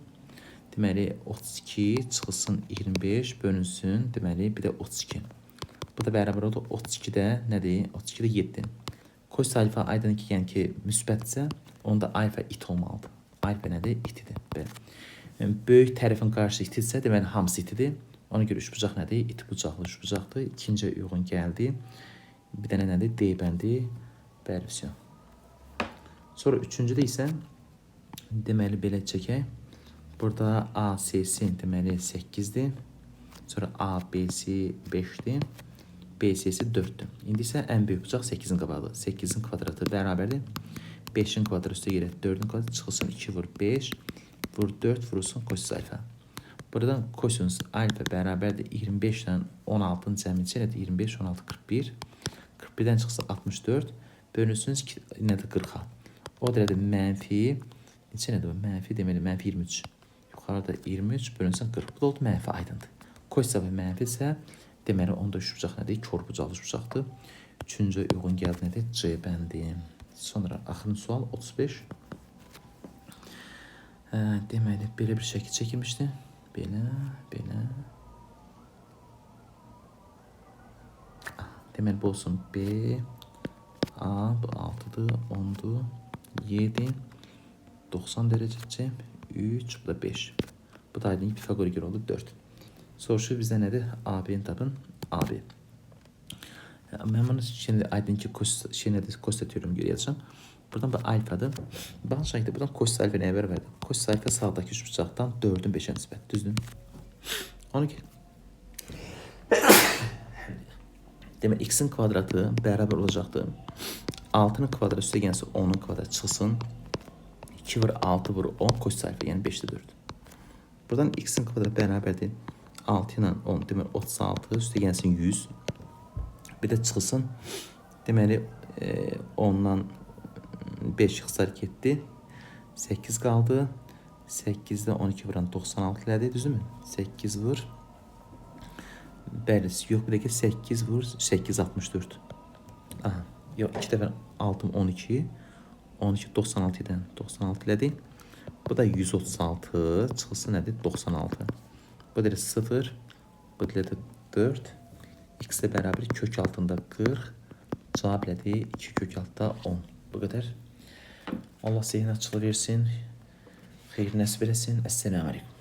Deməli 32 çıxılsın 25 bölünsün. Deməli bir də 32. Bu da bərabər oldu 32-də nədir? 32-də 7. Kosinus alfa aydın ki, yəni ki müsbətsə, onda alfa it olmalıdır. Alfa nədir? İtidir. Belə. Yəni, böyük tərəfin qarşısı itidirsə, deməli hamısı itidir. Ona görə üçbucaq nədir? İti bucaqlı üçbucaqdır. İkinci uyğun gəldi. Bir dənə nədir? D bəndi. Bəli, vəsiyo. Sonra üçüncüdə isə deməli belə çəkək. Burada AC'si deməli 8-dir. Sonra ABC 5-dir. BC-si 4-dür. İndi isə ən böyük bucaq 8-in qabağıdır. 8-in kvadratı bərabərdir. 5-in kvadratı üstə gəlir 4-ün kvadratı çıxılsın 2 vur 5 vur 4 vurulsun kosinus alfa. Buradan kosinus alfa bərabərdir 25 ilə 16-nın cəmi neçə elədir? 25, 16, 41. 41-dən çıxsa 64. Bölünsün nədir 40-a. O da elədir mənfi. Neçə nədir bu? Mənfi deməli mənfi 23. Yuxarıda 23 bölünsün 40. Bu da oldu mənfi aydındır. Kosinus alfa mənfidirsə, deməli onda üçbucaq nədir? Kor bucaqlı üçbucaqdır. Üçüncü uyğun gəldi nədir? C bəndi. Sonra axırıncı sual 35. Deməli belə bir şəkil çəkilmişdi. Belə, belə. Deməli bu olsun B, A, bu 6-dır, 10-dur, 7, 90 dərəcə, 3, bu da 5. Bu da aydın ki, Pifaqora görə oldu 4. Soruşur bizdə nədir? AB-ni tapın. AB. Mən bunu şimdi aydın ki, nədir? Kosinus teoremi görə yazacağam. Buradan bu alfadır. Baxın şəkildə buradan kosinus alfa nəyə bərabərdir? Kosinus alfa sağdakı üçbucaqdan 4-ün 5-ə nisbət. Düzdür? Ona görə demək x-in kvadratı bərabər olacaqdır. 6-nın kvadratı üstə gəlsə 10-un kvadratı çıxsın. 2 vur 6 vur 10 kosinus alfa, yəni 5-də 4. Buradan x-in kvadratı bərabərdir. 6 ilə 10, demək 36 üstə gəlsin 100. Bir də çıxılsın. Deməli 10-dan 5 ixtisar getdi. 8 qaldı. 8-də 12 vuran 96 elədi, düzdürmü? 8 vur. Bəli, yox bir dəqiqə 8 vur 8 64. Aha, yox 2 dəfə 6 12. 12 96 edən 96 elədi. Bu da 136 çıxılsın nədir? 96. Bu da 0. Bu da 4. X ilə bərabər kök altında 40. Cavab elədi 2 kök altında 10. Bu qədər. Allah zehin açıqlığı versin. Xeyir nəsib eləsin. Əssalamu əleykum.